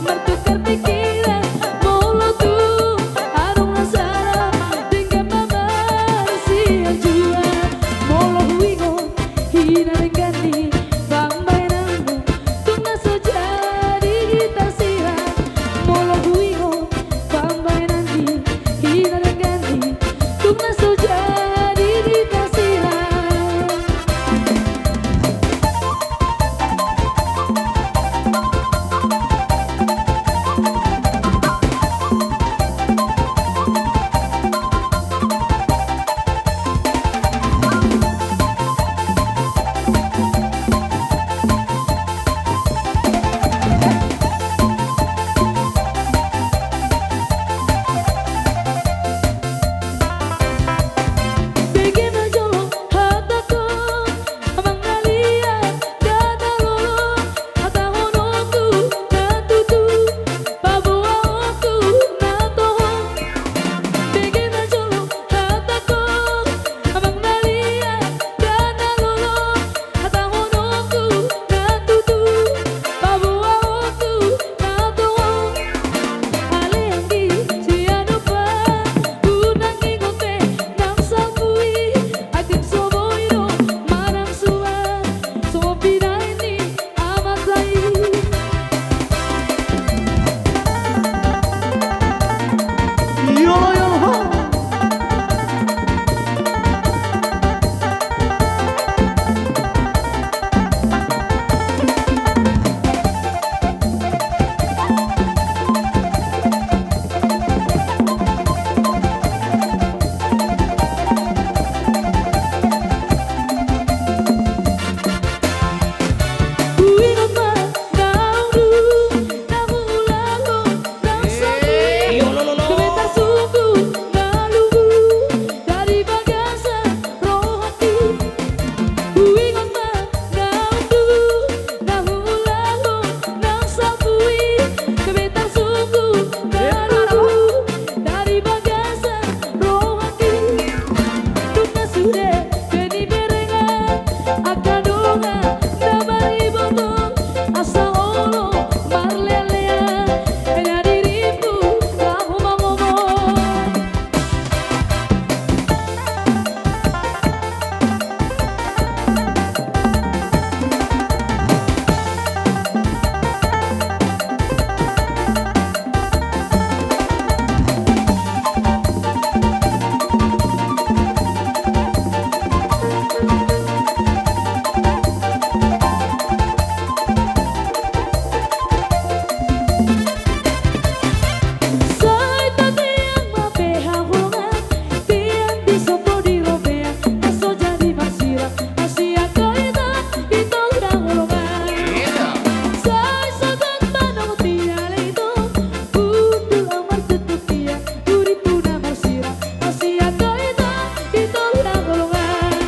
martukar pikiran, molo tung adong na sala denggan ma marsianjuan. Molo huingot hina denggan ni pambahenanmu, tung na so jadi hita sirang. Molo huingot pambahenan ni hina denggan ni, tung na so jadi hita sirang. Bege ma jolo hatangkon, amang na liat, ndada lolo, hatahononku na tutu, paboaonku na toho. Bege ma jolo hatangkon, amang na liat, ndada lolo, hatahononku na tutu, paboaonku na toho. Ale anggi sian ompu, unang ingot be nang salpu i, atik so boi do manang suan, so pinaen ni amanta i. Iolo, iolo, ho. Huingot ma naung dung na huulahon nang salpu i, gabe tarsungkun na lubu dari bagasan rohangki. Huingot ma naung dung na huulahon nang salpu i, gabe tarsungkun na lubu dari bagasan rohangki. Dung na sude be niberengan angka dongan na mariboto, asa olo marleanlean na dirimpu laho mangomong. Sai tangiang ma pe haholongan, tiang di sopo di robean, na so jadi marsirang, na sian hita, ito na holongan. Sai sagat manongot tiang ale ito, hundul au martutur tiang, uripuna marsirang, na sian hita, ito na holongan.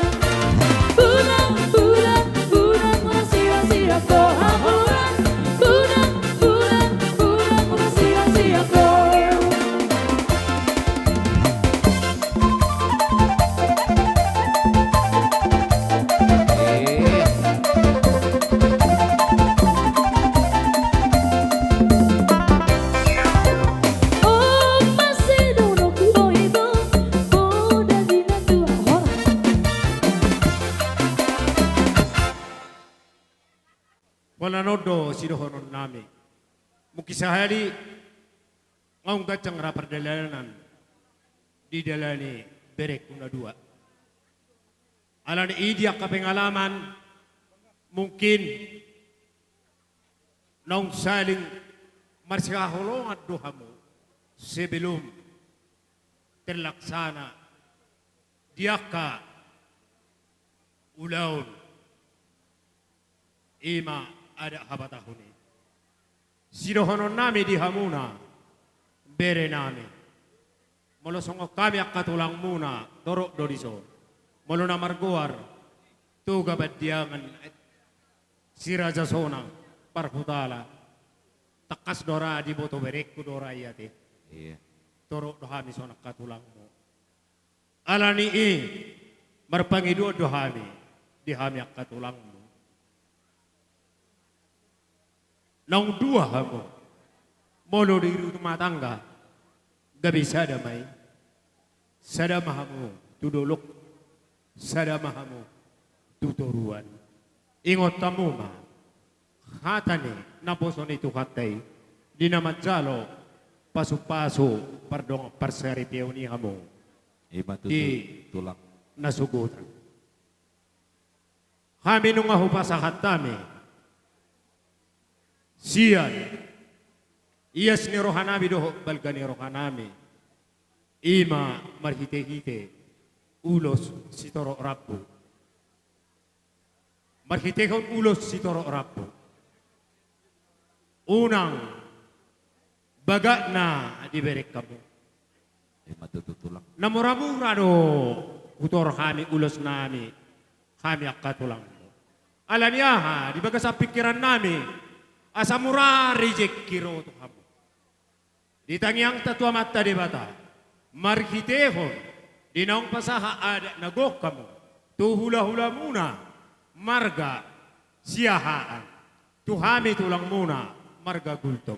Unang, unang, unang, unang sirang-sirang ho haholongan. Unang, unang, unang, unang sirang-sirang ho. Bona on do sidohononnami. Mungkin sahali naung ganjang ra pardalanan di dalan ni berengku na dua. Alani i di angka pengalaman mungkin naung saling marsihaholongan do hamu sebelum terlaksana di angka ulaon I ma adat hapatahon i. Sidohononnami di hamuna, berenami. Molo songon hami angka tulangmuna, torop do dison. Molo na margoar Toga Pandiangan, Si Raja Sonang, Parhutala. Tangkas do ra diboto berengku do ra i ate. Iya. Torop do hami songon angka tulangmu. Ala ni i, marpangidoan do hami, di hami angka tulangmu. Naung dua hamu, molo di rumah tangga, gabe sada ma i. Sada ma hamu tu dolok, sada ma hamu tu toruan. Ingot hamu ma hata ni naposo ni Tuhanta i, di na manjalo pasupasu pardongan parsaripeon i hamu. I ma tutu, di tulang. Nasogotan. Hami nunga hupasahat hami sian ias ni rohanami dohot balga ni rohanami, i ma marhitehite ulos sitorop rambu. Marhitehon ulos sitorop rambu. Unang bagak na dibereng hamu. I ma tutu tulang. Na muramura do hutor hami ulosnami, hami angka tulangmu. Ala ni aha, di bagasan pingkirannami, asa mura rejeki ro tu hamu. Di tangiangta tu Amanta Debata, marhitehon di naung pasahat adat na gok hamu tu hulahulamuna marga Siahaan, tu hami tulangmuna marga Gultom.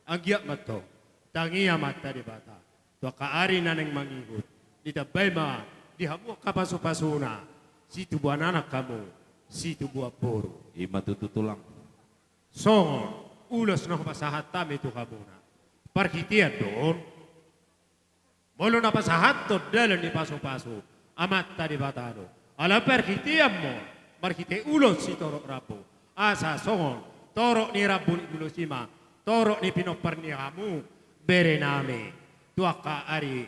Anggiat ma antong, tangi Amanta Debata tu angka ari na naeng mangihut, ditambai ma di hamu angka pasupasuna, situbuan anak hamu, situbuan boru. I ma tutu tulang. Songon ulos na hupasahat hami tu hamuna. Parhitean do on. Molo na pasahathon dalan ni pasupasu Amanta Debata do. Ala parhitean ma on, marhite ulos sitorop rambu. Asa songon torop ni rambu ni ulos i ma torop ni pinompar ni hamu, berenami, tu angka ari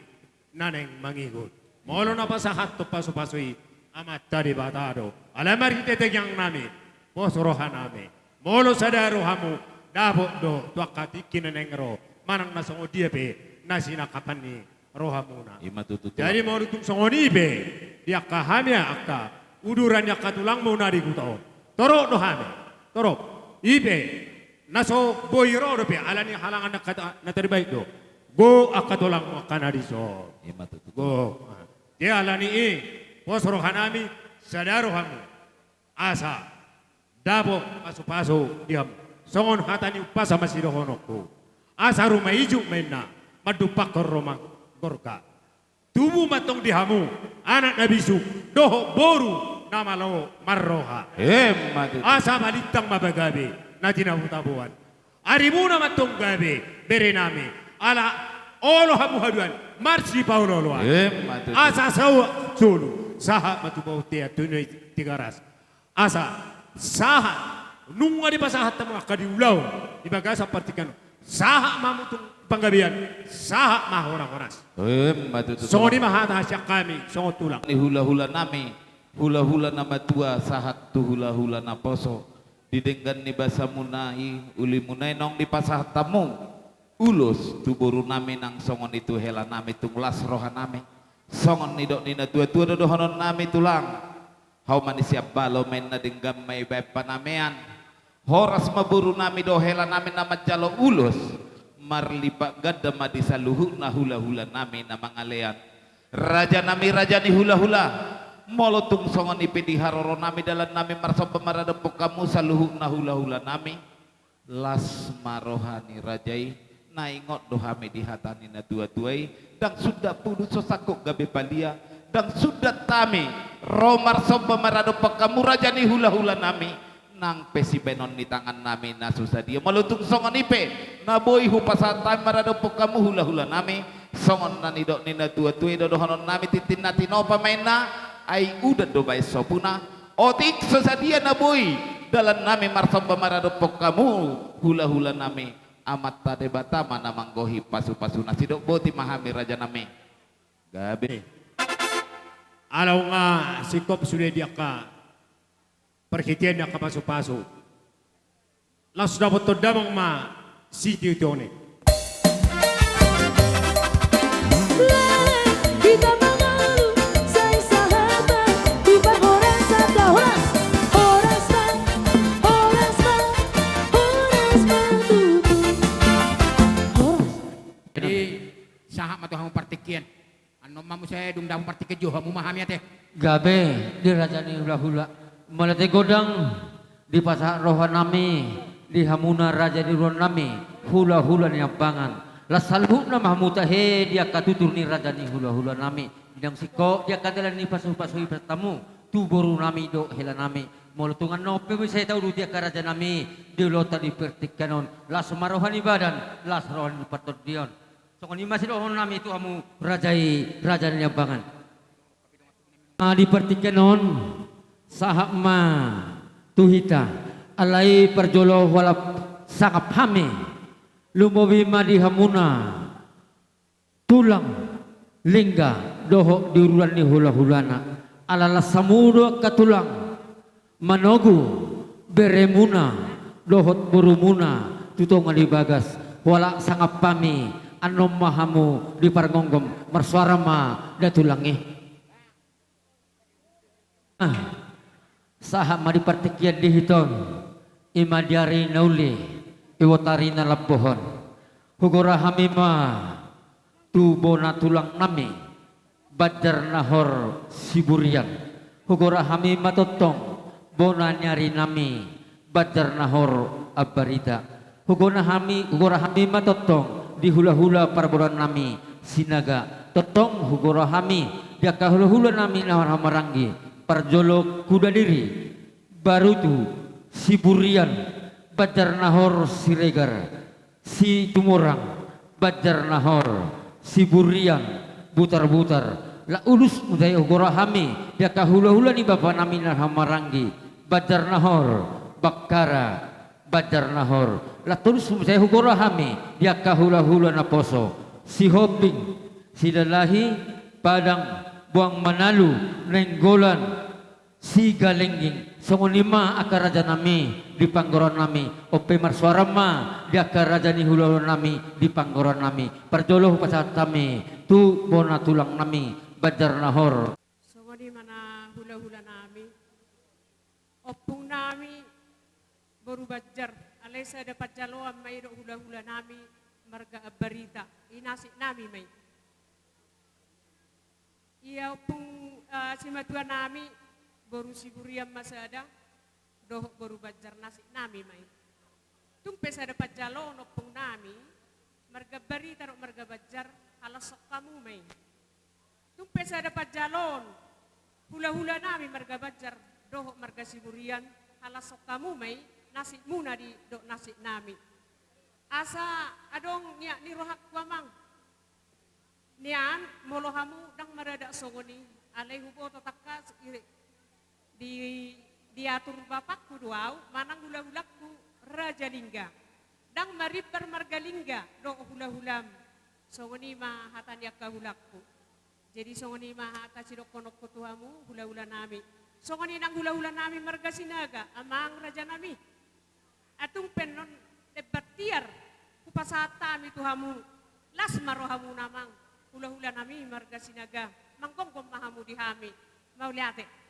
na naeng mangihut. Molo na pasahathon pasupasu i Amanta Debata do. Ala marhite tangiangnami, pos rohanami. Molo sada rohamu, dapot do tu angka tingki na naeng ro manang na songon dia pe na sinangkapan ni rohamuna. I ma tutu tulang. Jadi molo tung songon i pe, di angka hami angka uduran ni angka tulangmu na di huta on, torop do hami. Torop. I pe, na so boi ro dope, ala ni halangan na kata, na tarbahen do. Gok angka tulangmu angka na dison. I ma tutu tulang. Gok. Jadi ala ni i, pos rohanami, sada rohamu. Asa dapot pasupasu di hamu. Songon hata ni umpasa ma sidohononku. Asa ruma ijuk ma inna, mandumpakhon ruma gorga. Tubu ma antong di hamu anak na bisuk dohot boru na malo marroha. Emma tutu. Asa balintang ma pagabe na tinabo-taboan. Arimuna ma antong gabe, berenami, ala olo hamu haduan marsipaolo-oloan. Emma tutu. Asa sahat solu, sahat ma tu bontean, tu na i Tigaras. Asa sahat, nunga dipasahat hamu angka di ulaon, di bagasan partingkian on, sahat ma hamu tu panggabean, sahat ma horas-horas. Emma tutu. Songon i ma hata sian hami songon tulang. Ni hulahulanami, hulahula na matua sahat tu hulahula na poso. Di denggan ni basamuna i, ulimuna i naung dipasahat hamu ulos tu borunami nang songon i tu helanami, tung las rohanami. Songon nidok ni natuatua do dohononnami tulang. Hauma ni siambalo ma inna, denggan ma ibaen panamean. Horas ma borunami dohot helanami na manjalo ulos. Marlipat ganda ma di saluhutna hulahulanami na mangalean. Rajanami, raja ni hulahula, molo tung songon i pe di haroronami dalannami marsomba maradophon hamu saluhutna hulahulanami, las ma roha ni raja i. Na ingot do hami di hata ni natuatua i, ndang sundat pudun so sangkot gabe palia. Ndang sundat hami ro marsomba maradophon hamu raja ni hulahulanami. Nang pe sibaenon ni tangannami na so sadia. Molo tung songon i pe na boi hupasahat hami maradophon hamu hulahulanami, songon na nidok ni natuatua i do dohononnami, tintin na tinopa ma inna, ai udan do baen sopuna. Otik so sadia na boi dalannami marsomba maradophon hamu hulahulanami, Amanta Debata ma na manggohi pasupasuna. Sidok boti ma hami rajanami. Gabe. Ala nunga singkop sude di angka parhitean ni angka pasupasu. Laos dapothon damang ma sitiotio ni. Leleng hita mangolu, sai sahat ma tu parhorasan. Horas, horas ma, horas ma, horas ma tutu. Horas. Jadi, sahat ma tu hamu partingkian. Annon ma muse dung dapot partingkian, jou hamu ma hami ate. Gabe di raja ni hulahula. Mauliate godang, dipasahat rohanami di hamuna raja ni huruannami, hulahula Niambangan. Laos saluhutna ma hamu tahe di angka tutur ni raja ni hulahulanami. Di na singkop di angka dalan ni pasupasu i pasahat hamu tu borunami dohot helanami. Molo tung annon pe muse taudut di angka rajanami di ulaonta di partingkian on, las ma roha ni badan, las roha ni partondion. Songon i ma sidohononnami tu hamu raja i, raja ni Niambangan. Di partingkian on, sahat ma tu hita, alai parjolo hualap sangap hami, lumobi ma di hamuna tulang, lingga, dohot di ururan ni hulahulana. Ala las hamu do angka tulang, manogu beremuna dohot borumuna tu tonga ni bagas, hualap sangap hami, annon ma hamu di pargomgom, marsoara ma da tulang i. Ah, sahat ma di partingkian di hita on, i ma di ari na uli, iboto ari na lambok on. Hugora hami ma tu bona tulangnami, Banjar Nahor Siburian. Hugora hami ma tongtong bona ni arinami, Banjar Nahor Ambarita. Hugora hami, hugora hami ma tongtong di hulahula parboruannami Sinaga. Tongtong hugora hami di angka hulahulanami na marhahamaranggi, parjolo Kudadiri, Barutu, Siburian, Banjar Nahor Siregar, Situmorang, Banjar Nahor, Siburian, Butarbutar. Laos ulos muse hugora hami di angka hulahula ni bapanami na marhahamaranggi, Banjar Nahor, Bakkara, Banjar Nahor. Laos tolus muse hugora hami di angka hulahula naposo, Sihombing, Silalahi, Padang, Boang Manalu, Nainggolan, Sigalengging. Songon i ma angka rajanami di parboruannami. On pe marsoara ma di angka raja ni hulahulanami di parboruannami. Parjolo hupasahat hami tu bona tulangnami, Banjar Nahor. Songon i ma na hulahulanami, ompungnami boru Banjar, alai sada panjaloan ma i dohot hulahulanami marga Ambarita, i nasiknami ma i. Ia ompung, eh, simatuanami, boru Siburian ma sada, dohot boru Banjar, nasiknami ma i. Tung pe sada panjaloan ompungnami, marga Ambarita dohot marga Banjar, halashon hamu ma i. Tung pe sada panjaloan hulahulanami marga Banjar dohot marga Siburian, halashon hamu ma i, nasikmuna di dohot nasiknami. Asa adong niat ni rohangku amang. Nian, molo hamu ndang maradat songon i, alai huboto tangkas i, di, diatur bapakku do au, manang hulahulangku Raja Lingga. Ndang marimbar marga Lingga dohot hulahulam. Songon i ma hata ni angka hulangku. Jadi songon i ma hata sidohononku tu hamu, hulahulanami. Songon i nang hulahulanami marga Sinaga, amang rajanami. Atung pe annon lembar tiar hupasahat hami tu hamu, las ma rohamuna amang, hulahulanami marga Sinaga, manggomgom ma hamu di hami. Mauliate.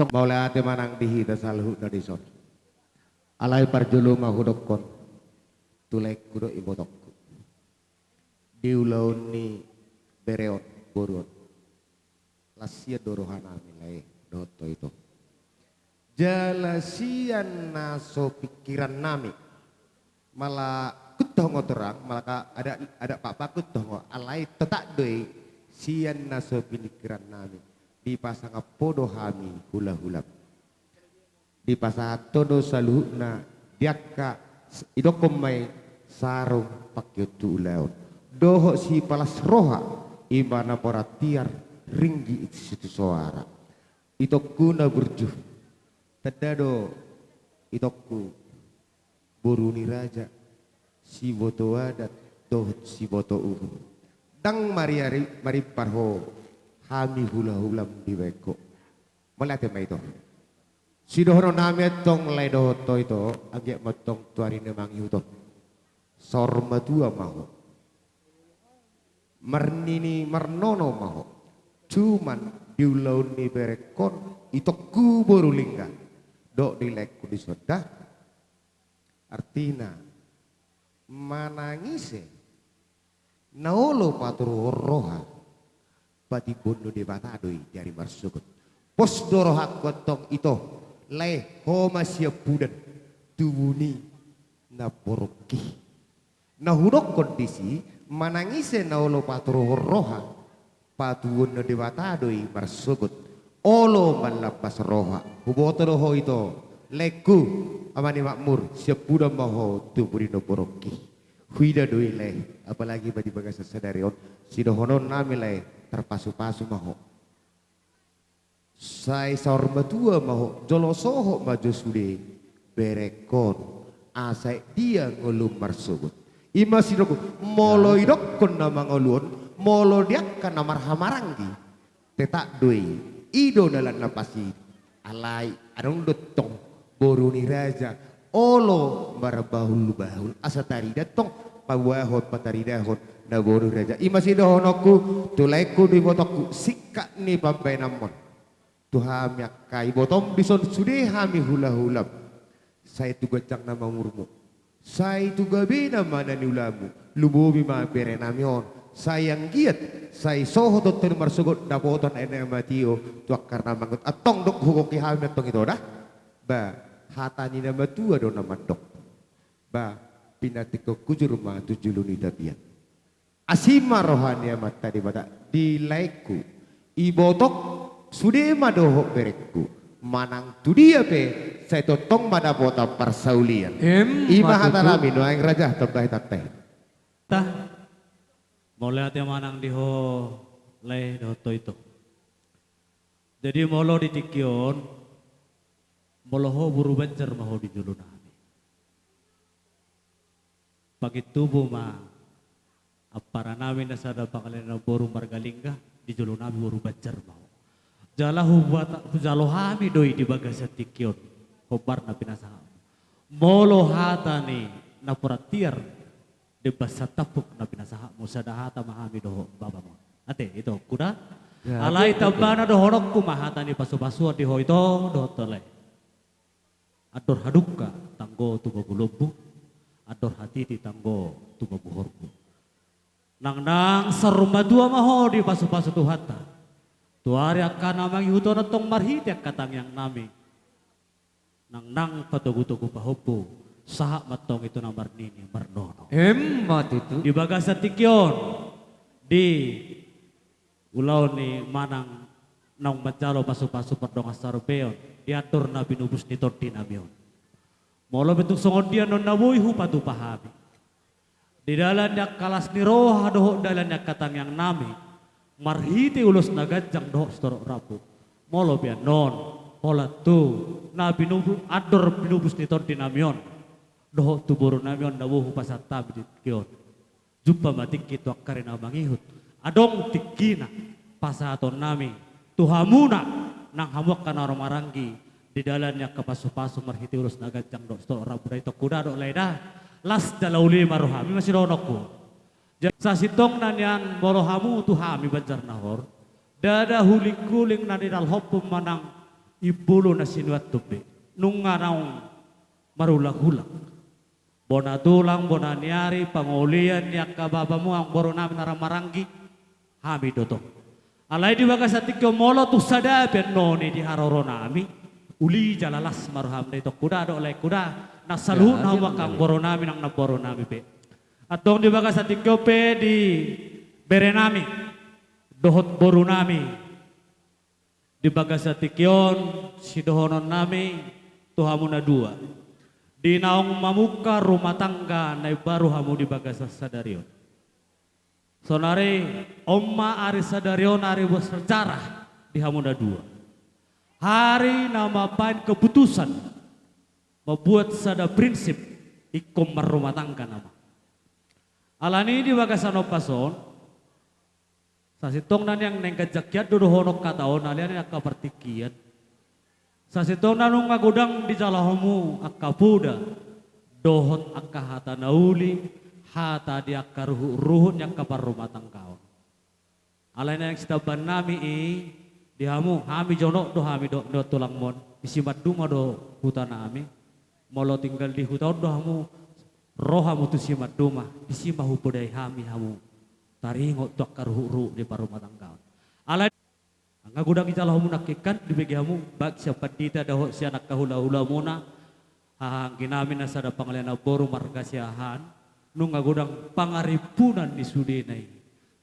Mauliate ma nang di hita saluhutna dison. Alai parjolo ma hudokkon tu laengku dohot ibotongku, di ulaon ni bere on, boru on. Las sian do rohanami lae dohot ito. Jala sian na so pingkirannami, mala hut tong ho torang, maka adat, adat pakpaku tong ho, alai tetap do i sian na so piningkiran nami, dipasangap ho do hami hulahulam. Dipasahat ho do saluhutna di angka s-, idokkon ma i sarung pangkion tu ulaon dohot sipalas roha, i ma na poran tiar ringgit sitio soara. Itongku na burju, tanda do itongku boru ni raja, siboto adat dohot siboto uhum. Ndang mariari-, marimpar ho hami hulahulam dibaen ho. Mauliate ma ito. Sidohonon nami antong lae dohot ho ito, anggiat ma antong tu ari na mangihut on saur matua ma ho, marnini marnono ma ho. Cuman di ulaon ni berengkon, itongku boru Lingga dohot di laengku dison da, artina manang ise na olo paturuhon roha, patimbun ni Debata do i di ari marsogot. Pos do rohangku antong ito, lae, ho ma siampudan tubu ni namborungki. Na hudokkon disi, manang ise na olo paturuhon roha, patubuhon ni Debata do i marsogot. Olo mallambas roha. Huboto do ho ito, laengku, ama ni makmur, siampudan ma ho tubu ni namborungki. Huida do i lae, apalagi ma di bagasan sadari on, sidohonon nami lae, tarpasupasu ma ho. Sai saur matua ma ho, jolo sohot ma jo sude berengkon, asa dia ngolum marsogot. I ma sidohononku, molo idokkon na mangolu on, molo di angka na marhahamaranggi, tetap do i, i do dalan na pas i. Alai adong do tong boru ni raja olo marbahulbahul, asa tarida tong paboahon pataridahon na boru ni raja. I ma sidohononku tu laengku dohot ibotongku, singkat ni pambahenanmon. Tu hami angka ibotom dison sude hami hulahulam, sai tu ganjang nama umurmu, sai tu gabena ma na niulamu. Lumobi ma berenami on, sai anggiat sai sohot do tong marsogot dapotan ni na matio tu angka na mangihut. Antong dok hugoki hami antong ito da. Ba, hata ni na matua do na mandok. Ba, pinantikhon hujur ma tu julu ni tapian. Asi ma roha ni Amanta Debata di laengku, ibotom sude ma dohot berengku, manang tu dia pe sai tongtong ma dapotan parsaulian. Em, i ma hata nami nuaeng raja, tambahi tantai. Tah, mauliate ma nang di ho lae dohot ho ito. Jadi molo di tingki on, molo ho boru Banjar ma ho di jolo nami, pangintubu ma ampara nami na sada pangalaho na boru marga Lingga, di jolo nami boru Banjar ma ho. Jala hubuat, hujalo hami do i di bagasan tingki on, hombar na pinasahatmu. Molo hata ni na poran tiar, demban santampuk na pinasahatmu, sada hata ma hami dohot bapam on. Ate, ito, kuda. Ya, alai ate, ate. Tambana dohononku ma hata ni pasupasuan di ho ito dohot ho lae. Andor hadungka tanggo tu lombu-lombu, andor hatiti tanggo tu horbo. Nangnang saur matua ma ho dipasupasu Tuhanta. Tu ari angka na mangihut on antong marhite angka tangiang nami, nangnang patogu-togu pahompu, sahat ma antong i tu na marnini marnono. Emma tutu. Di bagasan tingki on, di ulaon ni manang naung manjalo pasu-pasu pardongan sarupeon di andor na binubus ni tondi nami on. Molo pe tung songon dia annon na boi hupatupa hami di dalan ni angka las ni roha dohot dalan ni angka tangiang nami, marhite ulos na ganjang dohot sitorop rambu. Molo pe annon holan tu na binubu-, andor binubus ni tondi nami on dohot tu boru nami on na boi hupasahat hami di tingki on. Jumpa ma tingki tu angka ari na mangihut. Adong tingkina pasahaton nami tu hamuna nang hamu angka na ro maranggi di dalan ni angka pasu-pasu marhite ulos na ganjang dohot sitorop rambu da, ito kuda dohot lae da. Las jala uli ma rohami, i ma sidohononku. Jadi sasintongna nian molo hamu tu hami Banjar Nahor, ndada huling-huling na nidalhophon manang imbulu na sinuanhon be. Nunga naung marulang-ulang. Bona tulang, bona ni ari, pangolian ni angka bapamu, amangboru nami na ra maranggi, hami do tong. Alai di bagasan tingki on molo tung sada pe annon i di haroro nami, uli jala las ma roham da, ito kuda dohot lae kuda, nang saluhutna hamu angka amangboru nami nang namboru nami pe. Antong di bagasan tingki on pe di berenami dohot borunami, di bagasan tingki on sidohononnami tu hamu na dua, di naung mamungka rumah tangga na imbaru hamu di bagasan sadari on. Saonari on ma ari sadari on ari bersejarah di hamu na dua. Ari na mambaen keputusan, mambuat sada prinsip ingkon marrumah tangga nama. Alani di bagasan ombas on, sasintongna nian naeng ganjang hian do dohonon hata on, alani angka partingkian. Sasintongna nunga godang dijalo hamu angka poda dohot angka hata na uli, hata di angka ruhut-ruhut ni angka parrumatanggaon. Alai naeng sitambaannami i di hamu, hami jonok do hami dohot tulangmon, di Simanduma do hutanami. Molo tinggal di huta on do hamu, ro hamu tu Simanduma, disi ma hupodai hami hamu taringot tu angka ruhut-ruhut ni parrumatanggaon. Alai nunga godang dijalo hamu nangkin, dibege hamu baik sian pandita dohot sian angka hula-hulamuna, haha angginami na sada pangalean namboru marga Siahaan, nunga godang pangarimpunan ni sudena i,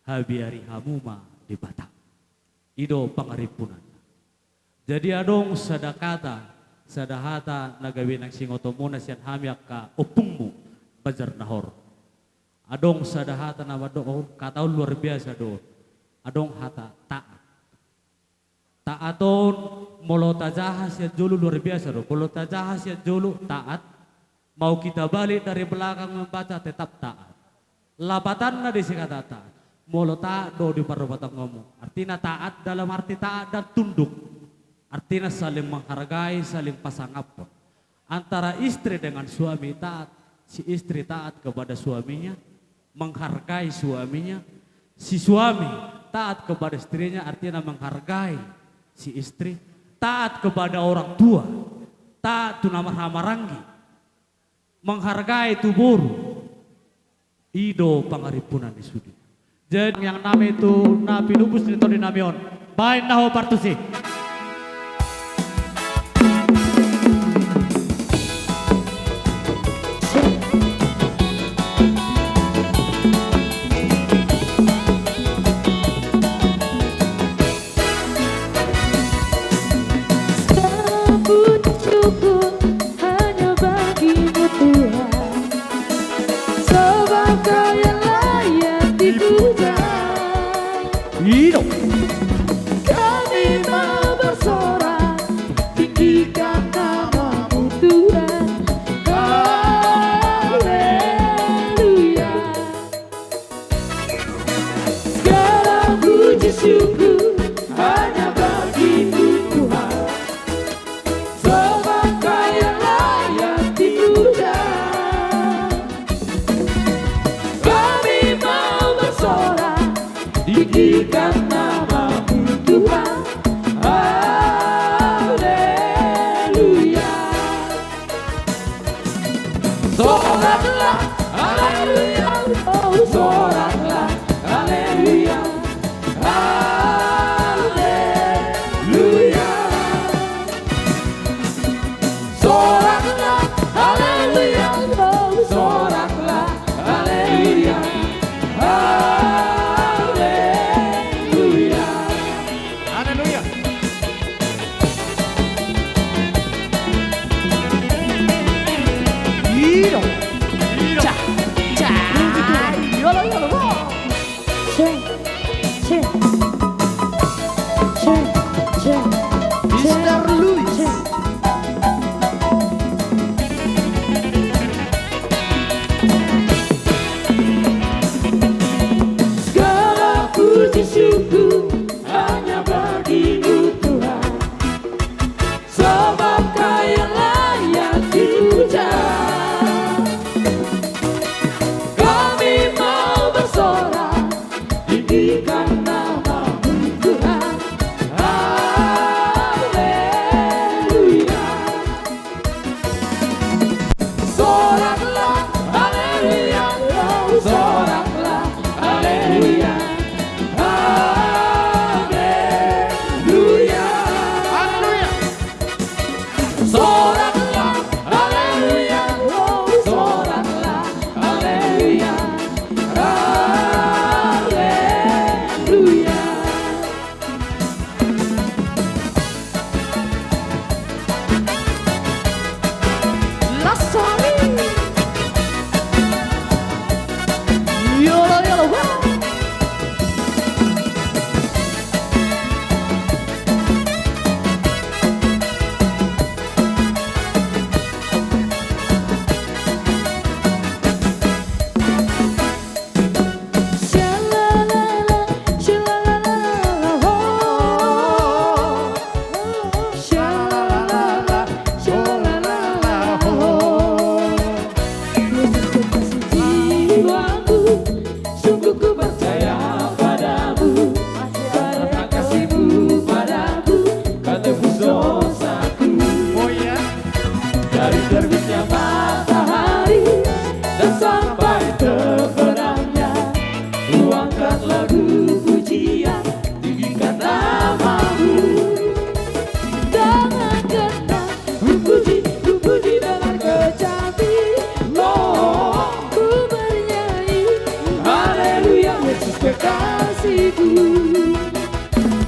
habiari hamu ma Debata. I do pangarimpunanna. Jadi adong sada kata, sada hata na gabe naeng siingotonmuna sian hami angka ompungmu Banjarnahor. Adong sada hata na mandok on, hata on luar biasa do. Adong hata taat. Taat on, molo tajaha sian jolo luar biasa do. Molo tajaha sian jolo taat, mau kita balik dari belakang membaca, tetap taat. Lapatanna disi kata taat. Molo taat do di parrumatanggaonmu, artina taat dalam arti taat dan tunduk. Artina saling menghargai, saling pasangaphon. Antara istri dengan suami taat, si istri taat kepada suaminya, menghargai suaminya, si suami taat kepada istrinya, artina menghargai si istri, taat kepada orang tua, taat tu na marhahamaranggi, menghargai tu boru. I do pangarimpunan ni sude. Jadi tangiangnami tu na pinubus ni tondinami on, baen na hombar tusi. Segala puji syukur hanya bagi-Mu Tuhan, sebab Kau yang layak dipuja. I do. Kami mau bersorak, tinggikan nama-Mu Tuhan. Haleluya. Segala puji syukur hanya bagi-Mu Tuhan, sebab Kau yang layak dipuja. Kami mau bersorak, tinggikan nama-Mu Tuhan. Haleluya. Soraklah, haleluya, oh, soraklah, haleluya, haleluya. Soraklah, haleluya, oh, soraklah, haleluya, haleluya. Haleluya. Iro. Iro. Ca, ca. Iro.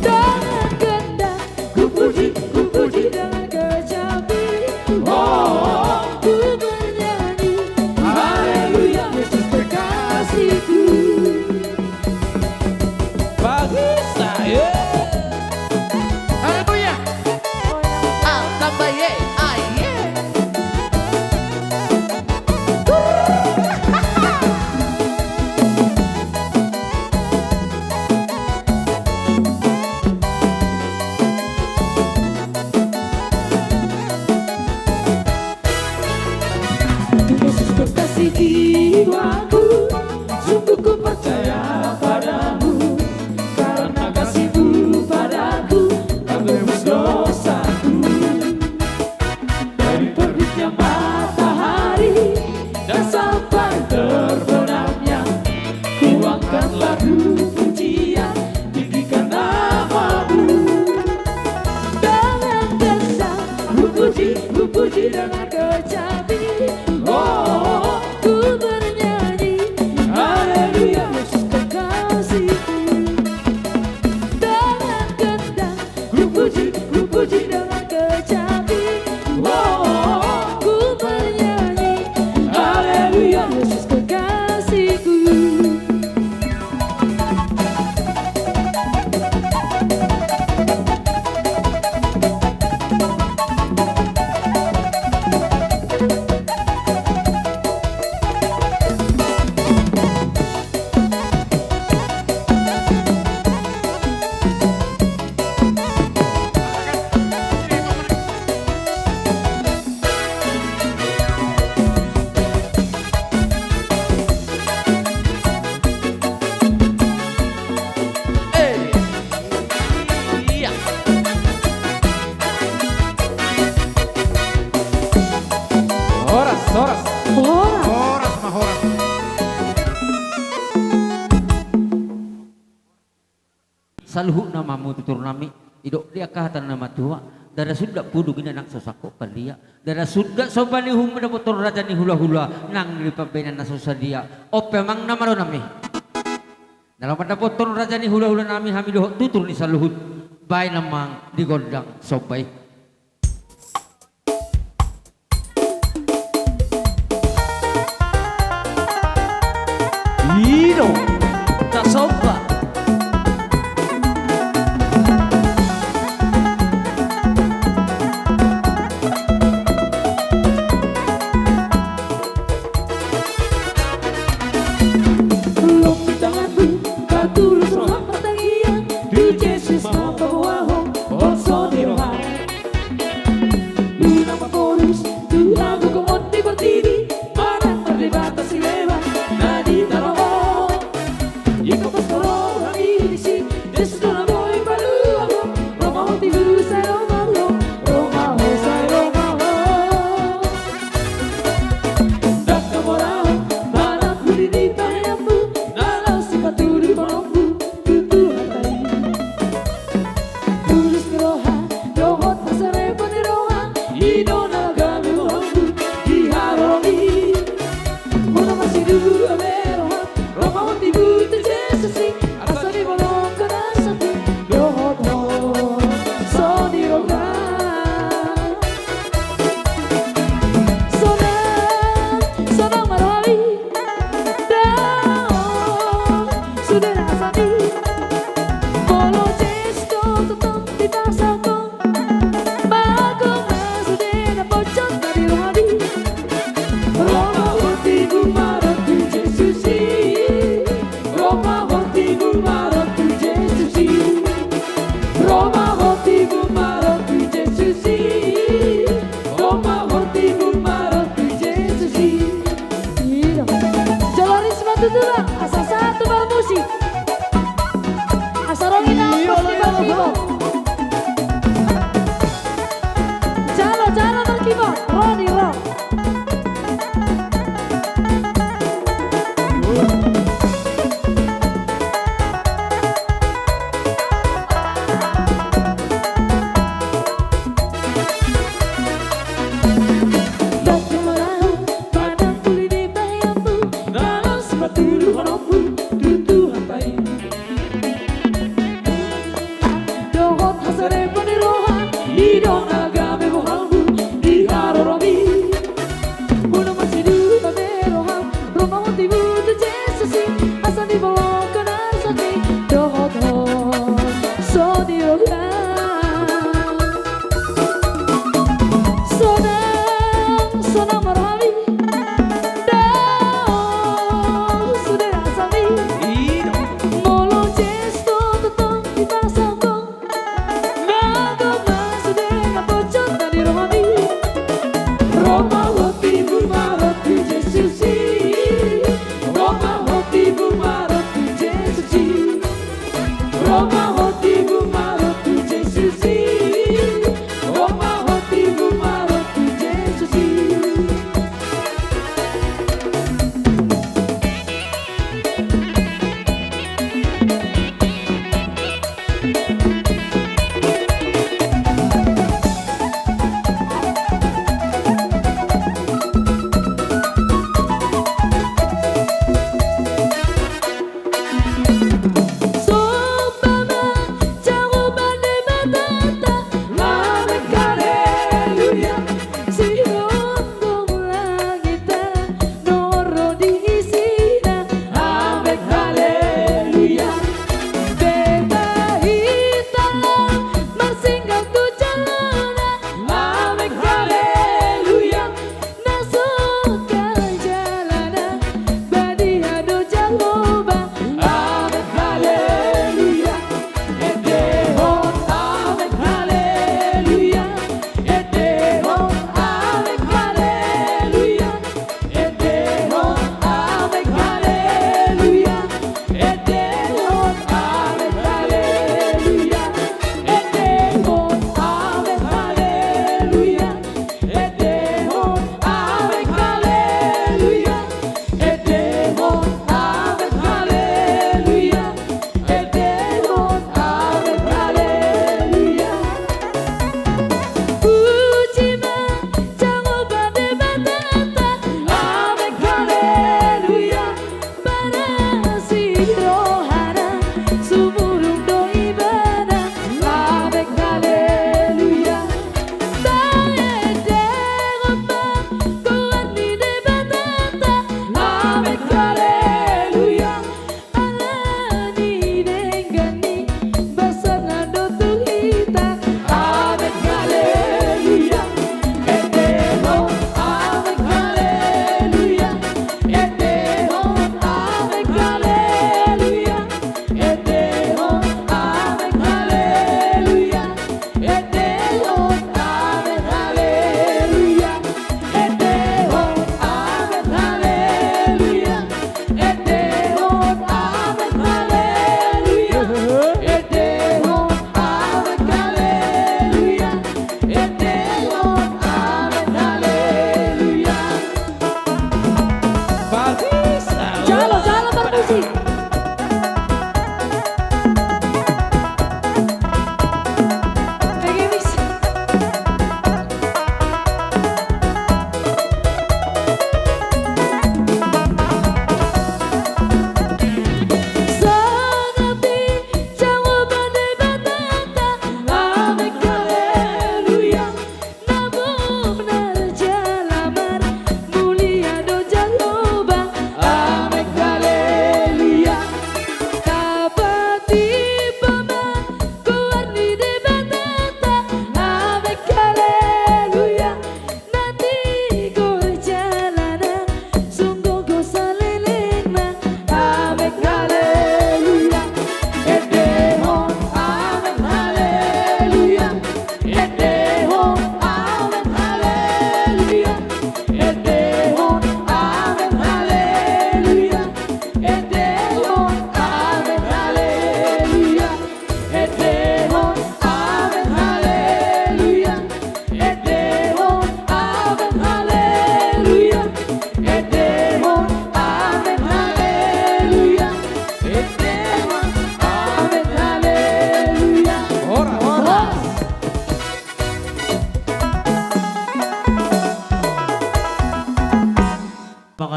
Dengan gendang ku puji, ku puji dengan kecapi. Oh, ku bernyanyi, haleluya, Yesus kekasihku. Bagus, ayo. Haleluya. Ah, tambah ye, ah, ye. Yesus kekasih jiwaku, sungguh ku percaya padamu, karena kasihmu padaku, kau tebus dosaku. Dari terbitnya matahari dan sampai terbenamnya, ku angkat lagu pujian, tinggikan nama-Mu. Dengan gendang ku puji, ku puji dengan kecapi. Oh, ku bernyanyi, haleluya, Yesus kekasihku. Dengan gendang ku puji, ku puji dengan kecapi. Oh, ku bernyanyi, haleluya, Yesus kekasihku. Eh, iya. Horas, horas. Horas. Horas ma horas. Saluhutna ma hamu tutur nami, didok di angka hata ni na matua, ndada sundat pudun inna nang so sangkop palia, ndada sundat somba ni uhum mandapothon raja ni hulahula nang di pambahenan na so sadia. On pe amang na malo nami. Na laho mandapothon raja ni hulahula nami hami dohot tutur ni saluhut, baen amang di gondang somba i. I do, tasomba. Lobi tanganmu, patulus roham martangiang, tu Jesus ma paboahon poso ni roha. Unang ma porus tu hagogoon ni portibi, manang mardebatasi leban na di tano on. Ingkon pos rohami disi, Jesus do na boi paluahon. Ro ma hot ibu, sai ro ma ho, ro ma ho, sai ro ma ho. Ndang hamoraon manang uli ni paheanmu, na laos sipatuduhononmu tu Tuhanta i. Tulus ni roha dohot hasalepan ni roha, i do na gabe rohangku di haroro i. Unang marsidua be roham, ro ma hot ibu tu Jesus i, asa dibolongkon asa tu dohot ho songon i roha. Sonang, sonang ma rohami. Daong sude rasami, molo Jesus do tongtong dipasahat ho. Mago ma sude na pojok na di rohami. Ro ma hot ibu ma ro tu Jesus i. Ro ma hot ibu ma ro tu Jesus i. Ro ma hot ibu ma ro tu Jesus i. Ro ma hot ibu ma ro tu Jesus i. I do. Jolo ris ma tutu, Bang, asa sahat tu parmusik. Asa ro hita. Iyo, pos di iyo, parmusik. Jalo, jalo, Bang Kimo. Ro di ro. Ndang hamoraon manang uli ni paheanmu, na laos sipatuduhononmu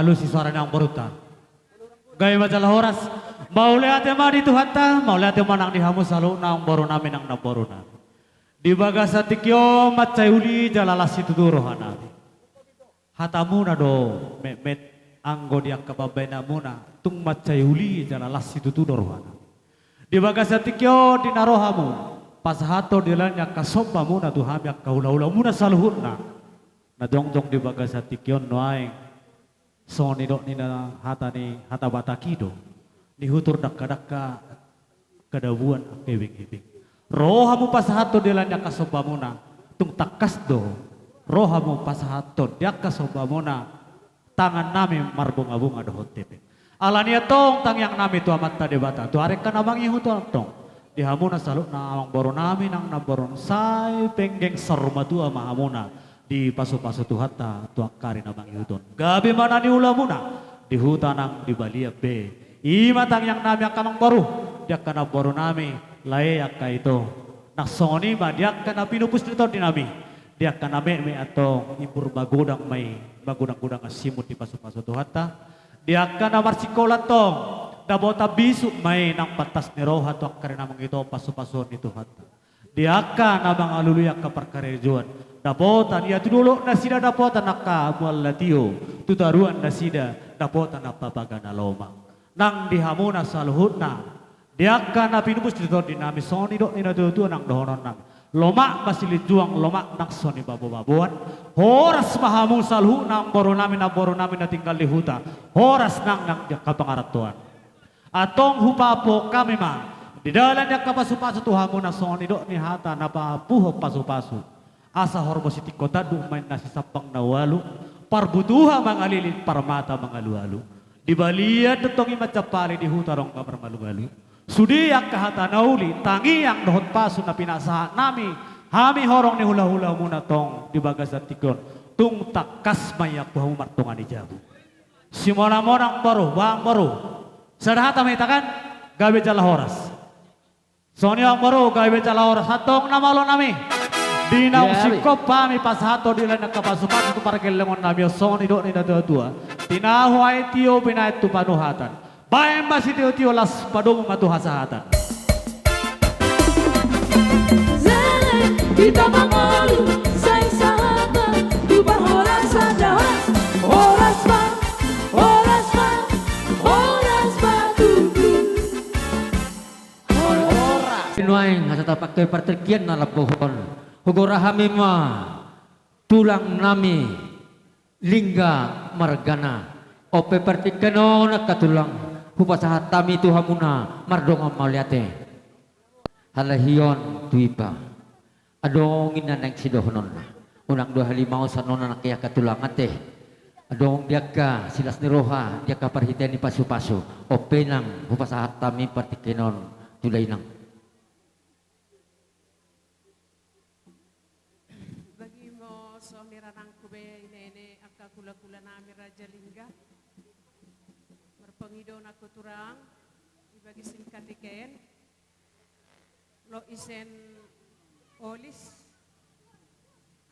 Alusi suara ni amangborunta. Gabe ma jala horas. Mauliate ma di Tuhanta, mauliate ma nang di hamu saluhutna amangboru nami nang namboru nami. Di bagasan tingki on mansai uli jala las situtu roha nami. Hatamuna do metmet, anggo di angka pambahenanmuna tung mansai uli jala las situtu do roha nami. Di bagasan tingki on di na ro hamu pasahathon di dalan ni angka sombamuna tu hami angka hulahulamuna saluhutna. Na jongjong di bagasan tingki on nuaeng. Songon nidok ni na hata ni hata Batak i do. Nihutur dangkadangka, kadabuan angka ibingbing. Ro hamu pasahathon di dalan ni angka sombamuna, tung tangkas do. Ro hamu pasahathon di angka sombamuna, tangan nami marbungabunga dohot hepeng. Alani i antong tangiang nami tu Amanta Debata, tu arengka na mangihut on antong. Di hamuna saluhutna amangboru nami nang namboru nami sai penggeng saur matua ma hamuna dipasupasu Tuhanta tu angka ari na mangihut on. Gabe ma na niulamuna di huta nang di balian be. I ma tangiang nami angka amangboru, di angka namboru nami, lae angka ito. Nang songon i ma di angka na pinupus ni tondi nami, di angka na metmet antong imbur magodang ma i, magodanggodang ansimut dipasupasu Tuhanta. Di angka na marsikola antong dapotan bisuk ma i nang pantas ni roha tu angka ari na mangihut on pasupasuon ni Tuhanta. Di angka na mangalului angka parkarejoan, dapotan ia tu dolok nasida dapotan angka mual na tio, tu toruan nasida dapotan angka paga na lomak. Nang di hamuna saluhutna, di angka na pinupus ni tondi nami songon nidok ni natuatua nang dohonon nami. Lomak ma silinjuang, lomak nang so nibabobaboan. Horas ma hamu saluhutna amangboru nami namboru nami na tinggal di huta. Horas nang nang di angka pangarantoan. Antong hupapuhon hami ma di dalan ni angka pasupasu tu hamuna songon nidok ni hata na papuhon pasupasu. Asa horbo sitingko tanduk ma inna sisambang na ualu, parbutuha mangalilit parmata mangalualu. Di balian do antong i manjampali, di huta dong marmalumalu. Sude angka hata na uli, tangiang dohot pasu na pinasahat nami, hami horong ni hulahulamuna antong di bagasan tingki on, tung tangkas ma i anggo hamu martonga ni jabu. Simonamona amangboru, bah amangboru. Sada hata ma hita kan, gabe jala horas. Songon i amangboru, gabe jala horas. Antong na malo nami. Di na singkop hami pasahathon di dalan ni angka pasupasu tu pargellengon nami on songon nidok ni natuatua. Tinahu aek tio binahen tu panuhatan. Bahen ma sitiotio las padomu ma tu hasahatan. Sele, hita mangolu, sai sahat ma tu parhorasan na horas. Horas ma, horas ma, horas ma tutu. Nuaeng asa tapangke partingkian na lambok on. Hugora hami ma tulang nami Lingga margana. On pe partingkian on angka tulang, hupasahat hami tu hamuna mardongan mauliate. Halahi on tu iba. Adong inna naeng sidohononna. Unang do halimaon sanona nangkin angka tulang ate. Adong di angka silas ni roha, di angka parhitean ni pasupasu. On pe nang hupasahat hami partingkian on tu dainang. Bagimo songon i ranangku be inene angka kulakula nami Raja Lingga. Marpangido nangku turang, di bagasan katika on. Lo isen olis.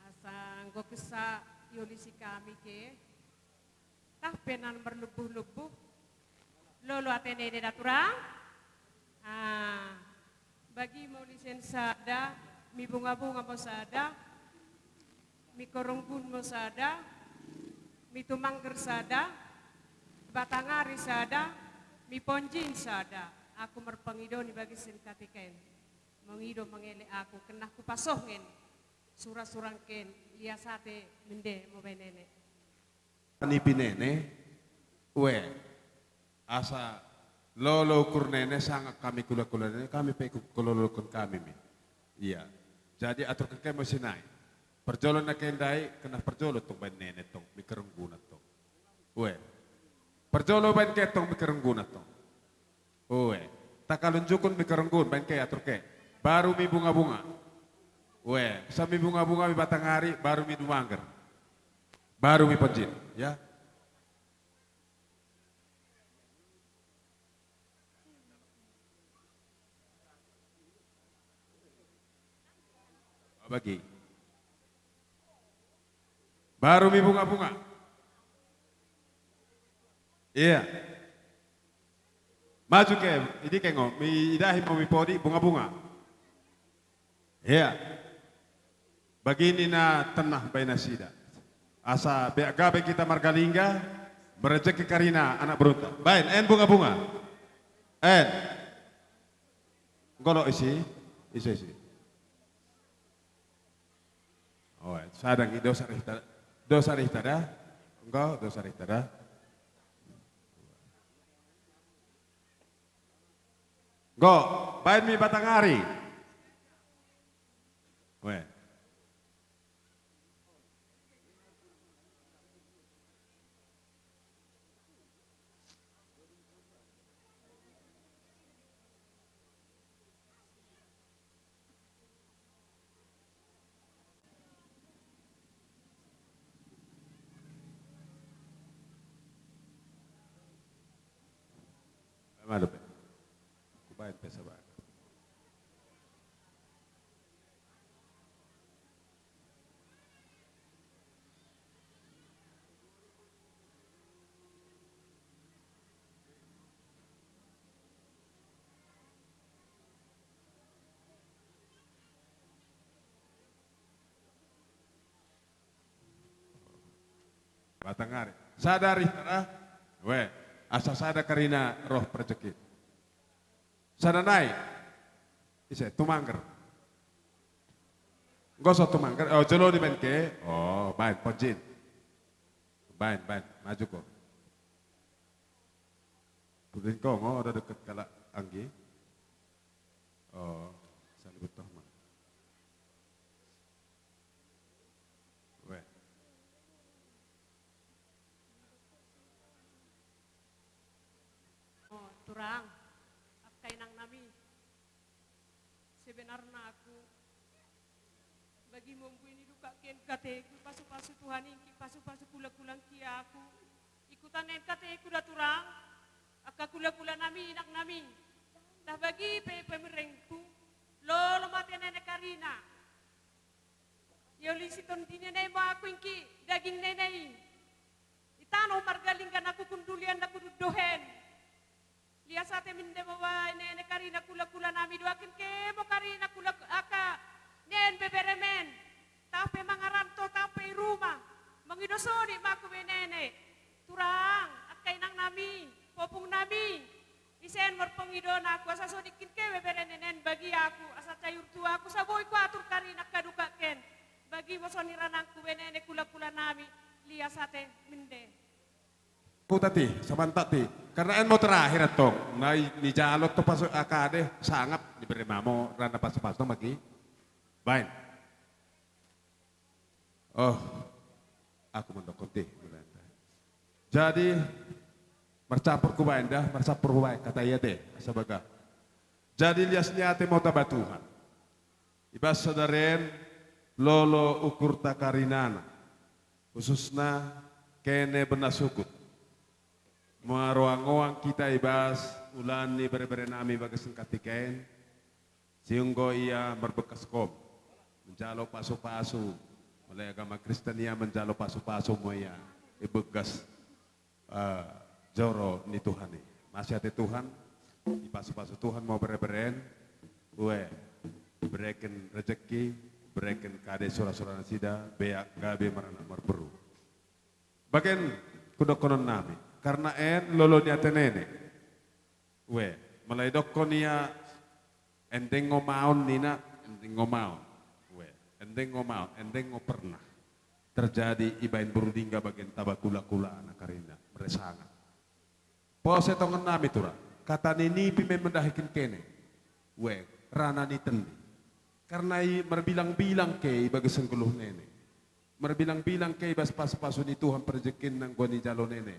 Asa anggo kessa iolisi hami ke. Tah pe na marlumbuhlumbu. Lolo ate nene da turang. Ah, bagimo isen sada, mibungabunga mo sada, mikarunggun mo sada, mitumangger sada, batangari sada, miponjin sada. Aku marpangido di bagasan katika on. Mangido mangelek aku, kena hupasoh ngen. Sura-sura nangkin, lias ate mende mo be nene. Nipi nene, ue, asa lolo ukur nene sanga hami kulakula nene, hami pe ikut lolo ukur hami mi. Ia. Jadi atur keke mo sinai. Parjolo nangkin dai, kena parjolo tong baen nene tong, mikarunggun tong. Ue. Parjolo baen ke tong mikarunggun tong. Ue. Takalunjukun mikarunggun, baen ke atur ke. Baru mibungabunga. Ue, sa mibungabunga mibatangari, baru mitumangger. Baru miponjin, ya. Bagi. Baru mibungabunga. Ia. Maju ke, i dike ngo, mi idahi ma mipodi bunga-bunga. Ia. Bagini na tennah baen nasida. Asa beak gabe hita marga Lingga, marejeki karina anak berunta. Baen, en bunga-bunga. En. Ngolo isi, isi, isi. Oh, sada ngi dos ari hita, dos ari hita da. Engko dos ari hita da. Engko, baen mi batang ari. Weh. Malo pe. Kubaen pe sabar. Batang ari. Sada ari hita da. Weh, asa sada karina ro marejeki. Sada nai. Ise, Tumangger. Enggo so Tumangger, oh, jolo dibaen ke. Oh, baen, Ponjin. Baen, baen, maju ko. Pudin ko, ngo, ro deket halak anggi. Oh, salibut toh ma. Weh. Oh, turang, angka inang nami. Sebenarna aku, bagi mombu ini duka ken kateku, pasu-pasu Tuhan ingki, pasu-pasu kula-kula angki aku. Ikutan en kateku da turang, angka kula-kula nami, inang nami. Dah bagi pe pemerengku, lolo ma ate nene karina. Iolisi tondi nene ma aku ingki, daging nene i. I tano marga Lingga na kukundulian na kudundohen. Lias ate minde ma ba nene karina kula-kula nami doaken ke mo karina kula angka nen beberemen. Tape mangaranto, tape i ruma. Mangido sodip ma aku be nene. Turang, angka inang nami, popung nami. Isen marpangidona aku asa sodipkin ke bebere nenen bagi aku, asa cair tua aku saboi ku atur karina angka duka ken. Bagi mo soni ranangku be nene kula-kula nami, lias ate minde. Huta ti, samanta ti. Karena en mo terakhir antong. Na i, ni jalo to pasu akade, sangap, ni bere mamo, rana pasu-pasu, maki. Baen. Oh, aku mandok konti. Jadi, marcampur ku baen dah, marcampur ku baen, kata ia te, sabaga. Jadi, lias ni ate ma hita ba Tuhan. Ibas sadari en, lolo ukur ta karinana. Khususna, kene bena sukut. Maroang-oang hita ibas, ulaon ni bere-bere nami bagas ni katika en. Singgo ia marbekkas kom, menjalo pasu-pasu, mulai agama Kristen ia menjalo pasu-pasu mo ia, ibeggas, eh, joro ni Tuhan i. Masi ate Tuhan, ipasu-pasu Tuhan mo bere-bere en, ue, bereken rejeki, bereken kade sura-sura nasida, beak gabe maranak marboru. Bagen, hudokkonon nami, karena en lolo ni ate nene. Ue, mulai dokkon ia endeng ngo maon nina, endeng ngo maon. Ue, endeng ngo maon, endeng ngo pernah terjadi ibaen boru Lingga bagen taba kula-kula anak karina, meresanga. Pose tongon nami turang, kata ni nipi me mendahikin kene. Ue, rana ni tendi. Karena i marbilang-bilang ke i bagas ngolu nene. Marbilang-bilang ke ibas pasu-pasu ni Tuhan perjekin nanggo ni jalo nene.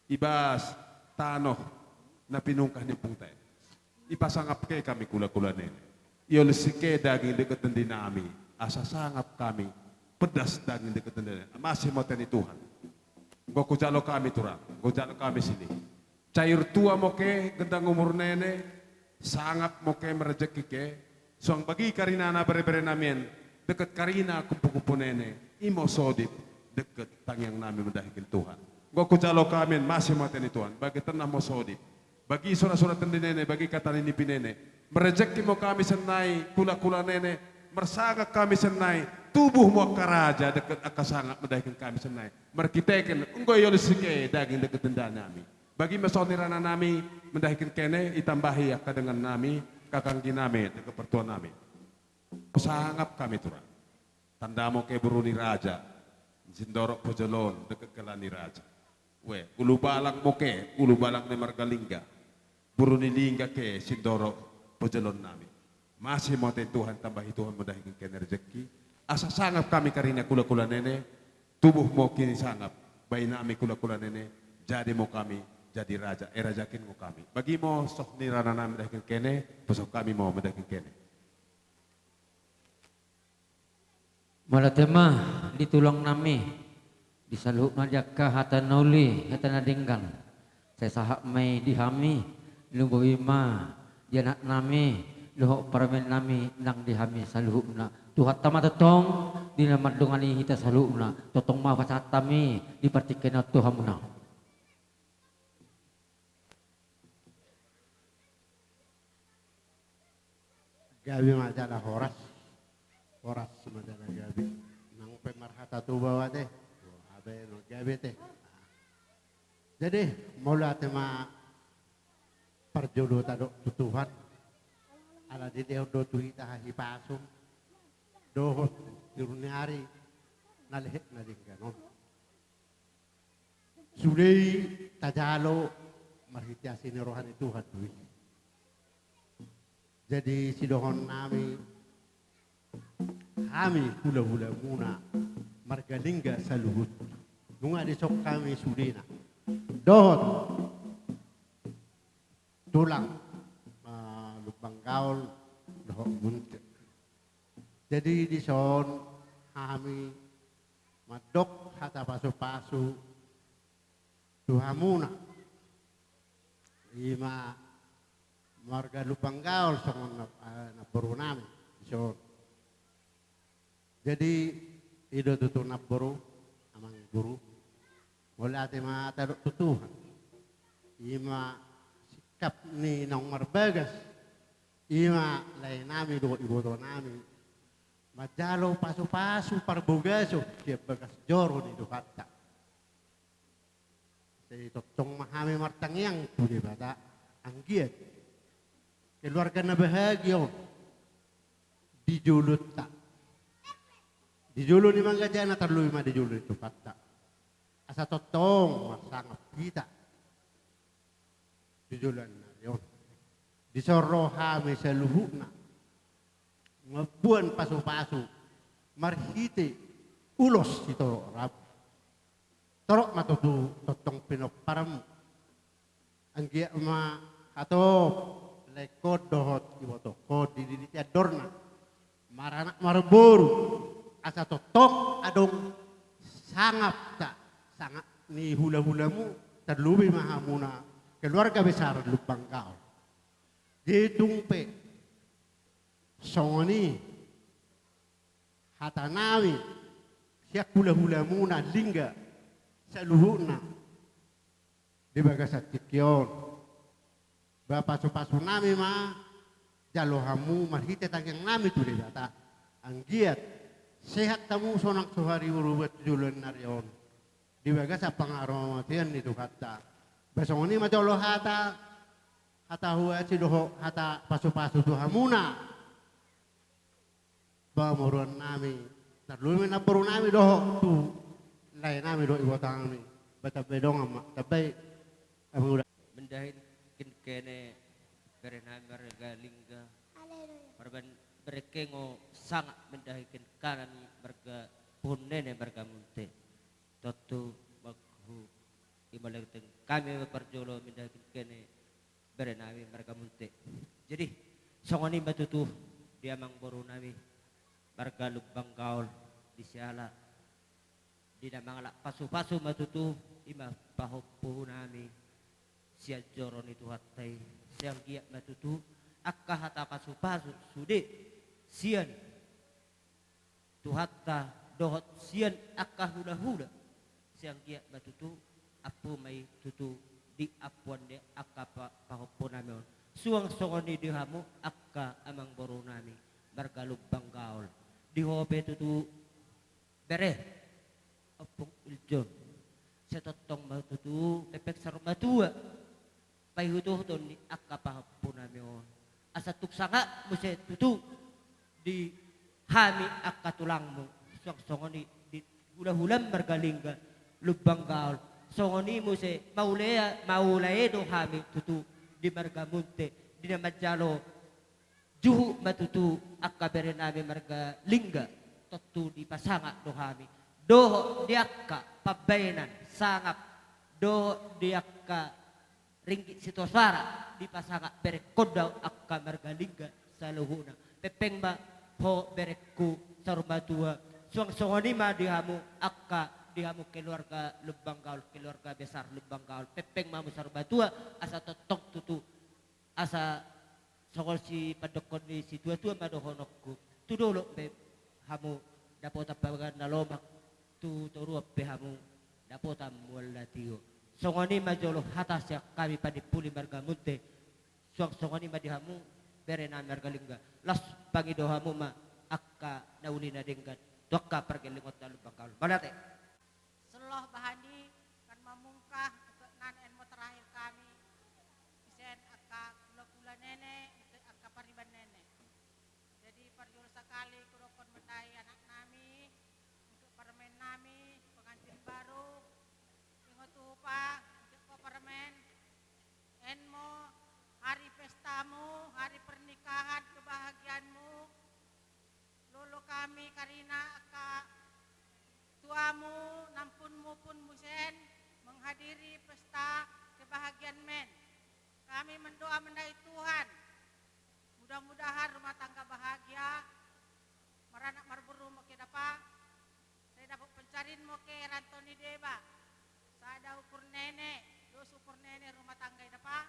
Ibas tano na pinungkah ni ompunta i. Ipasangap ke hami kula-kula nene. Iolisi ke daging deket tendi nami. Asa sangap hami. Pedas daging deket tendi nami. Masi ma ate ni Tuhan. Enggo hujalo hami turang. Enggo hujalo hami sini. Cair tua mo ke gendang umur nene, sangap mo ke merejeki ke, suang bagi karina na bere-bere nami en, deket karina kumpu-kumpu nene, imo sodip, deket tangiang nami mendahikin Tuhan. Anggo hujalo hami, masi ma hata ni Tuhan, bagi tanda mo sodi, bagi sura-sura tendinene, bagi kata ni pinene. Marrejeki mo hami sian nai, kula-kula nene, marsangap hami sian nai, tubu mo angka raja, dengke angka sangap mandongani hami sian nai. Marhitehite anggo i, olo sike daging dengke tenda nami. Bagi ma songon i rana nami, mandongani kene, itambahi angka dongan nami, kakanggi nami, dengke partua nami. Sangap hami, Tuhan. Tanda mo ke boru ni raja, sindorok pojoloon, dengke hela ni raja. Ue, ulubalang mo ke, ulubalang ni marga Lingga. Boru ni Lingga ke, sindorok pojoloon nami. Masi ma hata ni Tuhan, tambahi Tuhan mandongani kene rejeki. Asa sangap hami karina kula-kula nene, tubu mo hami sangap, bahen nami kula-kula nene, jadi mo hami, jadi raja, e rajaken mo hami. Bagi ma songon i rana nami mandongani kene, poso hami ma mandongani kene. Mauliate ma di tulang nami, di saluhutna di angka hata na uli, hata na denggan. Sai sahat ma i di hami, lumobi ma di anak nami, dohot parumaen nami nang di hami saluhutna. Tuhanta ma tongtong di na mandongani hita saluhutna, tongtong ma pasahat hami di partingkian on tu hamuna. Gabe ma jala horas, horas ma jala gabe. Nang pe marhata tuba au ate, gabe ma gabe ate. Jadi, mauliate ma parjolo tadok tu Tuhan, ala dilehon do tu hita hahipason dohot tiur ni ari na lehet na denggan on. Sude i tajalo marhite asi ni roha ni Tuhan do i. Jadi sidohonon nami, hami hula-hulamuna marga Lingga saluhut, nunga dison hami sudena dohot tulang, ah, Lumban Gaol dohot Munthe. Jadi dison hami mandok hata pasu-pasu tu hamuna, i ma marga Lumban Gaol songon na, eh, namboru nami dison. Jadi i do tutu namboru, amang boru, mauliate ma tadok tu Tuhan. I ma sikap ni naung marbagas, i ma lae nami dohot iboto nami manjalo pasu-pasu parbagason sian bagas joro ni Tuhanta. Sai tongtong ma hami martangiang tu Debata, anggiat keluarga na bahagia on di jolonta, di jolo ni manggajana, tarlumobi ma di jolo ni Tuhanta, asa tongtong marsangap hita di joloan ni ari on. Dison ro hami saluhutna mamboan pasu-pasu marhite ulos sitorop rambu. Torop ma tutu tongtong pinomparmu. Anggiat ma hatop laengkon dohot ibotongkon dililiti andorna, maranak marboru, asa tongtong adong sangapta, sangap ni hula-hulamu, tarlumobi ma hamuna keluarga besar Lumban Gaol. Jadi tung pe songon i hata nami sian hula-hulamuna Lingga saluhutna di bagasan tingki on. Ba pasu-pasu nami ma jalo hamu marhite tangiang nami tu Debata, anggiat sehat hamu sonang so haribu-ribu tu joloan ni ari on di bagasan pangaramatian ni Tuhanta. Ba songon i ma jolo hata, hata huasi dohot hata pasu-pasu tu hamuna pamoruan nami, tarlumobi namboru nami dohot tu lae nami dohot iboto nami. Ba tambai dongan ma, tambai. Amang uda. Mandongani kene bere nami marga Lingga. Haleluya. Marban berengkengo sangap mandongani kene hami marga Puhun Nene marga Munthe. Tontu manghu i ma leleng hami parjolo mandongani kene bere nami marga Munthe. Jadi songon i ma tutu di amang boru nami marga Lumban Gaol, di siala di na mangalap pasu-pasu ma tutu i ma pahompu nami sian joro ni Tuhanta i. Sai anggiat ma tutu angka hata pasu-pasu sude sian Tuhanta dohot sian angka hula-hula, sai anggiat ma tutu Ampu ma i tutu di ampuan ni angka pa-, pahompu nami on. Suang songon i di hamu angka amangboru nami marga Lumban Gaol. Di ho pe tutu bere, Ompung Iljon. Sai tongtong ma tutu pepeng saur matua paihutuhuton ni angka pahompu nami on. Asa tung sangap muse tutu di hami angka tulangmu, suang songon i di hulahula marga Lingga Lumban Gaol. Songon i muse maulea, maulae do hami tutu di marga Munte, di na manjalo juhut ma tutu angka bere nami marga Lingga, tontu dipasangap do hami. Dohot di angka pambahenan sangap, dohot di angka ringgit sitio soara dipasangap berengkon do angka marga Lingga saluhutna. Pepeng ma ho berengku saur matua, suang songon i ma di hamu angka, di hamu keluarga Lumban Gaol, keluarga besar Lumban Gaol. Pepeng ma hamu saur matua, asa tongtong tutu, asa songon sipandokkon ni situatua ma dohononku. Tu dolok be hamu dapotan panggabean na lomak, tu toruan pe hamu dapotan mual na tio. Songon i ma jolo hata sian hami panimpuli marga Munte. Suang songon i ma di hamu bere nami marga Lingga. Laos pangido hamu ma angka na uli na denggan tu angka pargellengonta Lumban Gaol. Mauliate. Songon i bahen i, kan mamungka, untuk nane en mo terakhir kami, isen angka kula-kula nene, untuk angka pariban nene. Jadi parjolo sakali kudokkon mandai anak nami, untuk parmen nami, pengantin baru, ingot tupa, untuk ko parmen, en mo hari pestamu, hari pernikahan, kebahagiaanmu, lolo kami karina angka tuamu, nampunmu pun muse menghadiri pesta kebahagiaan men. Kami mendoa mandai Tuhan, mudah-mudahan rumah tangga bahagia, maranak marboru mo ke dapa, sai dapot pencarian mo ke ranto ni deba, sada ukur nene, dos ukur nene rumah tangga i dapa.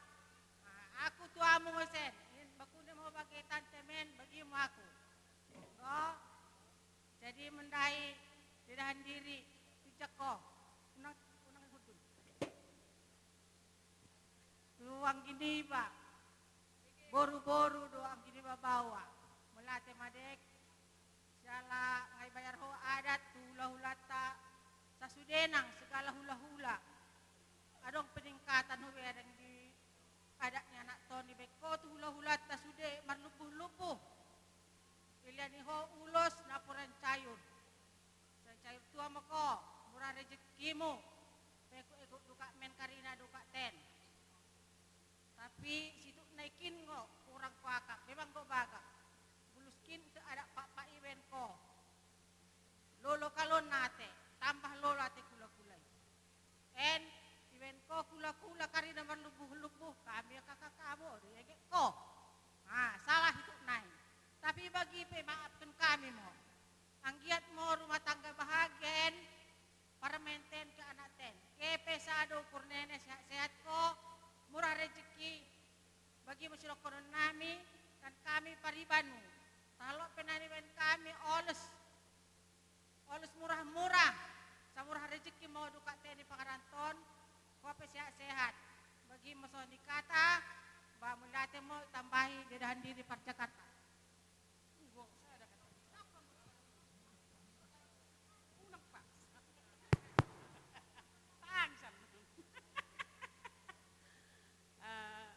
Nah, aku tuamu muse, in bakune mo bage tante men, bagi mo aku. Go, jadi mandai, dedahan diri, pijak ko. Unang, unang hudun. Tu anggi niba, boru-boru do anggi niba baoa. Mauliate ma dek, siala nga ibayar ho adat tu hula-hulanta sasude nang segala hula-hula. Adong peningkatan ho be adong di adat ni anak toni, baen ho tu hula-hulanta sude marlumbuh-lumbuh. Dilehon i ho ulos napuran cayur. Sai cayur tua ma ho, murah rejekimu. Pekuk-ekuk dukak men karina dukak ten. Tapi situk naikin ho, kurang ho akap, memang ho bagak. Buluskin tu adat pakpak i baen ho. Lolo kalon ate, tambah lolo ate kula-kula i. En, ibaen ho kula-kula karina marlumbuh-lumbuh, hami angka kakak hamu, diege ho. Ah, salah ituk nai. Tapi bagi pe maafkan kami mo. Anggiat mo rumah tangga bahagia en, parmenten ke anak ten. Ke pe sada ukur nene sehat-sehat ho, murah rejeki, bagi mo sidohonon nami, dan kami paribanmu. Tahalok pe na nibaen kami oles. Oles murah-murah, samurah rejeki ma ho dukak ten di pangarantoan, ho pe sehat-sehat. Bagi ma songon i hata, ba mauliate ma ho, tambahi dedahan diri par Jakarta. Unang pas. Tangisan. Eh,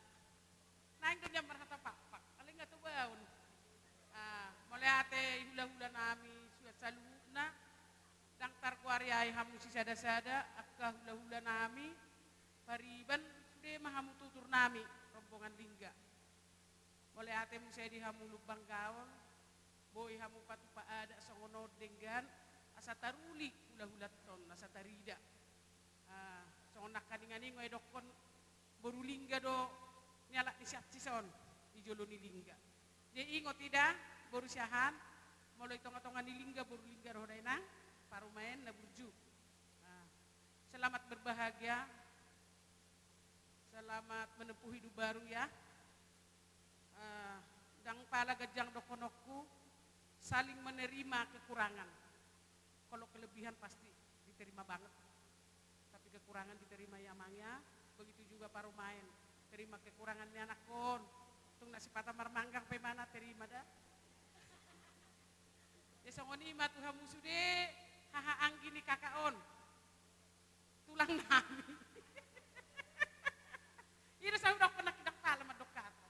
naeng do nian marhata pakpak, alai nga tubaon. Ah, mauliate hula-hula nami sude saluhutna, ndang targoari ai hamu sisada-sada, angka hula-hula nami, pariban, sude ma hamu tutur nami, rombongan Lingga. Mauliate muse di hamu Lumban Gaol, boi hamu patupa adat songon on denggan, asa taruli hula-hulanta on, asa tarida. Ah, songon nangkaningan i nga idokkon boru Lingga do nialap ni siancis on di jolo ni Lingga. Jadi ingot ida, boru siahaan, molo di tonga-tonga ni Lingga, boru Lingga do ho da inang, parumaen na burju. Ah, selamat berbahagia, selamat menempuh hidup baru ya. Eh, ndang pala ganjang dohononku, saling menerima kekurangan. Kalau kelebihan pasti diterima banget. Tapi Kekurangan diterima ya, Amang, ya. Begitu juga parumaen. Terima kekurangan ni anakkon. Tung na sipata marmanggang pe ma na terima da. Jadi songon i ma tu hamu sude, haha anggi ni kakak on. Tulang nami. Ida saudara pernah kita pala mandok kata.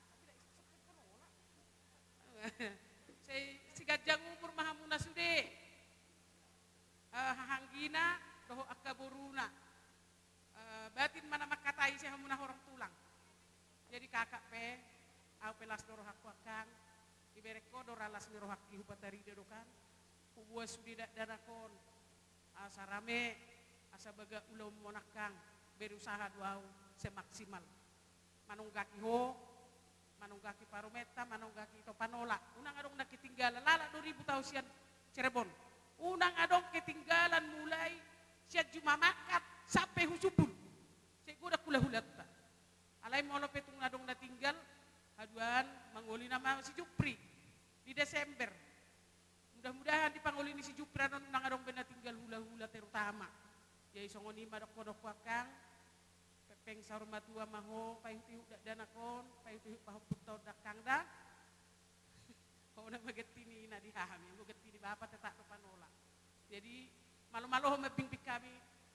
Sai, sai ganjang umur ma hamuna sude. Eh, haha anggina dohot angka boruna. Eh, batin ma na mangkatai sian hamuna horong tulang. Jadi kakak pe, au pe las do rohangku angkang. Iberengko do ra las ni rohangki hupatarida do kan. Huboan sude dakdanak on. Asa rame, asa bagak ulaonmon angkang. Berusaha do au semaksimal. Manonggaki ho, manonggaki parumaenta, manonggaki ito panola. Unang adong na ketinggalan, lalap do ribut au sian Cirebon. Unang adong ketinggalan mulai sian juma mangkat sampe husumpul. Sai godang hulahulanta. Alai molo pe tung adong na tinggal, haduan mangoli nama si Jupri di Desember. Mudah-mudahan di pangoli ni si Jupri on unang adong be na tinggal hulahula terutama. Jadi songon i ma dohononku angkang, pengpeng saur matua ma ho, paihutihut dakdanak on, paihutihut pahompunta on da angkang da. Ho na ma ganti ni ina di hami, anggo ganti ni bapa tetap do panola. Jadi malomalo ho mambingbing hami,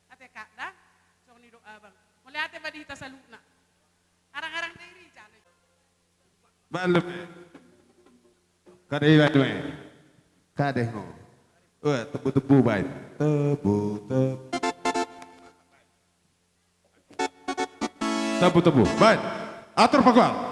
ate kak da, songon i do abang. Mauliate ma di hita saluhutna. Arang-arang da i rijal. Baen do. Kade i baen do. Kade ho. Wah, tebu-tebu baen. Tebu-tebu. Tebu-tebu. Baen. Atur pakual.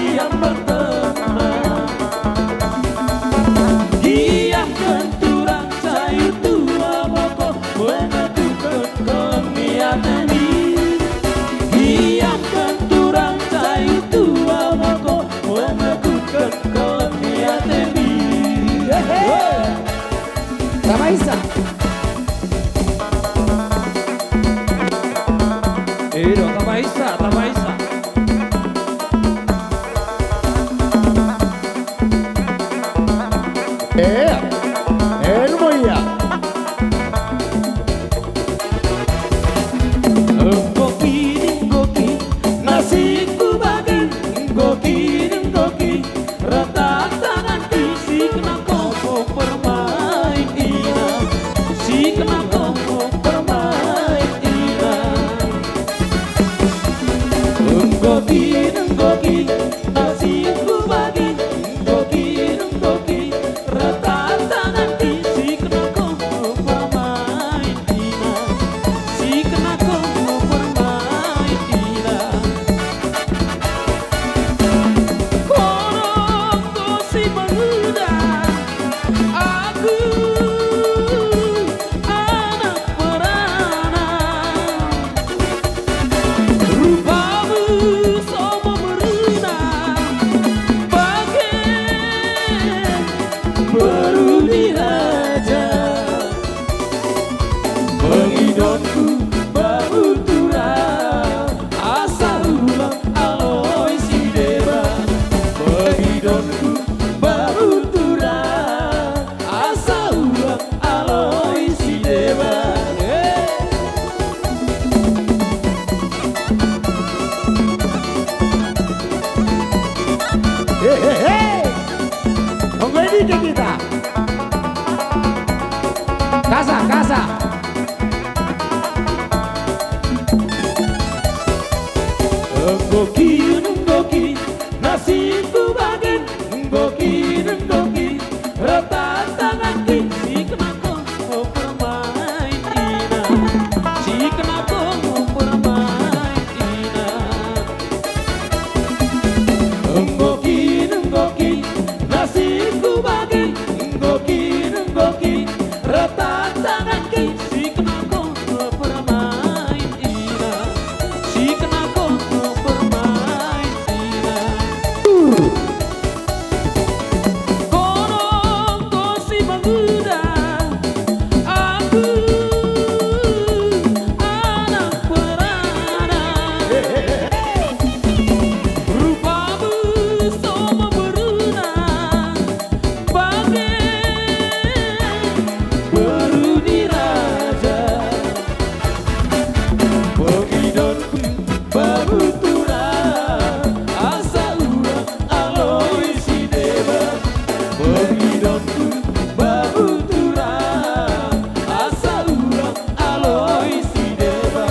Yang bertenang. Giahkan turang cair tua boko, menegukkan koniatemi. Giahkan turang cair tua boko, menegukkan koniatemi. Hehe. Tama isa. Ido, tama isa, tama isa. Eh, eh, lu mau iya? Enggo kini, enggo kini, nasib hubagi, enggo kini, enggo kini. Retak tanganki, sikna ho permain ina, sikna ho permain ina. Enggo kini, enggo kini, nasib hubagi, enggo kini, enggo kini. Retak tanganki, sikna ho permain ina, sikna ho permain ina. Horong do si manguda aku anak perana. Rupamu so mameruna bagen beru ni raja. Pangidonku bahu tura, asa ulang aloi si deba. Pangidonku bahu tura, asa ulang aloi si deba. Eh. Hehehe. Onggo i dike hita. Kasa, kasa. Enggo kini, enggo kini, nasib hubagi, enggo kini, enggo kini, retak tanganki, sikna ho permain ina, sikna ho permain ina. Enggo kini, enggo kini, nasib hubagi, enggo kini, enggo kini, retak tanganki, sikna ho permain ina, sikna ho permain ina. Horong do si manguda aku anak perana. Rupamu so mameruna bagen beru ni raja. Pangidonku bahu tura, asa ulang aloi si deba. Pangidonku bahu tura, asa ulang aloi si deba.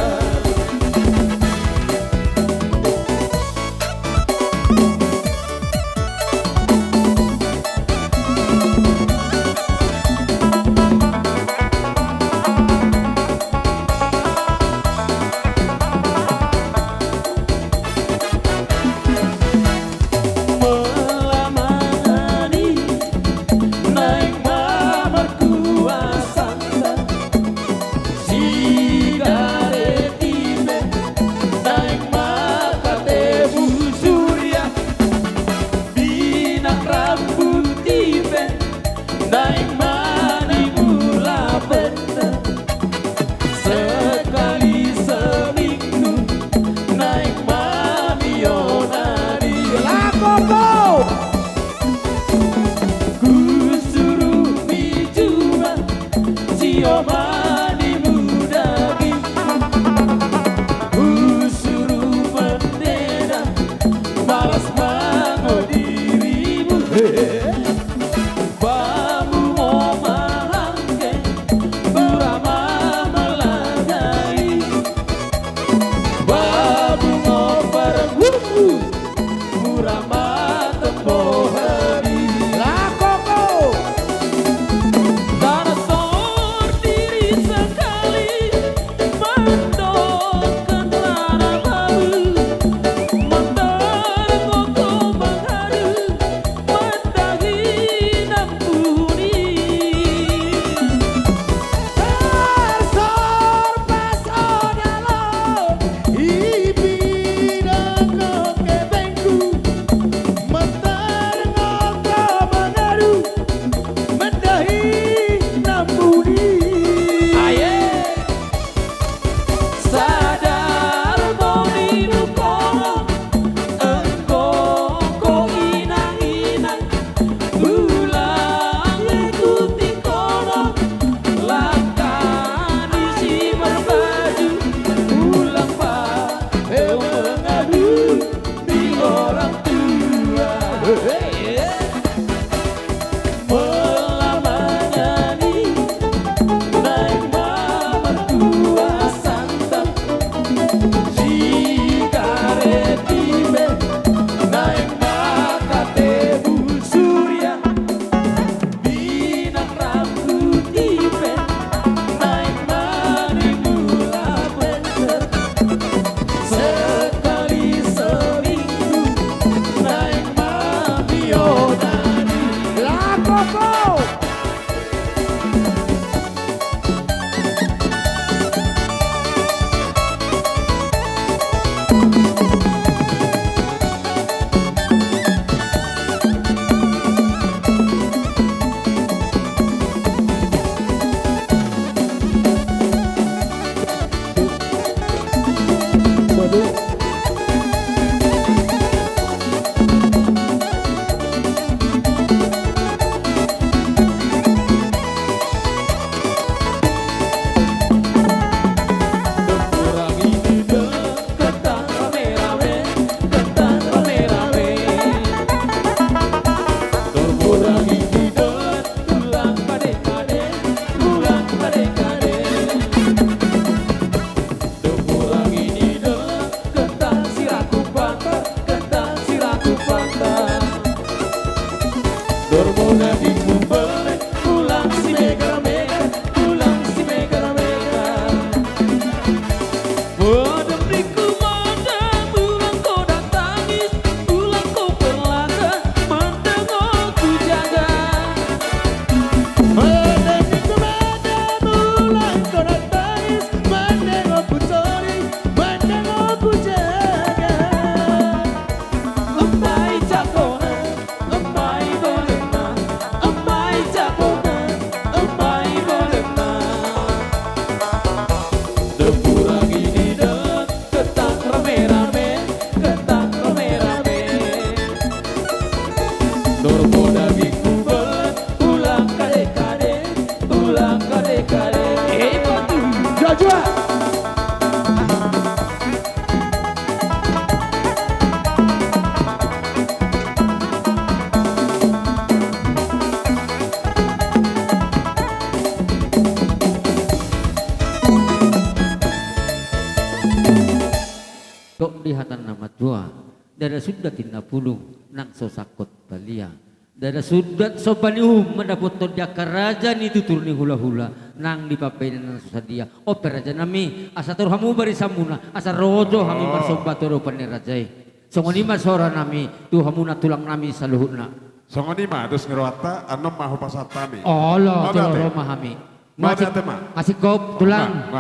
Tok di hata na matua, ndada sundat ninna pulung, nang so sangkot palia. Ndada sundat somba ni uhum mandapothon di angka raja ni tutur ni hulahula, nang di pambahenan na so sadia. On pe raja nami, asa toru hamu barisanmuna, asa ro jo hami marsomba tu adopan ni raja i. Songon i ma sora nami tu hamuna tulang nami saluhutna. Songon i ma dos ni rohanta, annon ma hupasahat hami. Olo, tu ro ma hami. Masingkop tulang.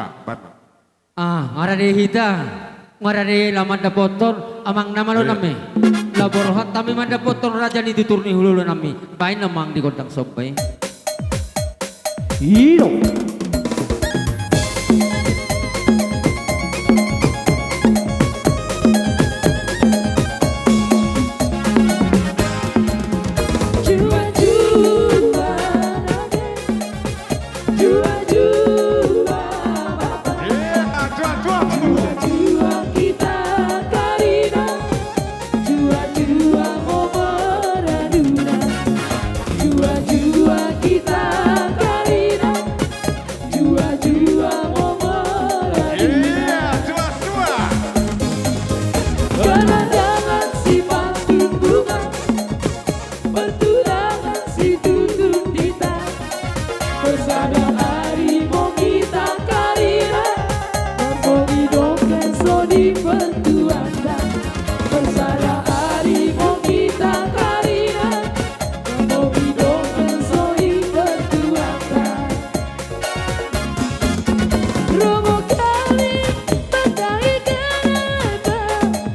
Ah, nga rade hita, nga rade laho mandapothon amang na malo nami. Laho borhat hami mandapothon raja ni tutur ni hulahula nami. Baen amang di gondang somba i. Iyo. Jua-jua, jua-jua, Bapa. Jua-jua kita karina, jua-jua mo maraduna. Jua-jua kita karina, jua-jua mo maraduna. Jua-jua. Karena jangan si pangkit bunga. Perturangan situtu hita. Persada ari mo hita karina. Mamboi doken so di pertuanta. Persada ari mo hita karina. Mamboi doken so di pertuanta. Romo kami mandai kareta.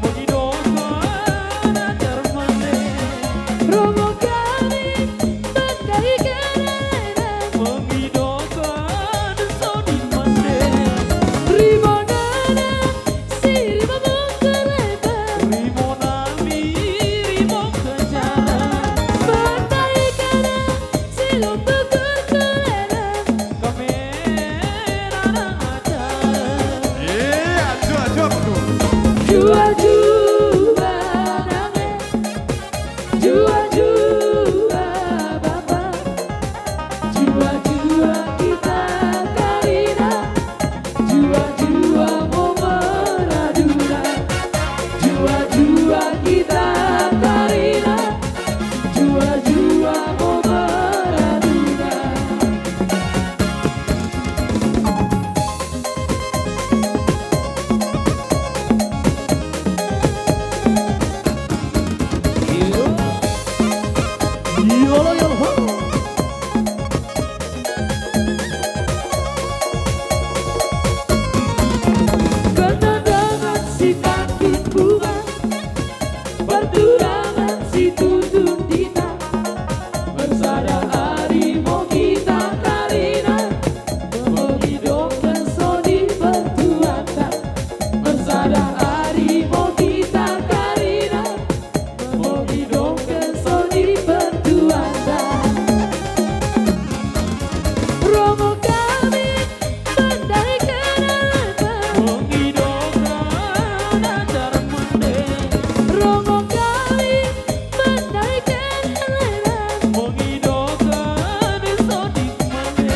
Mangidongkon ajar mande. Romo kami mandai kareta. Mangidongkon sodi mande. Rimonana si rimo mangkareta. Rimonami rimo kajaran. Mandai kareta. Silombu kurkurena. Kamera na acara. Iya, jua-jua betul. Jua-jua nange. Jua-jua Bapa. Jua-jua kita karina. Jua-jua mo maraduna. Jua-jua kita karina. Jua-jua mo maraduna. Karena dengan si pangkit bunga. Perturangan situtu hita. Persada ari mo hita karina. Mangidongkon so di pertuanta. Persada ari mo hita karina. Mangidongkon so di pertuanta. Romo kami mandai kareta. Mangidongkon ajar mande. Romo kami mandai kareta. Mangidongkon sodi mande.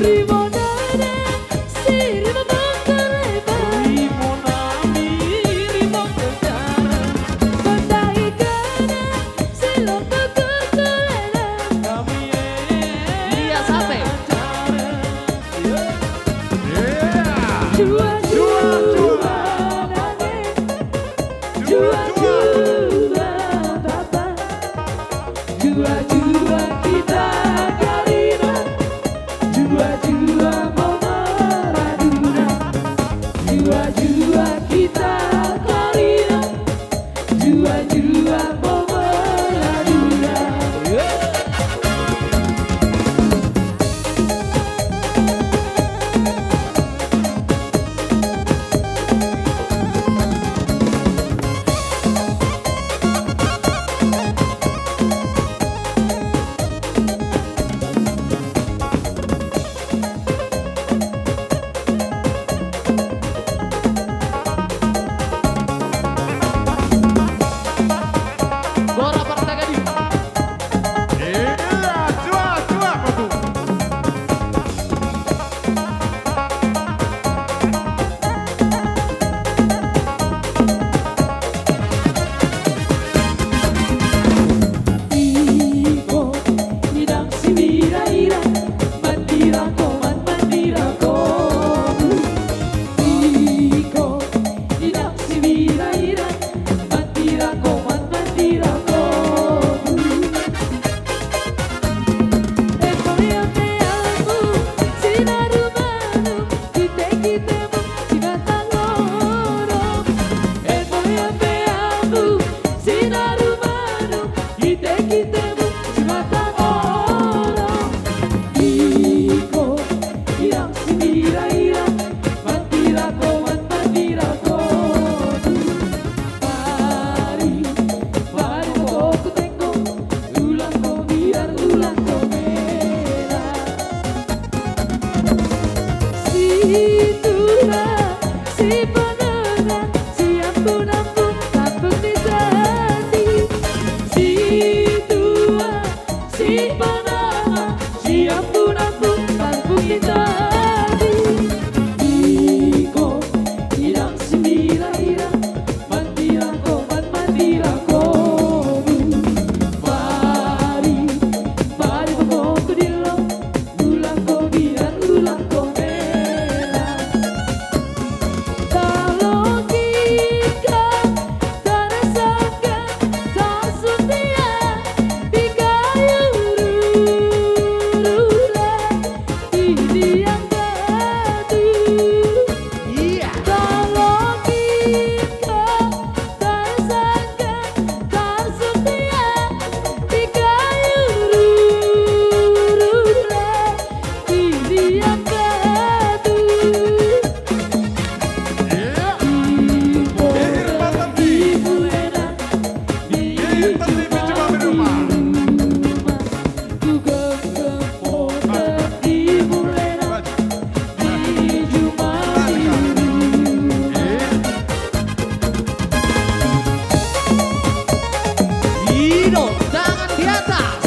Rimonana si rimo mangkareta. Rimonami rimo kajaran. Mandai kareta. Silombu kurkurena. Iya, sape. Jua-jua nange. Jua-jua Bapa. Jua-jua kita karina. Jua-jua mo maraduna. Jua-jua kita karina. Jua-jua mo maraduna. Siampun-ampun tampuk ni sandi. Situa, sipanama, siampun-ampun tampuk ni sandi. Iko, inang sibira-ira, mandirak ho, man mandirak ho. Bari, bari bogongku dillo. Ulang ho biar, ulang ho hela. Talokingka, tarasangka, tarsutia, di kayu rurula, di liang batu. Iya. Talokingka, tarasangka, tarsutia, di kayu rurula, di liang batu. Iya. Di pota, di mulena, di jumadi rumah. Ido, tangan di atas.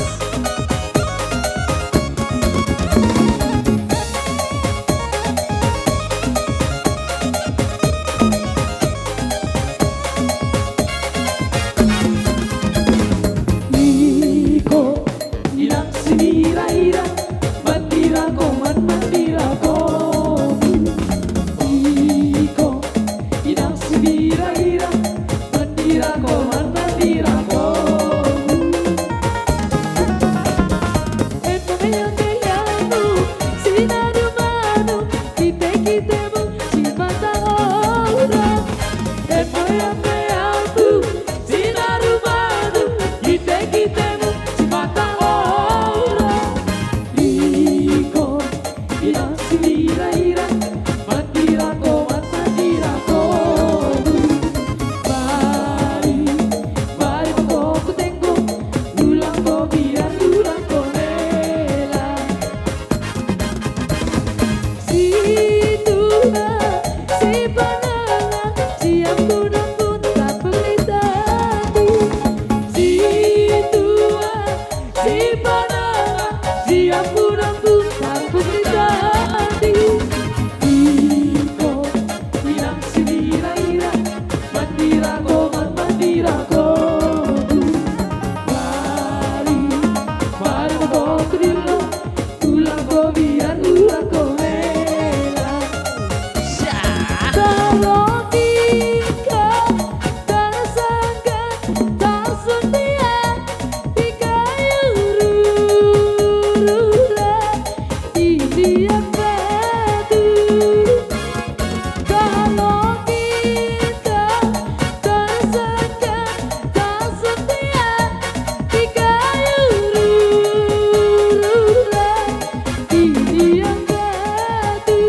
Iko, inang sibira-ira, mandirak ho, man mandirak ho. Iko, inang sibira-ira, mandirak ho, man mandirak ho. Emang eang-eangmu, sinarumanu, kitekitemu, simatangora. Emang eang-eangmu, sinarumanu, kitekitemu, simatangora. Iko, inang sibira-ira, mandirak ho, man mandirak ho. Bari, bari bogongku tenggo, ulang ho biar, ulang ho hela. Situa, sipanama, siampun-ampun tampuk ni sandi. Situa, sipanama, siampun-ampun tampuk ni sandi. Iko, inang sibira-ira, mandirak ho, man mandirak ho. Bari, bari bogongku dillo, ulang ho biar, ulang ho hela. Talokingka, tarasangka, tarsutia, di kayu rurula, di liang batu. Talokingka, tarasangka, tarsutia, di kayu rurula, di liang batu.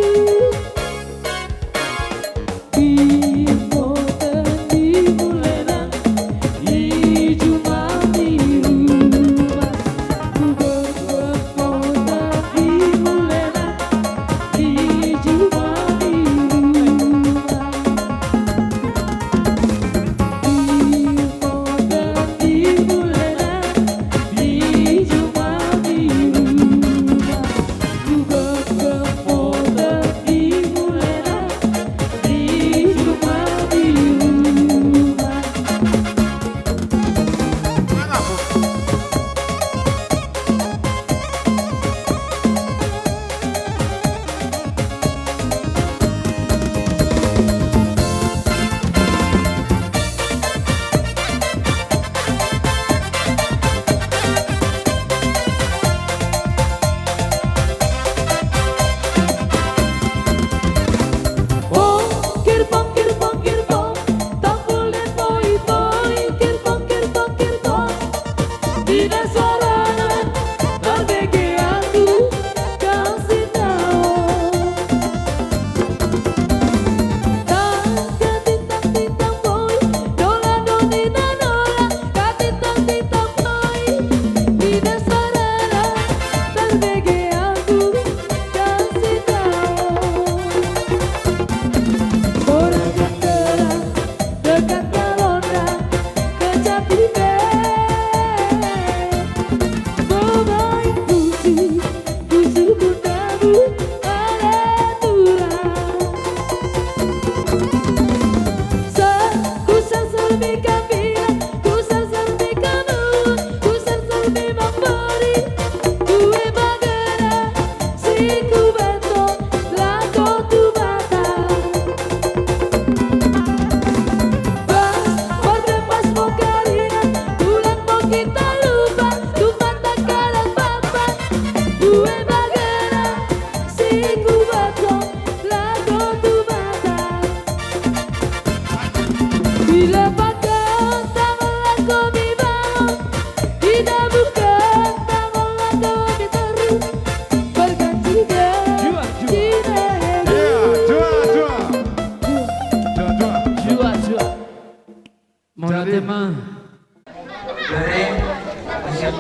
Tema. Bere, siap.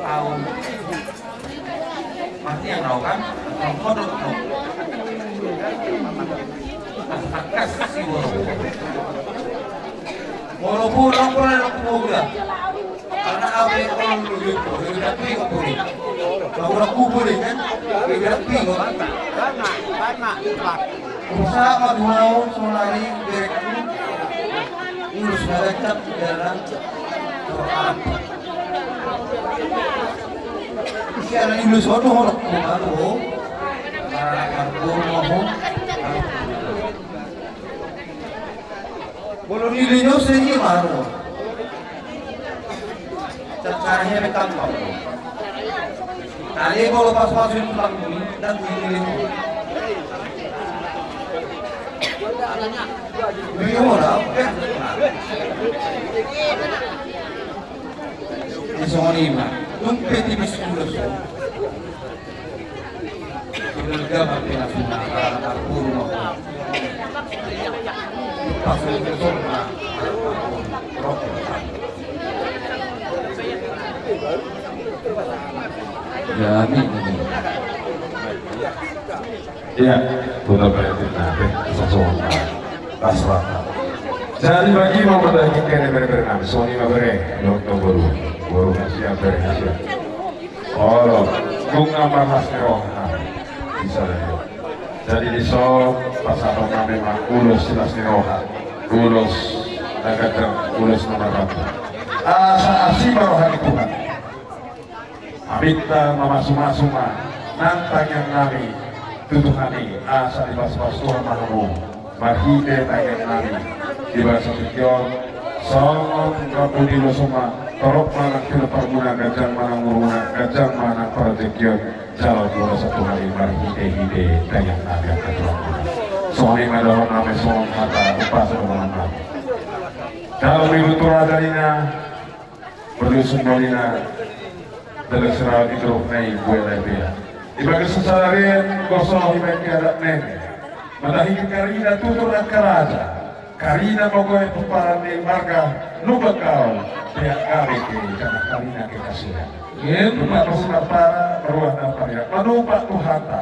Au. Mati yang rau kan? Kodok, kok. Kasih, bro. Walaupun orang pernah aku udah. Karena apa yang orang dulu itu, udah tapi kok boleh. Kalau aku boleh kan? Udah tapi kok. Sama dua, saudari, direktur. Urus badan cap dalam. Siaran Indonesia tuh orang baru. Karena aku mau. Bolo ni linyo se ni maro. Cakar he rekam bang. Tadi bolo pas-pas itu bang ni dan ni linyo. Linyo lah. Di songon i ma. Tung pe tipis ulos. Ya, amin, amin. Iya, betul, Pak. Nah, oke, langsung. Pas, Pak. Jadi bagi mau pada ingin kene bere-bere nami, songon i ma bere, dok, dok, boru. Boru na siap, bere na siap. Olo, nunga marlas ni roha. Bisa dah. Jadi dison, pasahaton nami ma ulos silas ni roha. Ulos na ganjang, ulos na marrambu. Asa asi ma roha ni Tuhan. Aminta mamasu-masu ma nang tangiang nami tu Tuhan i, asa dipasu-pasu Tuhan ma hamu marhite tangiang nami di bagasan tingki on. Songon rambu ni ulos on ma, torop ma nang pinompar muna, ganjang ma nang umur muna, ganjang ma nang parrejeki on. Jalo tu roha ni Tuhan i marhite-hite tangiang nami, angka tulang muna. Songon i ma dohonon nami, songon hata umpasa dohonon nami. Jalo ma ibu tu raja nina. Perlu sumbalina. Dalam serawi di grup nai buat nai bea. Di bagas sesalarin gosong ibaen ke adat nene. Matahi karina tutur angka raja. Karina mogoe pumparan ni marga Lumban Gaol. Pea gabe ke jana karina ke kasira. Lupa pasti marpara. Ruah na parina manupa Tuhanta.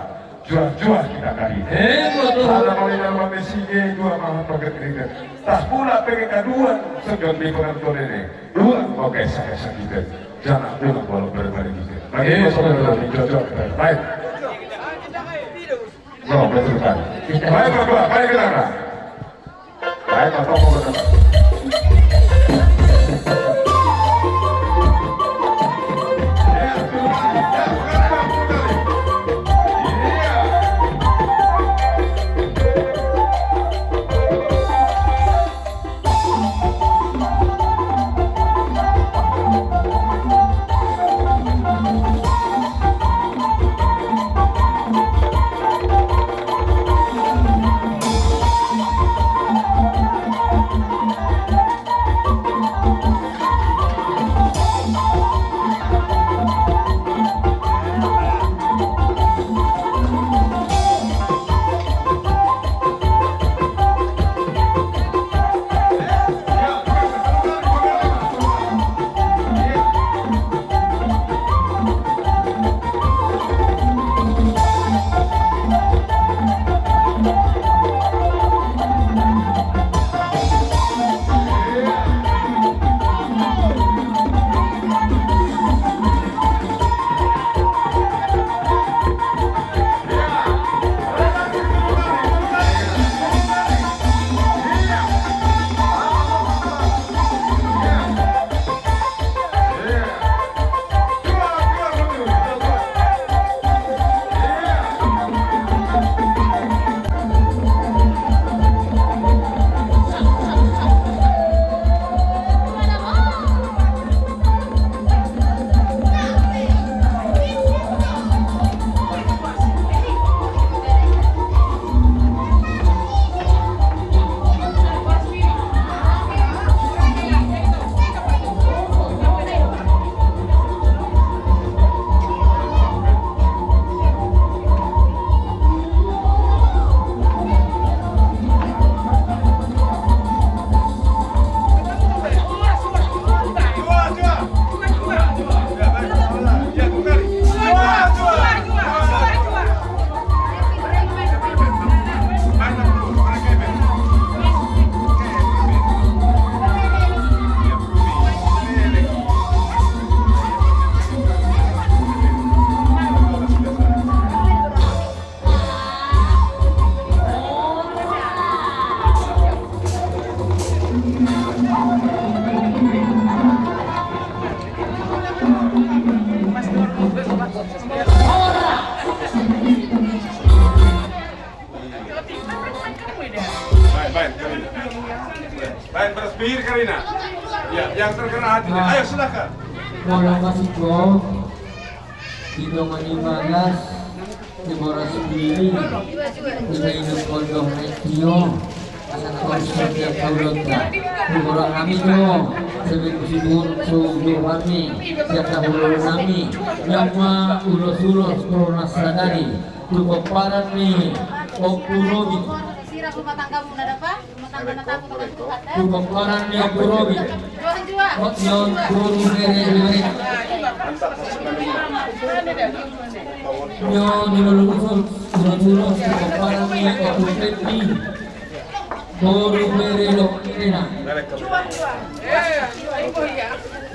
Juah-juah kita kali. Emma tutu. Sada malinan mame sige, dua maha pagergerikan. Tah pula pege kaduan, sejon di pengertian ini. Dua oke saya sakit. Jangan pulang walau berbalik gitu. Bagi saudara di cocok. Baik. No, betul kan. Baik, Bapak, baik, Bapak. Baen, Karina. Baen, beras pir, Karina. Ya, yang terkena hatinya. Ayo, silakan. Molo masih kok. Di dongan i bagas, di boras pir, di na inum gondong na i tio, asa na torus setiap haulonta. Di boras hami do, sebagai kusimun, suju hami, siap na hulon nami, nyama ulos-ulos, koronas sadari, tu pomparan ni Ompu Robi. Sirang rumah tanggamu na dapat. Tu pomparan ni Ompu Robi. Nion boru bere ni bere. Nion ulos-ulos, ulos-ulos, tu pomparan ni Ompu Pepi. Boru bere do berena.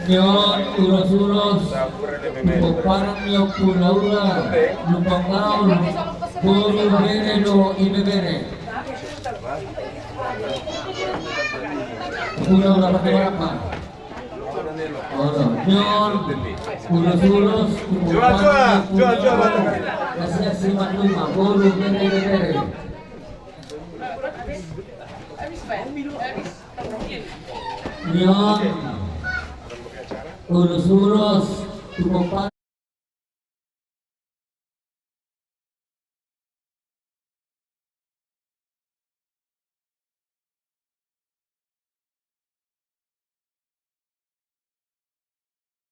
Nion ulos-ulos, tu pomparan ni Ompu Laura Lumban Gaol. Boru bere do ibebere. Udah, udah pakai berapa? Udah. Nion ulos-ulos. Jual, jual, jual, jual. Kasih, kasih maklum, boru bere, bere. Nion ulos-ulos, tu pomparan.